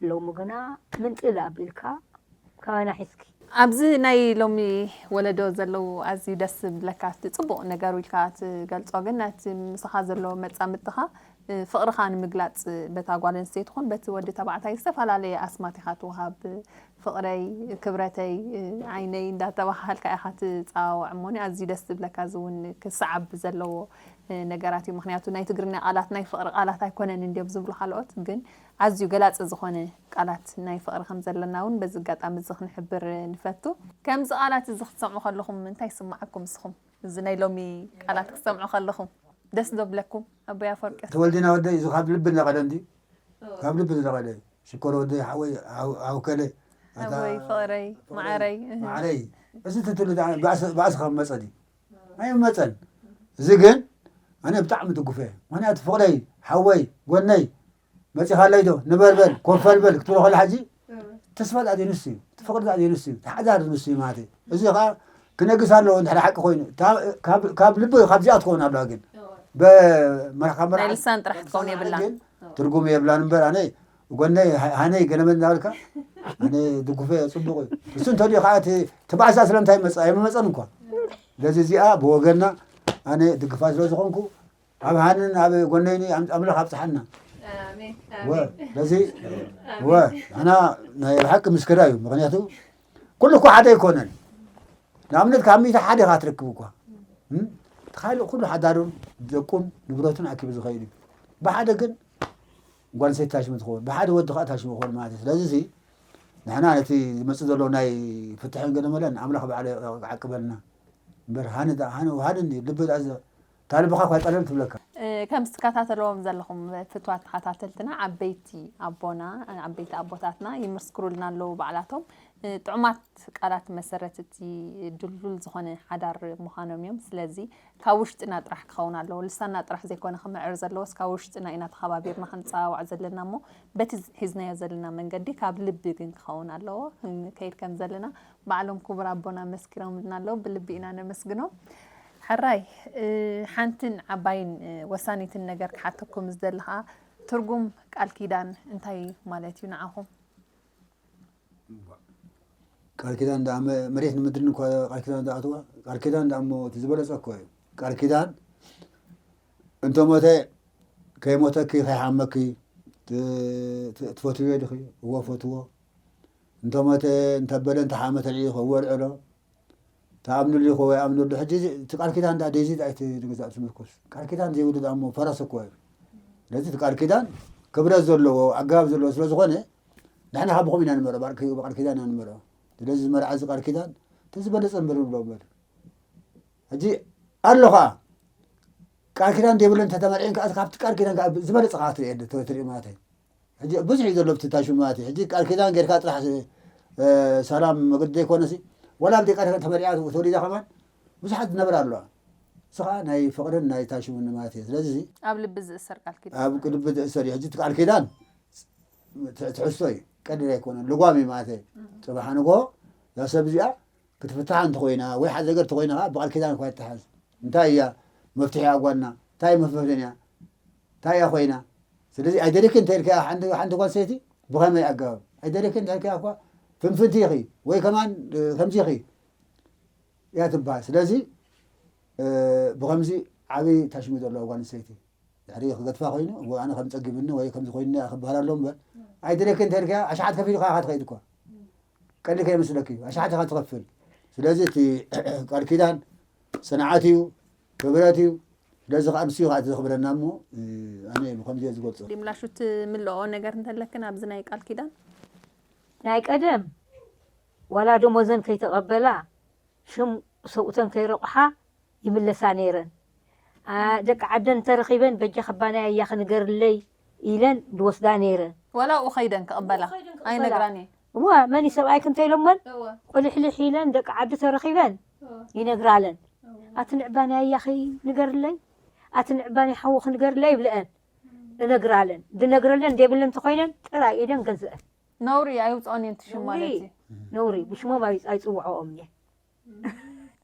ሎሚ ግና ምንጥል ኣቢልካ ካባና ሒዝኪ። ኣብዚ ናይ ሎሚ ወለዶ ዘለዉ ኣዝዩ ደስ ዝብለካ፣ እቲ ፅቡቕ ነገር ኢልካ ትገልፆ፣ ግን ነቲ ምሳኻ ዘሎ መፃምድትኻ፣ እ፣ ፍቕርኻ ንምግላፅ በታ ጓል ኣንስተይቲ ኹን በቲ ወዲ ተባዕታይ ዝተፈላለየ ኣስማት ኢኻ ትወሃብ። ፍቕረይ፣ ክብረተይ፣ እ፣ ዓይነይ እንዳተባሃልካ ኢኻ ትፀዋወዕ እሞኒ፣ ኣዝዩ ደስ ዝብለካ፣ እዚ እውን ክሰዓብ ዘለዎ፣ እ፣ ነገራት እዩ። ምኽንያቱ ናይ ትግርኛ ቃላት ናይ ፍቕሪ ቃላት ኣይኮነን እንዲዮም ዝብሉ ካልኦት፣ ግን ኣዝዩ ገላፂ ዝኾነ ቃላት ናይ ፍቕሪ ከም ዘለና እውን በዚ ኣጋጣሚ እዚ ክንሕብር ንፈቱ። ከምዚ ቃላት እዚ ክትሰምዑ ከለኹም እንታይ ይስምዓኩም ንስኹም? እዚ ናይ ሎሚ ቃላት ክትሰምዑ ከለኹም ደስ ዶ ብለኩም? ኣቦይ ኣፈወርቂ። ተወልድና ወደይ፣ እዚ ካብ ልቢ ዝነቐለ እንዲ፣ ካብ ልቢ ዝነቐለ። ሽኮር ወደይ፣ ሓወይ፣ ሓው-፣ ሓውከለ፣ ኣታ ኣቦይ ፍቕረይ፣ ፍቕረይ፣ ማዓረይ፣ እህ። ማዓረይ። እዚ ትትሉ ደኣ ባእሲ፣ ባእሲ ካብ መጸ ድዩ? ኣይመጸን። እዚ ግን ኣነ ብጣዕሚ ትጉፈ። ምኽንያቱ ፍቕረይ፣ ሓወይ፣ ጎነይ፣ መጺኻለይ ዶ? ንበል በል፣ ኮፈል በል ክትብሎ ከሎ ሕጂ፣ ተስፋ ደኣ ዘይንሱ እዩ። እቲ ፍቕሪ ደኣ ዘይንሱ እዩ። እቲ ሓዳር ንሱ እዩ ማለት እዩ። እዚ ኸኣ ክነግስ ኣለዎ እንድሕር ሓቂ ኮይኑ። እታ-፣ ካብ፣ ካብ ልቢ ካብዚኣ ትኸውን ኣለዋ ግን። በ-፣ መ-፣ ካብ መርዓ ናይ ልሳን ጥራሕ ክትኸውን የብላን። ግን ትርጉም የብላን እምበር ኣነ ጎነይ ሃ-፣ ሃነይ ገለመ እናበልካ ኣነ ድጉፈ ጽቡቕ እዩ። እሱ እንተድዩ ኸዓ እቲ፣ እቲ ባእሳ ስለምንታይ መጽኣ? ኣይመመጸን እኳ። ስለዚ እዚኣ ብወገንና ኣነ ድግፋ ስለ ዝኾንኩ ኣብ ሃንን ኣብ ጎነይኒ ኣም-፣ ኣምላኽ ኣብጽሓና። ኣሜን፣ ወ-፣ ኣሜን። ስለዚ ወ-፣ ኣና ናይ ብሓቂ ምስክራ እዩ። ምኽንያቱ ኩሉ እኮ ሓደ ኣይኮነን። ንኣብነት ካብ ሚእቲ ሓደ ኢኻ ትረክብ እኳ። እም? እቲ ካልእ ኩሉ ሓዳሩን ደቁን ንብረቱን ኣኪቡ ዝኸይድ እዩ። ብሓደ ግን ጓል ኣንስተይቲ ታሽሙ ትኸውን፣ ብሓደ ወዲ ከዓ ታሽሙ ይኸውን ማለት እዩ። ስለዚ እዚ ንሕና ነቲ ዝመጽእ ዘሎ ናይ ፍትሕን ገለ መለን ኣምላኽ ባዕሉ ይዓቅበልና። እምበር ሃኒ ደኣ፣ ሃኒ፣ ሃኒ እንድዩ፣ ልቢ ደኣ ዘ-፣ እታ ልብኻ እኳ ጠለል ትብለካ። እ፣ ከም ትከታተልዎም ዘለኹም ፍትዋት ተኸታተልትና፣ ዓበይቲ ኣቦና፣ ዓበይቲ ኣቦታትና ይምስክሩልና ኣለዉ ባዕላቶም። እ፣ ጥዑማት ቃላት መሰረት እቲ ድልዱል ዝኾነ ሓዳር ምዃኖም እዮም። ስለዚ ካብ ውሽጥና ጥራሕ ክኸውን ኣለዎ። ልሳንና ጥራሕ ዘይኮነ ክምዕር ዘለዎስ፣ ካብ ውሽጥና ኢና ተኸባቢርና ክንጸዋዋዕ ዘለና እሞ፣ በቲ ሒዝናዮ ዘለና መንገዲ ካብ ልቢ ግን ክኸውን ኣለዎ። ክንከይድ ከም ዘለና ባዕሎም ክቡር ኣቦና መስኪሮምልና ኣለዉ። ብልቢ ኢና ነመስግኖም። ሕራይ፣ እ፣ ሓንትን ዓባይን፣ እ፣ ወሳኒትን ነገር ክሓተኩም ዝደሊ ኸኣ፣ ትርጉም ቃል ኪዳን እንታይ ማለት እዩ ንዓኹም? ቃል ኪዳን ደኣ መ-፣ መሬት ንምድርን እኳ ቃል ኪዳን ዝኣትዋ፣ ቃል ኪዳን ደኣ እሞ እቲ ዝበለጸ እኮ እዩ። ቃል ኪዳን እንተ ሞተ ከይሞተኪ ከይሓመኪ ት-፣ ት-፣ ትፈትውዮ ዲኺ? እወ እፈትዎ። እንተ ሞተ፣ እንተ በለ፣ እንተ ሓመ ተልዒሉ እወ ኣልዕሎ። ትኣምንሉ ኢኹ ወይ ኣምንሉ። ሕጂ እዚ፣ እቲ ቃል ኪዳን ደኣ ደይዚ ደኣ ኣይትግዛእ ትምርኩስ። ቃል ኪዳን ዘይብሉ ደኣ እሞ ፈረሰ እኮ እዩ። ስለዚ እቲ ቃል ኪዳን ክብረት ዘለዎ፣ ኣገባብ ዘለዎ ስለ ዝኾነ፣ ንሕና ካብ ብኸምኡ ኢና ንመርዖ፣ ብቃል ኪ-፣ ብቃል ኪዳን ኢና ንመርዖ። ስለዚ እዚ መርዓ እዚ ቃል ኪዳን፣ እቲ ዝበለጸ እምበር ንብሎ እምበር። ሕጂ ኣሎ ኸዓ፣ ቃል ኪዳን ዘይብለን እንተተመርዒን ከኣ፣ ካብቲ ቃል ኪዳን ከኣ ዝበለጸ ከኣ ትርኢ፣ ትርኢ ማለት እዩ። ሕጂ ብዙሕ እዩ ዘሎ ብቲ ታሽሙ ማለት እዩ። ሕጂ ቃል ኪዳን ጌርካ ጥራሕ፣ እ፣ ሰላም መገዲ ዘይኮነሲ፣ ወላ ኣብ ደይ ቃል ኪዳን ተመሪዓ ተወሊዳ ከማን ብዙሓት ዝነበራ ኣለዋ። ንስኻ ናይ ፍቕርን ናይ ታሽሙን ማለት እዩ። ስለዚ ኣብ ልቢ ዝእሰር ቃል ኪዳን ኣብ ልቢ ዝእሰር እዩ። ሕጂ እቲ ቃል ኪዳን ትሕ- ትሕዝቶ እዩ፣ ቀሊል ኣይኮነን። ልጓም እዩ ማለት እዩ። ጽባሕ ንግሆ እዛ ሰብ እዚኣ ክትፍትሓ እንተኾይና ወይ ሓደ ነገር እንተኾይና ከዓ ብቃል ኪዳን እኳ ይተሓዝ። እንታይ እያ መፍትሒ እያ ጓልና? እንታይ መፍትሒ እያ? እንታይ እያ ኮይና? ስለዚ ኣይደለኪ እንተ ኢልካ ሓንቲ ሓንቲ ጓል ሰይቲ ብኸመይ ኣገባብ ኣይደለኪ እንተ ኢልካ እኳ ፍንፍንቲ ኢኺ ወይ ከማን እ፣ ከምዚ ኢኺ እያ ትበሃል። ስለዚ እ፣ ብኸምዚ ዓብዪ ታሽሙ ዘለዋ ጓል ኣንስተይቲ ድሕሪ ክገድፋ ኮይኑ ወይ ኣነ ከም ጸጊብኒ ወይ ከምዚ ኮይኑኒ እያ ክበሃል ኣሎ እምበር ኣይደለኪ እንተ ኢልካ ኣሽሓት ከፊልካ ኢኻ ትኸይድ እኳ ቀሊል ከይመስለኪ እዩ ኣሽሓት ኢኻ ትኸፍል። ስለዚ እቲ ቃል ኪዳን ጽንዓት እዩ፣ ክብረት እዩ። ስለዚ ከዓ ንሱ እዩ ከዓ እቲ ዘኽብረና እሞ እ፣ ኣነ ብኸምዚ እየ ዝገልጾ። ዲምላሹ ትምልኦ ነገር እንተለክን ኣብዚ ናይ ቃል ኪዳን ናይ ቀደም ዋላ ደሞዘን ከይተቐበላ ሽም ሰብኡተን ከይረቑሓ ይምለሳ ነይረን። ኣ፣ ደቂ ዓደን እንተረኺበን በጃ ክባናይ ኣያ ክንገርለይ ኢለን ዝወስዳ ነይረን። ወላ ኣብኡ ከይደን ክቕበላ ኣይነግራን እየ። እዋ መን እዩ ሰብኣይክ እንተ ኢሎመን ቁልሕልሕ ኢለን ደቂ ዓዲ ተረኺበን ይነግራለን። ኣቲ ንዕባናይ ኣያኺ ንገርለይ፣ ኣቲ ንዕባናይ ሓውኺ ንገርለይ ይብለአን። እነግራለን። ዝነግረለን ደብለን እንተኮይነን ጥራይ ኢደን ገዝአን። ነውሪ ኣይውፅኦን እየን ትሽም ማለት እዩ። ነውሪ ብሽሞም ኣይ- ኣይፅውዐኦም እየ።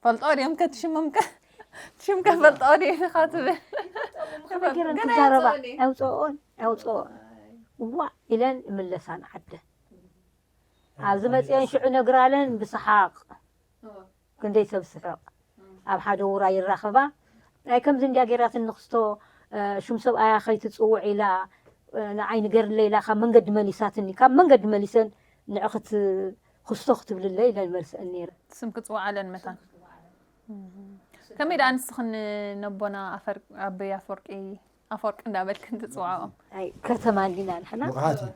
ፈልጦ ድዮም ከትሽሞም ከ ትሽም ከ ፈልጦ ድየ ኢኻ ትብል ከመይ ገይረን ግን ክዛረባ ኣይውፅኦን እየ። ኣውፅኦን ኣውፅኦን ዋ ኢለን እምለሳን ዓደ ኣብዚ መፅአን ሽዑ ነግራለን ብሰሓቅ ክንደይ ሰብ ስሕቕ ኣብ ሓደ ውራ ይራኸባ ናይ ከምዚ እንዲያ ገይራትኒ ክስቶ እ፣ ሽም ሰብኣያ ከይትፅውዕ ኢላ እ፣ ንዓይ ንገርለ ኢላ ካብ መንገዲ መሊሳትኒ ካብ መንገዲ መሊሰን ንዕኽት ክስቶ ክትብልለ ኢለን መልስአን ነይረ ስም ክፅውዓለን መታን ከመይ ደኣ ንስኽን ነቦና ኣፈር- ኣበይ ኣፈወርቂ ኣፈወርቂ እንዳበልክን ትፅውዓኦም ኣይ ከተማ እንዲና ንሕና ብቕዓት እዩ።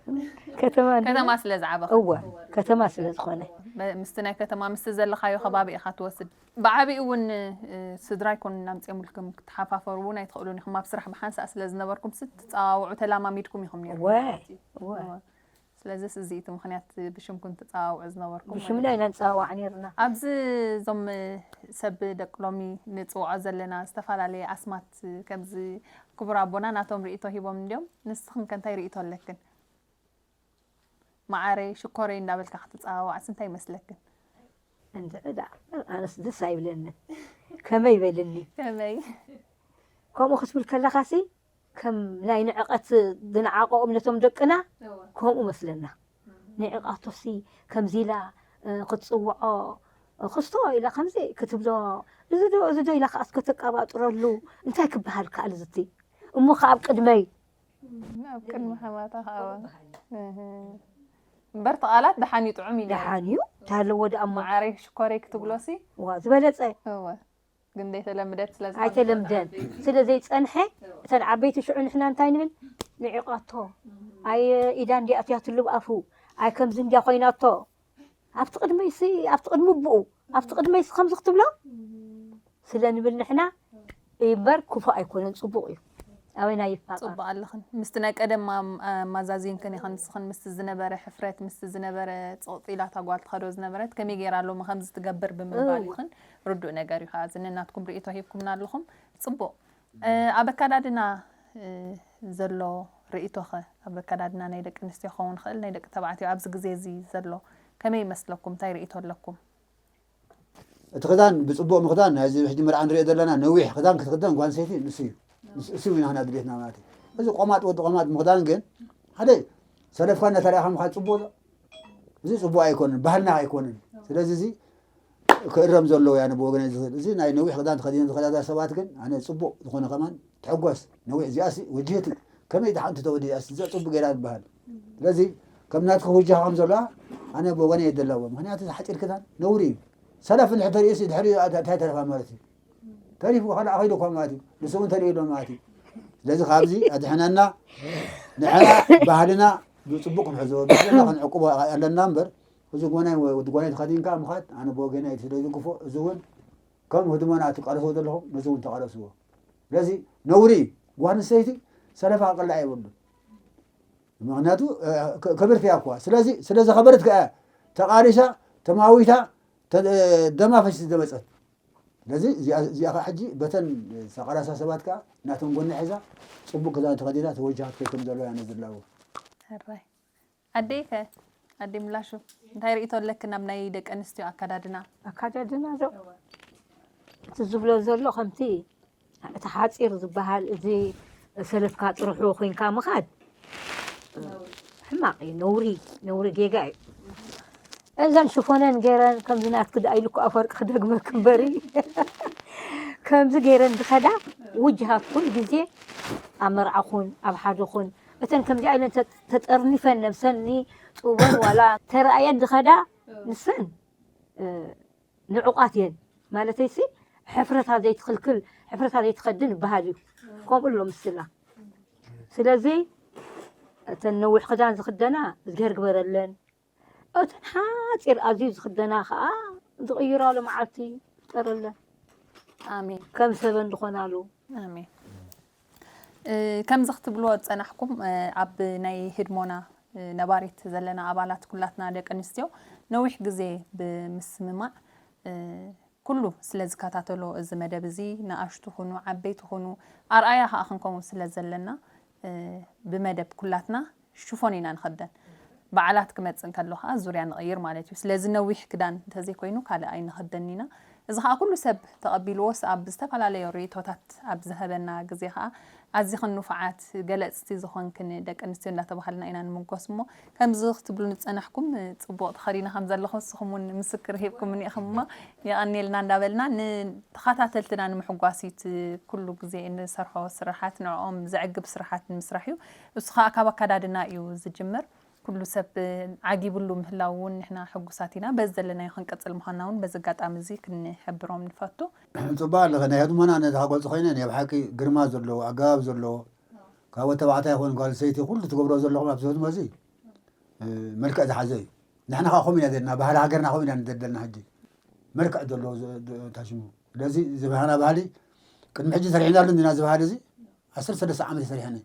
ከተማ እንዲና ከተማ ስለ ዝዓበኸ እወ ከተማ ስለ ዝኾነ በ- ምስቲ ናይ ከተማ ምስቲ ዘለኻዮ ከባቢ ኢኻ ትወስድ ብዓብኡ እውን እ፣ ስድራ ይኮኑን ኣምፅኦምልኩም ክትሓፋፈሩ እውን ኣይትኽእሉን ኢኹም ኣብ ስራሕ ብሓንሳእ ስለ ዝነበርኩም ስ ትፀዋውዑ ተላማሚድኩም ኢኹም ነርኩም እወ ማለት እዩ እወ እወ። ስለዚ እዚ እቲ ምኽንያት ብሽምኩም ትፀዋውዑ ዝነበርኩም ማለት ብሽምና ኢና ንፀዋዋዕ ነርና ኣብዚ እዞም ሰብ ደቂ ሎሚ ንፅውዖ ዘለና ዝተፈላለየ ኣስማት ከምዚ ክቡር ኣቦና ናቶም ርእቶ ሂቦም እንዲዮም ንስኽን ከ እንታይ ርእቶ ኣለክን መዓረይ ሽኮረይ እንዳበልካ ክትፀዋዋዕስ እንታይ ይመስለክን እንድዒ ደኣ ኣነስ ደስ ኣይብለንን ከመይ ይበልኒ ከመይ ከምኡ ክትብል ከለኻሲ ከም ናይ ንዕቐት ዝንዓቐኦም ነቶም ደቅና ከምኡ መስለና ንዕቓቶሲ ከምዚ ኢላ እ፣ ክትፅውዖ እ፣ ክስቶ ኢላ ከምዚ ክትብሎ እዚ ዶ እዚ ዶ ኢላ ከዓስ ከተቃባጥረሉ እንታይ ክበሃል ከኣል ዝቲ እሞ ከ ኣብ ቅድመይ ኣብ ቅድሚ ከማታ ከዓ እምበር ተቓላት ደሓን እዩ ጥዑም እዩ ነይሩ። ደሓን እዩ እንተሃለዎ ደኣ እሞ መዓረይ ሽኮረይ ክትብሎሲ ዋ ዝበለፀ እወ ግን ዘይተለምደት ስለ ዝኾነ ኣይተለምደን ስለ ዘይፀንሐ እተን ዓበይቲ ሽዑ ንሕና እንታይ ንብል ንዒቓቶ ኣይ ኢዳ እንዲኣ ኣትያትሉ ብኣፉ ኣይ ከምዚ እንዲያ ኮይናቶ ኣብቲ ቅድመይሲ ኣብቲ ቅድሚ ብኡ ኣብቲ ቅድመይሲ ከምዚ ክትብሎ ስለ ንብል ንሕና እምበር ክፉእ ኣይኮነን ፅቡቅ እዩ ኣበይና ይፋቀር ፅቡቅ ኣለኽን ምስቲ ናይ ቀደም ማ- ማዛዚንክን ኢኽን ንስኽን ምስቲ ዝነበረ ሕፍረት ምስቲ ዝነበረ ፅቕጢላታ ጓል ትኸዶ ዝነበረት ከመይ ገይራ ሎሚ ከምዚ ትገብር ብምባል እወ። ኢኽን ርዱእ ነገር እዩ ከዓ እዚ ነናትኩም ርእቶ ሂብኩምና ኣለኹም ፅቡቅ እ፣ ኣብ ኣካዳድና እ፣ ዘሎ ርእቶኸ ኣብ ኣካዳድና ናይ ደቂ ኣንስትዮ ክኸውን ይኽእል ናይ ደቂ ተባዕትዮ ኣብዚ ግዜ እዚ ዘሎ ከመይ ይመስለኩም እንታይ ርእቶ ኣለኩም እቲ ክዳን ብፅቡቕ ምክዳን ናይዚ ሕጂ መርዓ ንሪኦ ዘለና ነዊሕ ክዳን ክትክደን ጓል ኣንስተይቲ ንሱ እዩ ንሱ እዩ ናህና ድሌትና ማለት እዩ እዚ ቆማጥ ወዲ ቆማጥ ምክዳን ግን ሓደ ሰለፍካ እናተረኣኻ ምኻድ ፅቡቕ ዶ እዚ ፅቡቕ ኣይኮንን ባህልና ኣይኮንን ስለዚ እዚ ክእረም ዘለዎ እያ ብወገነ ዝኽእል እዚ ናይ ነዊሕ ክዳን ተኸዲነ ዝኸዳዳ ሰባት ግን ኣነ ፅቡቕ ዝኾነ ከማን ትሕጎስ ነዊሕ እዚኣሲ ወጅህት ከመይ ድሓንቲ ተወዲ እዚኣ ፅቡቕ ገይራ ዝበሃል ስለዚ ከም ናትካ ውጃሃ ከም ዘለዋ ኣነ ብወገነ የደለዎ ምክንያቱ እዚ ሓፂር ክዳን ነውሪ እዩ ሰለፍ እንድሕር ተሪእሲ ድሕሪ እንታይ ተረፋ ማለት እዩ ተሪፉ ካልእ ኣኺሉ እኳ ማለት እዩ ንሱ እውን ተሪኡ ኣሎ ማለት እዩ ስለዚ ካብዚ ኣድሕነና ንሕና ባህልና ብፅቡቅ ክንሕዞ ባህልና ክንዕቅቦ ኣለና እምበር እዚ ጎናይ ወዲ ጎናይ ተኸዲንካ ምኻድ ኣነ ብወገናይ ስለ ዝግፎ እዚ እውን ከም ህድሞና ትቃለስዎ ዘለኹም ነዚ እውን ተቃለስዎ ስለዚ ነውሪ እዩ ጓል ኣንስተይቲ ሰለፋ ክቅላዕ የብሉን ምክንያቱ ክብርቲ እያ እኳ ስለዚ ስለ ዘኸበረት ከ ተቃሊሳ ተማዊታ ደማ ፈሲስ ዝመፀት ስለዚ እዚኣ እዚኣ ከዓ ሕጂ በተን ዝተቓላሳ ሰባት ከዓ ናቶም ጎኒ ሒዛ፣ ጽቡቕ ክዳን ተኸዲና ተወጃሃት ከይከም ዘለዋ እያ ነዚ ዝላቦ። ሕራይ ኣደይ ከ ኣደይ ምላሹ እንታይ ርእቶ ኣለክን ኣብ ናይ ደቂ ኣንስትዮ ኣከዳድና? ኣካዳድና ዶ እቲ ዝብሎ ዘሎ ከምቲ እቲ ሓፂር ዝበሃል እዚ ሰለፍካ ጥርሑ ኮይንካ ምኻድ ሕማቕ እዩ፣ ነውሪ ነውሪ ጌጋ እዩ። እዘን ሽፎነን ገይረን ከምዚ ናትኪ ደኣ ኢሉ እኮ ኣፈወርቂ ክደግመኪ እምበሪ ከምዚ ገይረን ዝኸዳ ውጅሃት ኩሉ ግዜ ኣብ መርዓኹን ኣብ ሓደኹን እተን ከምዚኣ ኢለን ተጠርኒፈን ነብሰን ንፅውበን ዋላ ተረኣየን ዝኸዳ ንሰን ንዑቓት እየን ማለተይሲ ሕፍረታ ዘይትኽልክል ሕፍረታ ዘይትኸድን ይበሃል እዩ። ከምኡ ኣሎ ምስላ። ስለዚ እተን ነዊሕ ክዳን ዝኽደና እዝግሄር ግበረለን። እተን ሓፂር ኣዝዩ ዝኽደና ከዓ ዝቕይራሉ መዓልቲ ይፍጠረለን። ኣሜን። ከም ሰበን ዝኾናሉ። ኣሜን። ከምዚ ክትብልዎ ዝፀናሕኩም ኣብ ናይ ህድሞና ነባሪት ዘለና ኣባላት ኩላትና ደቂ ኣንስትዮ ነዊሕ ግዜ ብምስምማዕ ኩሉ ስለ ዝከታተሎ እዚ መደብ እዚ ንኣሽቱ ኩኑ ዓበይቲ ኩኑ ኣርኣያ ከዓ ክንከውን ስለ ዘለና ብመደብ ኩላትና ሽፎን ኢና ንኸደን። በዓላት ክመፅእ እንከሎ ከዓ ዙርያ ንቕይር ማለት እዩ። ስለዚ ነዊሕ ክዳን እንተዘይኮይኑ ካልእ ኣይንኸደን ኢና። እዚ ከዓ ኩሉ ሰብ ተቐቢልዎስ ኣብ ዝተፈላለዮ ርእይቶታት ኣብ ዝሀበና ግዜ ከዓ ኣዚኽን ንፉዓት ገለፅቲ ዝኾንክን ደቂ ኣንስትዮ እንዳተባሃልና ኢና ንምጎስ እሞ ከምዚ ክትብሉ ንፀናሕኩም ፅቡቕ ተኸዲነ ከም ዘለኹ ንስኹም እውን ምስክር ሂብኩምኒ ኢኹም እሞ የቐንየልና እንዳበልና ንተኸታተልትና ንምሕጓስ እዩ እቲ ኩሉ ግዜ እንሰርሖ ስራሓት ንዕኦም ዘዕግብ ስራሓት ንምስራሕ እዩ። እሱ ከዓ ካብ ኣከዳድና እዩ ዝጅምር። ኩሉ ሰብ ዓጊብሉ ምህላው እውን ንሕና ሕጉሳት ኢና። በዚ ዘለናዮ ክንቅፅል ምዃንና እውን በዚ ኣጋጣሚ እዚ ክንሕብሮም ንፈቱ። ፅቡቅ ኣለኸ ናይ ህድሞና ነዚ ካገልፁ ኮይነ ናይ ብሓቂ ግርማ ዘለዎ ኣገባብ ዘለዎ ካብ ወዲ ተባዕታይ ይኹን ጓል ሰይቲ ኩሉ ትገብሮ ዘለኹም ኣብዚ ህድሞ እዚ መልክዕ ዝሓዘ እዩ። ንሕና ከዓ ከምኡ ኢና ዘለና ባህሊ ሃገርና ከምኡ ኢና ንደደልና ሕጂ መልክዕ ዘለዎ ታሽሙ ስለዚ ዝባህና ባህሊ ቅድሚ ሕጂ ሰሪሕናሉ እንዲና እዚ ባህሊ እዚ ዓሰርተ ሰለስተ ዓመት ሰሪሐኒ።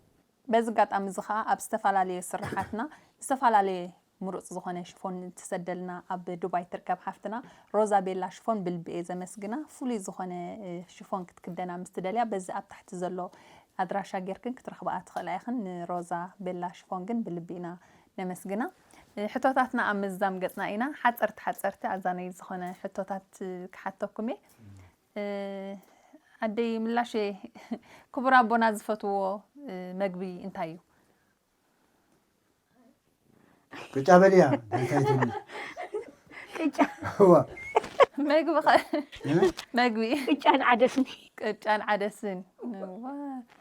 በዚ ኣጋጣሚ እዚ ከዓ ኣብ ዝተፈላለየ ስርሓትና ዝተፈላለየ ምሩፅ ዝኾነ ሽፎን ትሰደልና ኣብ ዱባይ ትርከብ ሓፍትና ሮዛ ቤላ ሽፎን ብልቢ እየ ዘመስግና። ፍሉይ ዝኾነ ሽፎን ክትክደና ምስ ትደልያ በዚ ኣብ ታሕቲ ዘሎ ኣድራሻ ጌርክን ክትረኽብኣ ትኽእላ ኢኽን። ንሮዛ ቤላ ሽፎን ግን ብልቢ ኢና ነመስግና። ሕቶታትና ኣብ ምዝዛም ገፅና ኢና። ሓፀርቲ ሓፀርቲ ኣዛነይቲ ዝኾነ ሕቶታት ክሓተኩም እየ። ኣደይ ምላሽ ክቡር ኣቦና ዝፈትዎ መግቢ እንታይ እዩ? ቅጫ በልያ እንታይ ትብሊ? ቅጫ እዋ መግቢ ኸ መግቢ ቅጫን ዓደስን ቅጫን ዓደስን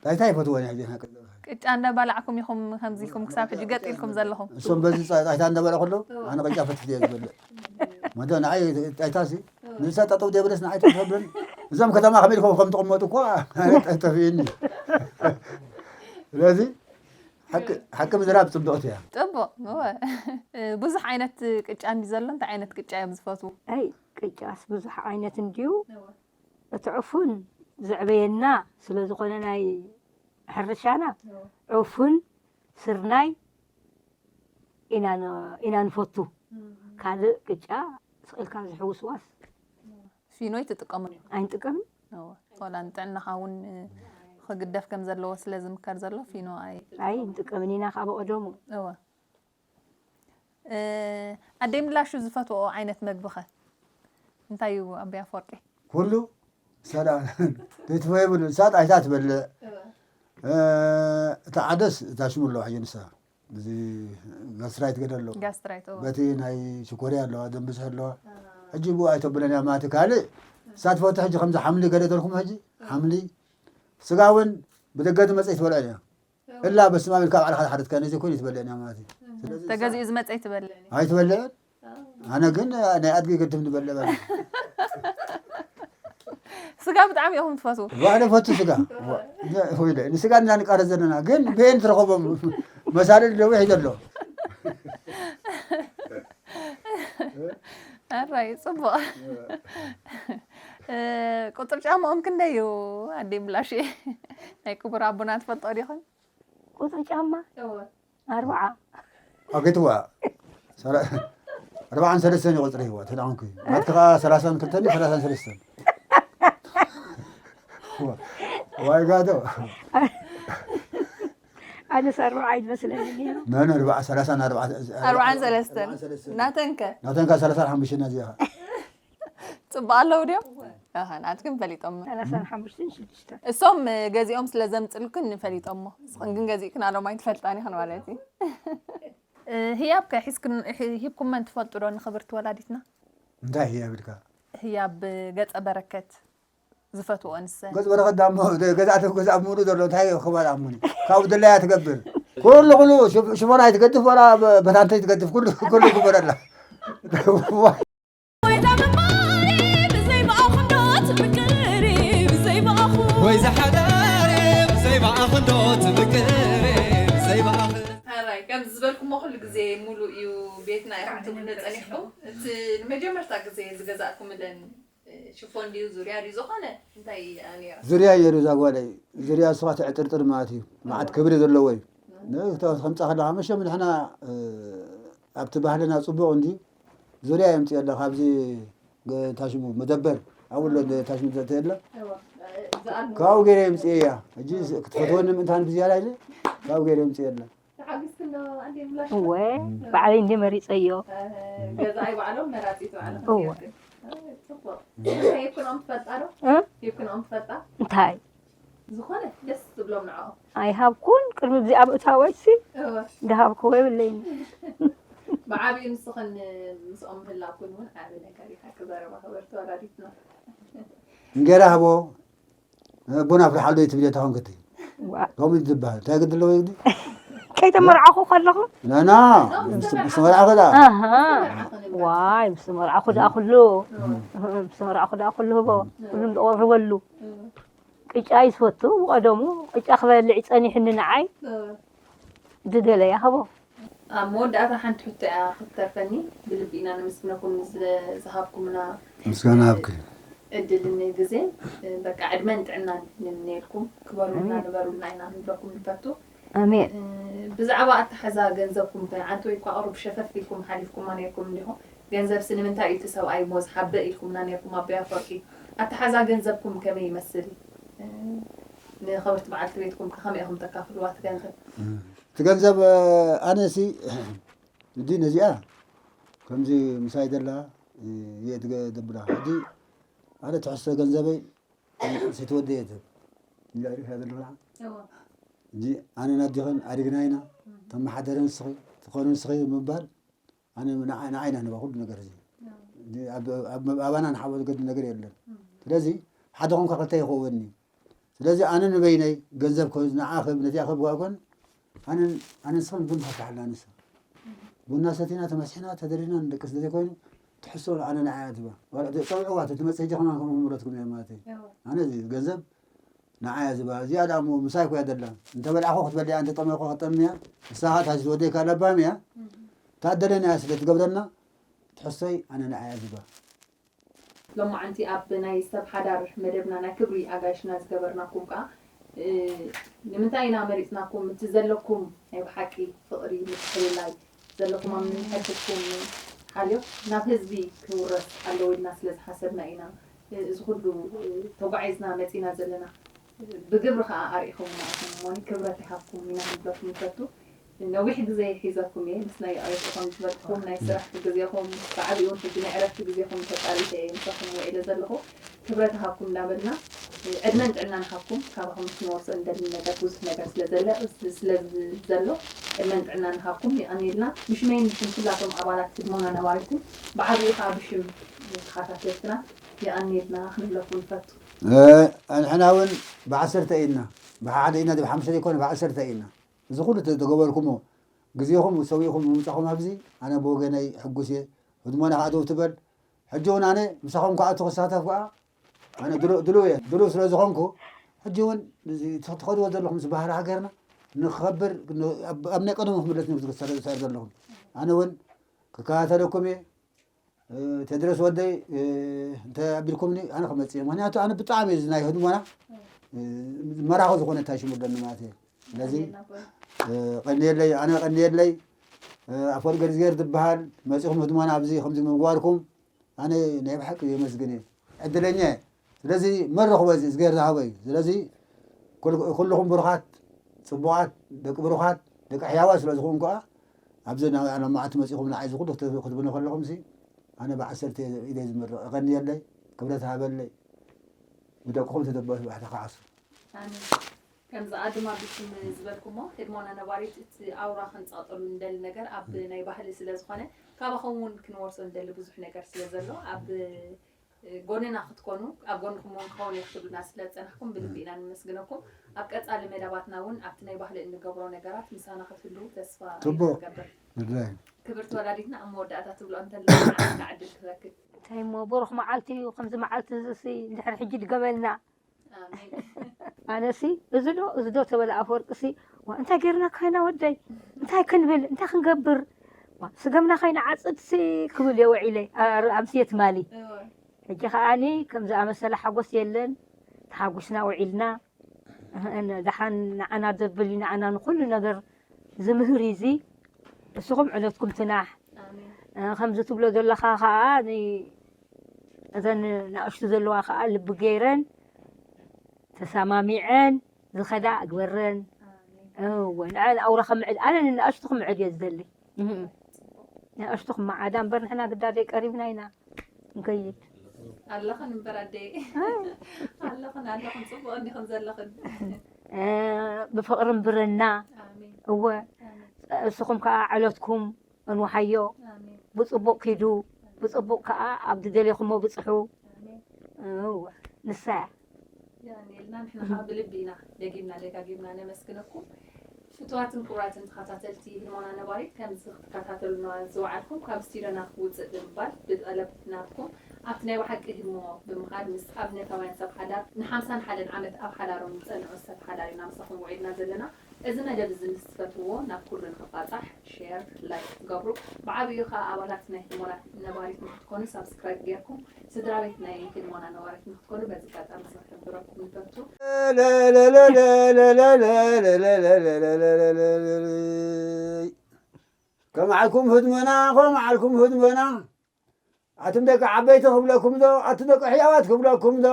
ጣይታ ይፈትዎ ናይ ዜና ቅጫ ቅጫ እንዳባላዕኩም ኢኹም ከምዚ ኢልኩም ክሳብ ሕጂ ገጥ ኢልኩም ዘለኹም። እሶም በዚ ጣይታ እንዳበላ ከለዉ ኣነ ቅጫ ፈትፍት እየ ዝበልዕ። መቶ ንዓይ ጣይታ ሲ ንሳ ጠጠው ደብለስ ንዓይ ተብለኒ እዞም ከተማ ከመይ ኢልኩም ከም ትቕመጡ እኳ ጠፊእኒ። ስለዚ ሓቂ ምዝራብ ፅብቕቲ እያ። ፅቡቕ እወ። ብዙሕ ዓይነት ቅጫ እንዲ ዘሎ እንታይ ዓይነት ቅጫ እዮም ዝፈትዉ? ኣይ ቅጫስ ብዙሕ ዓይነት እንድዩ። እቲ ዕፉን ዘዕበየና ስለ ዝኾነ ናይ ሕርሻና ዕፉን ስርናይ ኢና ንፈቱ። ካልእ ቅጫ ስቕ ኢልካ ዝሕውስዋስ ፊኖ ኣይትጥቀሙን ኢኹም? ኣይንጥቀምን። እወ፣ ዋላ ንጥዕናኻ እውን ክግደፍ ከም ዘለዎ ስለ ዝምከር ዘሎ ፊኖ ኣይ ኣይንጥቀምን ኢና ካብ ቀደሙ። እወ። ኣደይ ምላሹ ዝፈትዎ ዓይነት መግቢ ኸ እንታይ እዩ ኣቦይ ኣፈወርቂ? ኩሉ ሰላም ዘይትፈ የብሉ ንሳ ጣይታ ትበልዕ እታ ዓደስ እታ ሽሙ ኣለዋ ሕጂ ንሳ እዚ ጋስትራይት ገደ ኣለዎ ጋስትራይት እወ። በቲ ናይ ሽኮርያ ኣለዋ ደንብስሕ ኣለዋ ሕጂ ብኡ ኣይተብለን እያ ማቲ ካልእ ንሳ ትፈቱ ሕጂ ከምዚ ሓምሊ ገደ ተልኩም ሕጂ ሓምሊ ስጋ እውን ብደገ ዝመፀ ይትበልዐን እያ እላ በስማም ኢልካ ባዕልኻ ዝሓረድካ ነዚ ኮይኑ ትበልዕ እያ ማለት እዩ። ስለዚ ንሳ ተገዚኡ ዝመፀ ኣይትበልዕን እያ። ኣይትበልዕን። ኣነ ግን ናይ ኣድጊ ግድም ንበልዕ በለ። ስጋ ብጣዕሚ ኢኹም ትፈትዉ። ዋዕለ ፈቱ ስጋ። ወይለ ንስጋ እና ንቃረፅ ዘለና ግን በየን ትረኸቦም መሳልል ደዊ ሒዘ ኣሎ። ኣራይ ፅቡቕ። ቁፅሪ ጫማኦም ክንደይ እዩ ኣደይ ምላሽ? ናይ ክቡር ኣቦና ትፈልጦ ዲኹም? ቁፅሪ ጫማ ኣርብዓ ኣገትዋ ኣርባዓን ሰለስተን ይቆፅረ ህይወት ተዳንኩ ናትካ ሰላሳን ክልተን ሰላሳን ሰለስተን ዋይ ጋዶ። ኣነስ ኣርባዓ ይመስለኒ ነይሩ። ነን ኣርባዓ ሰላሳ ኣርባዓ ኣርባዓን ሰለስተን ናተንከ ሰላሳ ሓሙሽተ ናዚኻ ፅቡቅ ኣለዉ ድዮም? ኣሃ፣ ንዓትክን ፈሊጦም። ሰላሳን ሓሙሽተን ሽዱሽተን እሶም ገዚኦም ስለ ዘምፅልክን ፈሊጦሞ። ንስኽን ግን ገዚእክን ኣሎም ኣይትፈልጣን ኢኽን ማለት እዩ። እ፣ ህያብ ከ ሒዝክን ሒ- ሂብኩመን ትፈልጡ ዶ ንኽብርቲ ወላዲትና? እንታይ ህያብ ኢልካ? ህያብ ገፀ በረከት ዝፈትዎ ንሰን። ገጽ በረኸት ዳሞ ገዛእቲ ገዛ ሙሉ ዘሎ እንታይ ክባል ኣሙኒ ካብኡ ድላያ ትገብር ኩሉ ኩሉ ሽፎና ይትገድፍ ወላ በታንተ ይትገድፍ ኩሉ ኩሉ ግበረላ። ወይ ዳምባሪ ብዘይ ብኣኹ ዶ ትምቅሪ ብዘይ ብኣኹ ወይ ዝሓዳሪ ብዘይ ብኣኹ ዶ ትምቅሪ ብዘይ ብኣኹ ሕራይ ከምዚ ዝበልኩሞ ኩሉ ግዜ ሙሉእ እዩ ቤትና ኢኹም ትብሉ ጸኒሕኩም። እቲ ንመጀመርታ ግዜ ዝገዛእኩምለን ሽፎን ድዩ ዙርያ ድዩ ዝኾነ እንታይ እያ ነይራ? ዙርያ እየ ሩዛ ጓለይ። ዙርያ እሱ ከዓ ትዕጥርጥር ማለት እዩ። መዓት ክብሪ ዘለዎ እዩ። ንእቶ ከምፃ ከለካ መሸም ንሕና ኣብቲ ባህልና ፅቡቅ እንዲ ዙርያ የምፅእ ኣለ ካብዚ ታሽሙ መደበር ኣብሎ ታሽሙ ዘተ የለ ካብኡ ገይረ የምፅእ እያ። ሕጂ ክትፈትወኒ ምእንታን ብዝያዳ ኢለ ካብኡ ገይረ የምፅእ የለ ተሓጊዝክን ዶ ኣንዴ ምላሽ? እወ ባዕለይ እንደ መሪፀዮ ገዛኢ ባዕሎም መራፂ ተባዕለ እወ ጽቡቅ። ሂብክንኦም ትፈልጣ ዶ? እ? ሂብክንኦም ትፈልጣ? እንታይ ዝኾነ ደስ ዝብሎም ንዕኦም። ኣይሃብኩን ቅድሚ እዚኣ ምእታወይሲ እወ እንዳሃብክዎ የብለይን። ብዓብዩ ንስኽን ምስኦም ምህላኩን እውን ዓቢ ነገር እዩ። ሓቂ ዘረባ ክብርቲ ወላዲትና። እንጌራ ህቦ ቡና ኣፍልሓሉ ትብል እታ ኮንክቲ ዋ- ከምኡ ዝበሃል እንታይ ግዲ ኣለዎ ግዲ ከይተመርዓኹ ከለኹ ናና ምስ መርዓኸ ዳ ኣሃ ዋይ ምስ መርዓኹ ደኣ ኩሉ ምስ መርዓኹ ደኣ ኩሉ ህቦ ኩሉ ዝቐርበሉ ቅጫ ይስወቱ ብቐደሙ ቅጫ ክበልዕ ይጸኒሕኒ ንዓይ ዝደለያ ህቦ ኣብ መወዳእታ ሓንቲ ሕቶ እያ ክትተርፈኒ። ብልቢ ኢና ነመስግነኩም ንዝሃብኩምና ምስጋና ሃብኪ እድልን ግዜን። በቃ ዕድመን ጥዕናን ንምነየልኩም። ክበሩልና ንበሩልና ኢና ንብለኩም ንፈቱ። ኣሜን ብዛዕባ ኣተሓዛ ገንዘብኩም ከ ዓንተወይ እኳ ቅሩብ ሸፈፍ ኢልኩም ሓሊፍኩማ ነርኩም እንዲኹም። ገንዘብሲ ንምንታይ እዩ እቲ ሰብኣይ እሞ ዝሓብእ ኢልኩምና ነርኩም ኣቦይ ኣፈወርቂ። ኣተሓዛ ገንዘብኩም ከመይ ይመስል? ንኽብርቲ በዓልቲ ቤትኩም ከ ከመይ ኢኹም ተካፍልዋ እቲ ገንዘብ? እቲ ገንዘብ ኣነሲ እዲ ነዚኣ ከምዚ ምሳይ ዘላ እየ ትገ- ደብላ ሕጂ ኣነ ትሕዝቶ ገንዘበይ ሴትወደ እየ ትብል እንዳ ሪእካ ዘለኹ ደኣ ሕጂ ኣነን ኣዲኽን ኣዲግና ኢና ተመሓደረ ንስኺ ትኾኑ ንስኺ ምባል ኣነ ንዓ- ንዓይና ንባ ኩሉ ነገር እዚ ሕጂ ኣብ- ኣብ- ኣባና ንሓቦ ዝገድል ነገር የለን ስለዚ ሓደ ኾንካ ክልተ ይኸውን እዩ ስለዚ ኣነ ንበይነይ ገንዘብ ከ ንዓ ክብ ነቲኣ ክብ ኣይኮን ኣነ ኣነ ንስኽን ቡን ከፍልሓልና ንሳ ቡና ሰቲና ተመስሒና ተደሪና ንደቅስ ዘይኮይኑ ትሕሶ ኣነ ንዓያ ትባ ፀውዕዋ ትመፅእ ሕጂ ከማን ከምኡ ምረትኩም እየ ማለት እዩ ኣነ እዚ ገንዘብ ንዓያ ዝባ እዚኣ ደኣ እሞ ምሳይ ኮያ ደላ እንተበላዕኹ ክትበልያ እንተጠመኹ ክትጠምያ ንሳኻ ታዚ ዝወደይካ ለባም እያ ታደለና እያ ስለ ትገብረና ትሕሶይ ኣነ ንዓያ ዝባ ሎማዓንቲ ኣብ ናይ ሰብ ሓዳር መደብና ናይ ክብሪ ኣጋይሽና ዝገበርናኩም ከዓ ንምንታይ ኢና መሪፅናኩም? እቲ ዘለኩም ናይ ብሓቂ ፍቕሪ ምትሕልላይ ዘለኩም ኣብ ምንሕድኩም ሓልዮ ናብ ህዝቢ ክውረስ ኣለዎ ኢልና ስለ ዝሓሰብና ኢና እዚ ኩሉ ተጓዒዝና መፂና ዘለና። ብግብሪ ከዓ ኣርኢኹምና ኢኹም እሞኒ ክብረት ይሃብኩም ኢና ክንብለኩም ንፈቱ። ነዊሕ ግዜ ሒዘኩም እየ ምስ ናይ ኣየት ኢኹም ዝበልኩም ናይ ስራሕ ግዜኹም ብዓብኡ እውን ሕጂ ናይ ዕረፍቲ ግዜኹም ተጣሪተ እየ ምሳኹም ውዒለ ዘለኹ ክብረት ይሃብኩም እናበልና ዕድመን ጥዕናን ይሃብኩም ካባኹም ክንወርሶ እንደሊ ነገር ብዙሕ ነገር ስለዘለ ስለዚ ዘሎ ዕድመን ጥዕናን ይሃብኩም የቐንየልና ብሽመይን ብሽም ኩላቶም ኣባላት ህድሞና ነባሪትን ብዓብኡ ከዓ ብሽም ተኻታተልትና የቐንየልና ክንብለኩም ንፈቱ ንሕና እውን ብዓሰርተ ኢና ብሓደ ኢና ብሓምሽተ ዘይኮነ ብዓሰርተ ኢና እዚ ኩሉ ተገበርኩሞ ግዜኹም ሰዊእኹም ምምፃኹም ኣብዚ ኣነ ብወገነይ ሕጉስ እየ ህድሞና ከዓ ደው ትበል ሕጂ እውን ኣነ ምሳኹም ከዓ ክሳተፍ ከዓ ኣነ ድሉው እየ ድሉው ስለ ዝኾንኩ ሕጂ እውን ትኸድዎ ዘለኹም ምስ ባህሪ ሃገርና ንክኸብር ኣብ ናይ ቀደሙ ክምለስ ዝሰር ዘለኹም ኣነ እውን ክከታተለኩም እየ ቴድሮስ ወደይ እንተ ኣቢልኩምኒ ኣነ ክመፅእ እየ ምክንያቱ ኣነ ብጣዕሚ እዚ ናይ ህድሞና መራኺ ዝኾነ እንታይ ሽሙ ኣለኒ ማለት እየ ስለዚ ቀንየለይ ኣነ ቀንየለይ ኣፈወርቂ ገርዝጌር ዝበሃል መፂኹም ህድሞና ኣብዚ ከምዚ ምግባርኩም ኣነ ናይ ብሓቂ የመስግን እየ ዕድለኛ እየ ስለዚ መረኽቦ እዚ እዝጌር ዝሃቦ እዩ። ስለዚ ኩል-፣ ኩልኹም ብሩኻት፣ ጽቡቓት፣ ደቂ ብሩኻት፣ ደቂ ሕያዋት ስለ ዝኾንኩ ከኣ ኣብዚ ናብ፣ ናብ መዓልቲ መጺኹም ንዓይ እዚ ኩሉ ክት-፣ ክትብሉ ከለኹምሲ ኣነ ብዓሰርተ ኢደይ ዝምርቕ። የቐንየለይ፣ ክብረት ሃበለይ። ብደቅኹም ተደበሱ፣ ባሕቲ ከዓሱ። ኣሜን። ከምዚ ኣድማ ብሽም ዝበልኩሞ ህድሞና ነባሪት እቲ ኣውራ ክንጸቕጠሉ እንደሊ ነገር ኣብ ናይ ባህሊ ስለ ዝኾነ ካባኹም እውን ክንወርሶ እንደሊ ብዙሕ ነገር ስለ ዘሎ ኣብ ጎንና ክትኮኑ ኣብ ጎንኩም እውን ክኸውን እየ ክትብሉና ስለ ዝጸናሕኩም ብልቢ ኢና ንመስግነኩም። ኣብ ቀጻሊ መደባትና እውን ኣብቲ ናይ ባህሊ እንገብሮ ነገራት ምሳና ክትህልዉ ተስፋ ኢና ጽቡቕ። ንገብር። ብድላይ። ክብርቲ ወላዲትና ኣብ መወዳእታ ትብሎ እንተለና ንዓና ዕድል ክረክብ። እንታይ እሞ ብሩኽ መዓልቲ እዩ ከምዚ መዓልቲ እዚ ሲ እንድሕር ሕጂ ድገመልና። ኣነሲ እዚ ዶ እዚ ዶ ተበለ ኣፈወርቅሲ ዋ እንታይ ጌርናካ ኢና ወደይ እንታይ ክንብል እንታይ ክንገብር ዋ ስገምናካ ኢና ዓፅድሲ ክብል እየ ውዒለ ኣምስየ ትማሊ ሕጂ ከዓኒ ከም ዝኣመሰለ ሓጎስ የለን ተሓጒስና ውዒልና ደሓን ንዓና ዘብል እዩ ንዓና ንኩሉ ነገር ዝምህር እዩ እዚ ንስኹም ዕለትኩም ትናሕ ከምዚ ትብሎ ዘለኻ ከዓ እዘን ንኣሽቱ ዘለዋ ከዓ ልቢ ገይረን ተሰማሚዐን ዝኸዳ እግበረን እወ ንዓን ኣውራ ከምዕድ ኣነ ንኣሽቱ ክምዕድ እየ ዝደሊ ንኣሽቱ ክመዓዳ እምበር ንሕና ግዳደይ ቀሪብና ኢና ንከይድ ኣለኽን እምበር ኣደይ ኣለኽን ኣለኽን ፅቡቅ እንዲኽን ዘለኽን ብፍቅሪ እምብረና እወ እስኹም ከዓ ዕለትኩም እንውሓዮ ብፅቡቅ ኪዱ ብፅቡቅ ከዓ ኣብ ዝደለኹሞ ብፅሑ ንሳ እያ የቐንየልና ንሕና ከዓ ብልቢ ኢና ደጊምና ደጋጊምና ነመስግነኩም ፍትዋትን ክቡራትን ተኸታተልቲ ህድሞና ነባሪት ከምዚ ክትከታተሉና ዝወዓልኩም ካብ ስቱዲዮና ክውፅእ ብምባል ብጠለብ ናትኩም ኣብቲ ናይ ብሓቂ ህድሞ ብምኻድ ምስ ኣብነታውያን ሰብ ሓዳር ንሓምሳን ሓደን ዓመት ኣብ ሓዳሮም ዝፀንዑ ሰብ ሓዳር ኢና ምሳኹም ውዒልና ዘለና እዚ መደብ እዚ ምስ ትፈትውዎ ናብ ኩሉ ንኽባፃሕ ሼር ላይክ ትገብሩ ብዓብዩ ከዓ ኣባላት ናይ ህድሞና ነባሪት ንክትኮኑ ሳብስክራይብ ጌርኩም ስድራ ቤት ናይ ህድሞና ነባሪት ንክትኮኑ በዚ ኣጋጣሚ ክንሕብረኩም ንፈቱ። ከመዓልኩም ህድሞና ከመዓልኩም ህድሞና ኣቱም ደቂ ዓበይቲ ክብለኩም ዶ ኣቱም ደቂ ሕያዋት ክብለኩም ዶ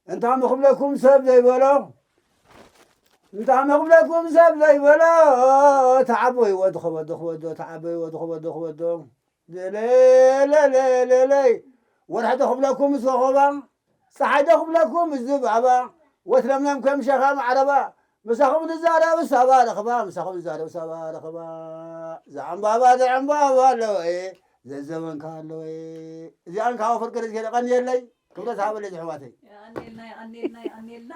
እንታ ምኽብለኩም ሰብ ዘይበሎ እንታ ምኽብለኩም ሰብ ዘይበሎ ተዓበይዎ ትኸበዶ ክበዶ ተዓበይዎ ትኸበዶ ክበዶ ለለለለለይ ወርሒ ዶ ክብለኩም ምስ ኮኸባ ፀሓይ ዶ ክብለኩም ምስ ዝባባ ወትለምለም ከም ሸኻ ማዕረባ ምሳኹም ንዛረብ ሳባ ረኽባ ምሳኹም ንዛረብ ሳባ ረኽባ ዘዕምባባ ዘዕምባባ ኣለወ ዘዘበንካ ኣለወ እዚኣን ካብ ፍርቅር ዝሄደ ቀንየለይ ክብረት ሃበለይ ዝሕዋተይ የቐንየልና የቐንየልና የቐንየልና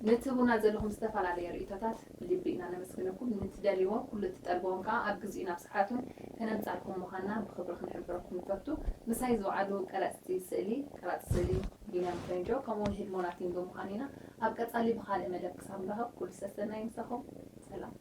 ንትህቡና ዘለኹም ዝተፈላለየ ርእይቶታት ብልቢ ኢና ነመስግነኩም ንትደልይዎ ኩሉ ትጠልብዎም ከዓ ኣብ ግዚኡ ናብ ሰዓቱን ከነምፃልኩም ምዃንና ብክብሪ ክንሕብረኩም ንፈቱ ምሳይ ዝወዓሉ ቀረፅቲ ስእሊ ቀራፂ ስእሊ ቢንያም ፈንጆ ከምኡውን ህድሞና ቲም ብምዃን ኢና ኣብ ቀፃሊ ብካልእ መደብ ክሳብ ንራኸብ ኩሉ ሰሰናይ ምሳኹም ሰላም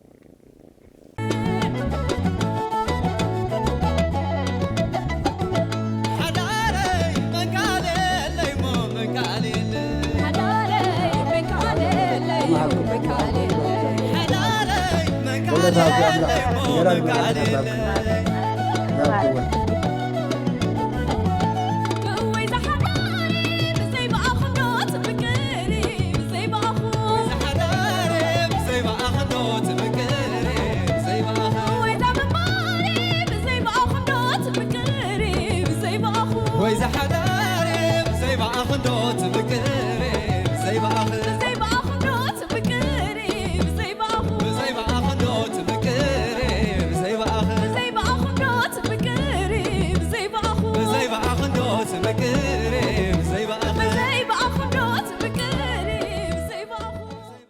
ወይ ዝሓዳር ብዘይ ብኣኽንዶ ትምቅር ብዘይ ብኣኽ ብዘይ ብኣኽንዶ ትምቅር ብዘይ ብኣኹ ብዘይ ብኣኽንዶ ትምቅር ብዘይ ብኣኽ ብዘይ ብኣኽንዶ ትምቅር ብዘይ ብኣኹ ብዘይ ብኣኽንዶ ትምቅር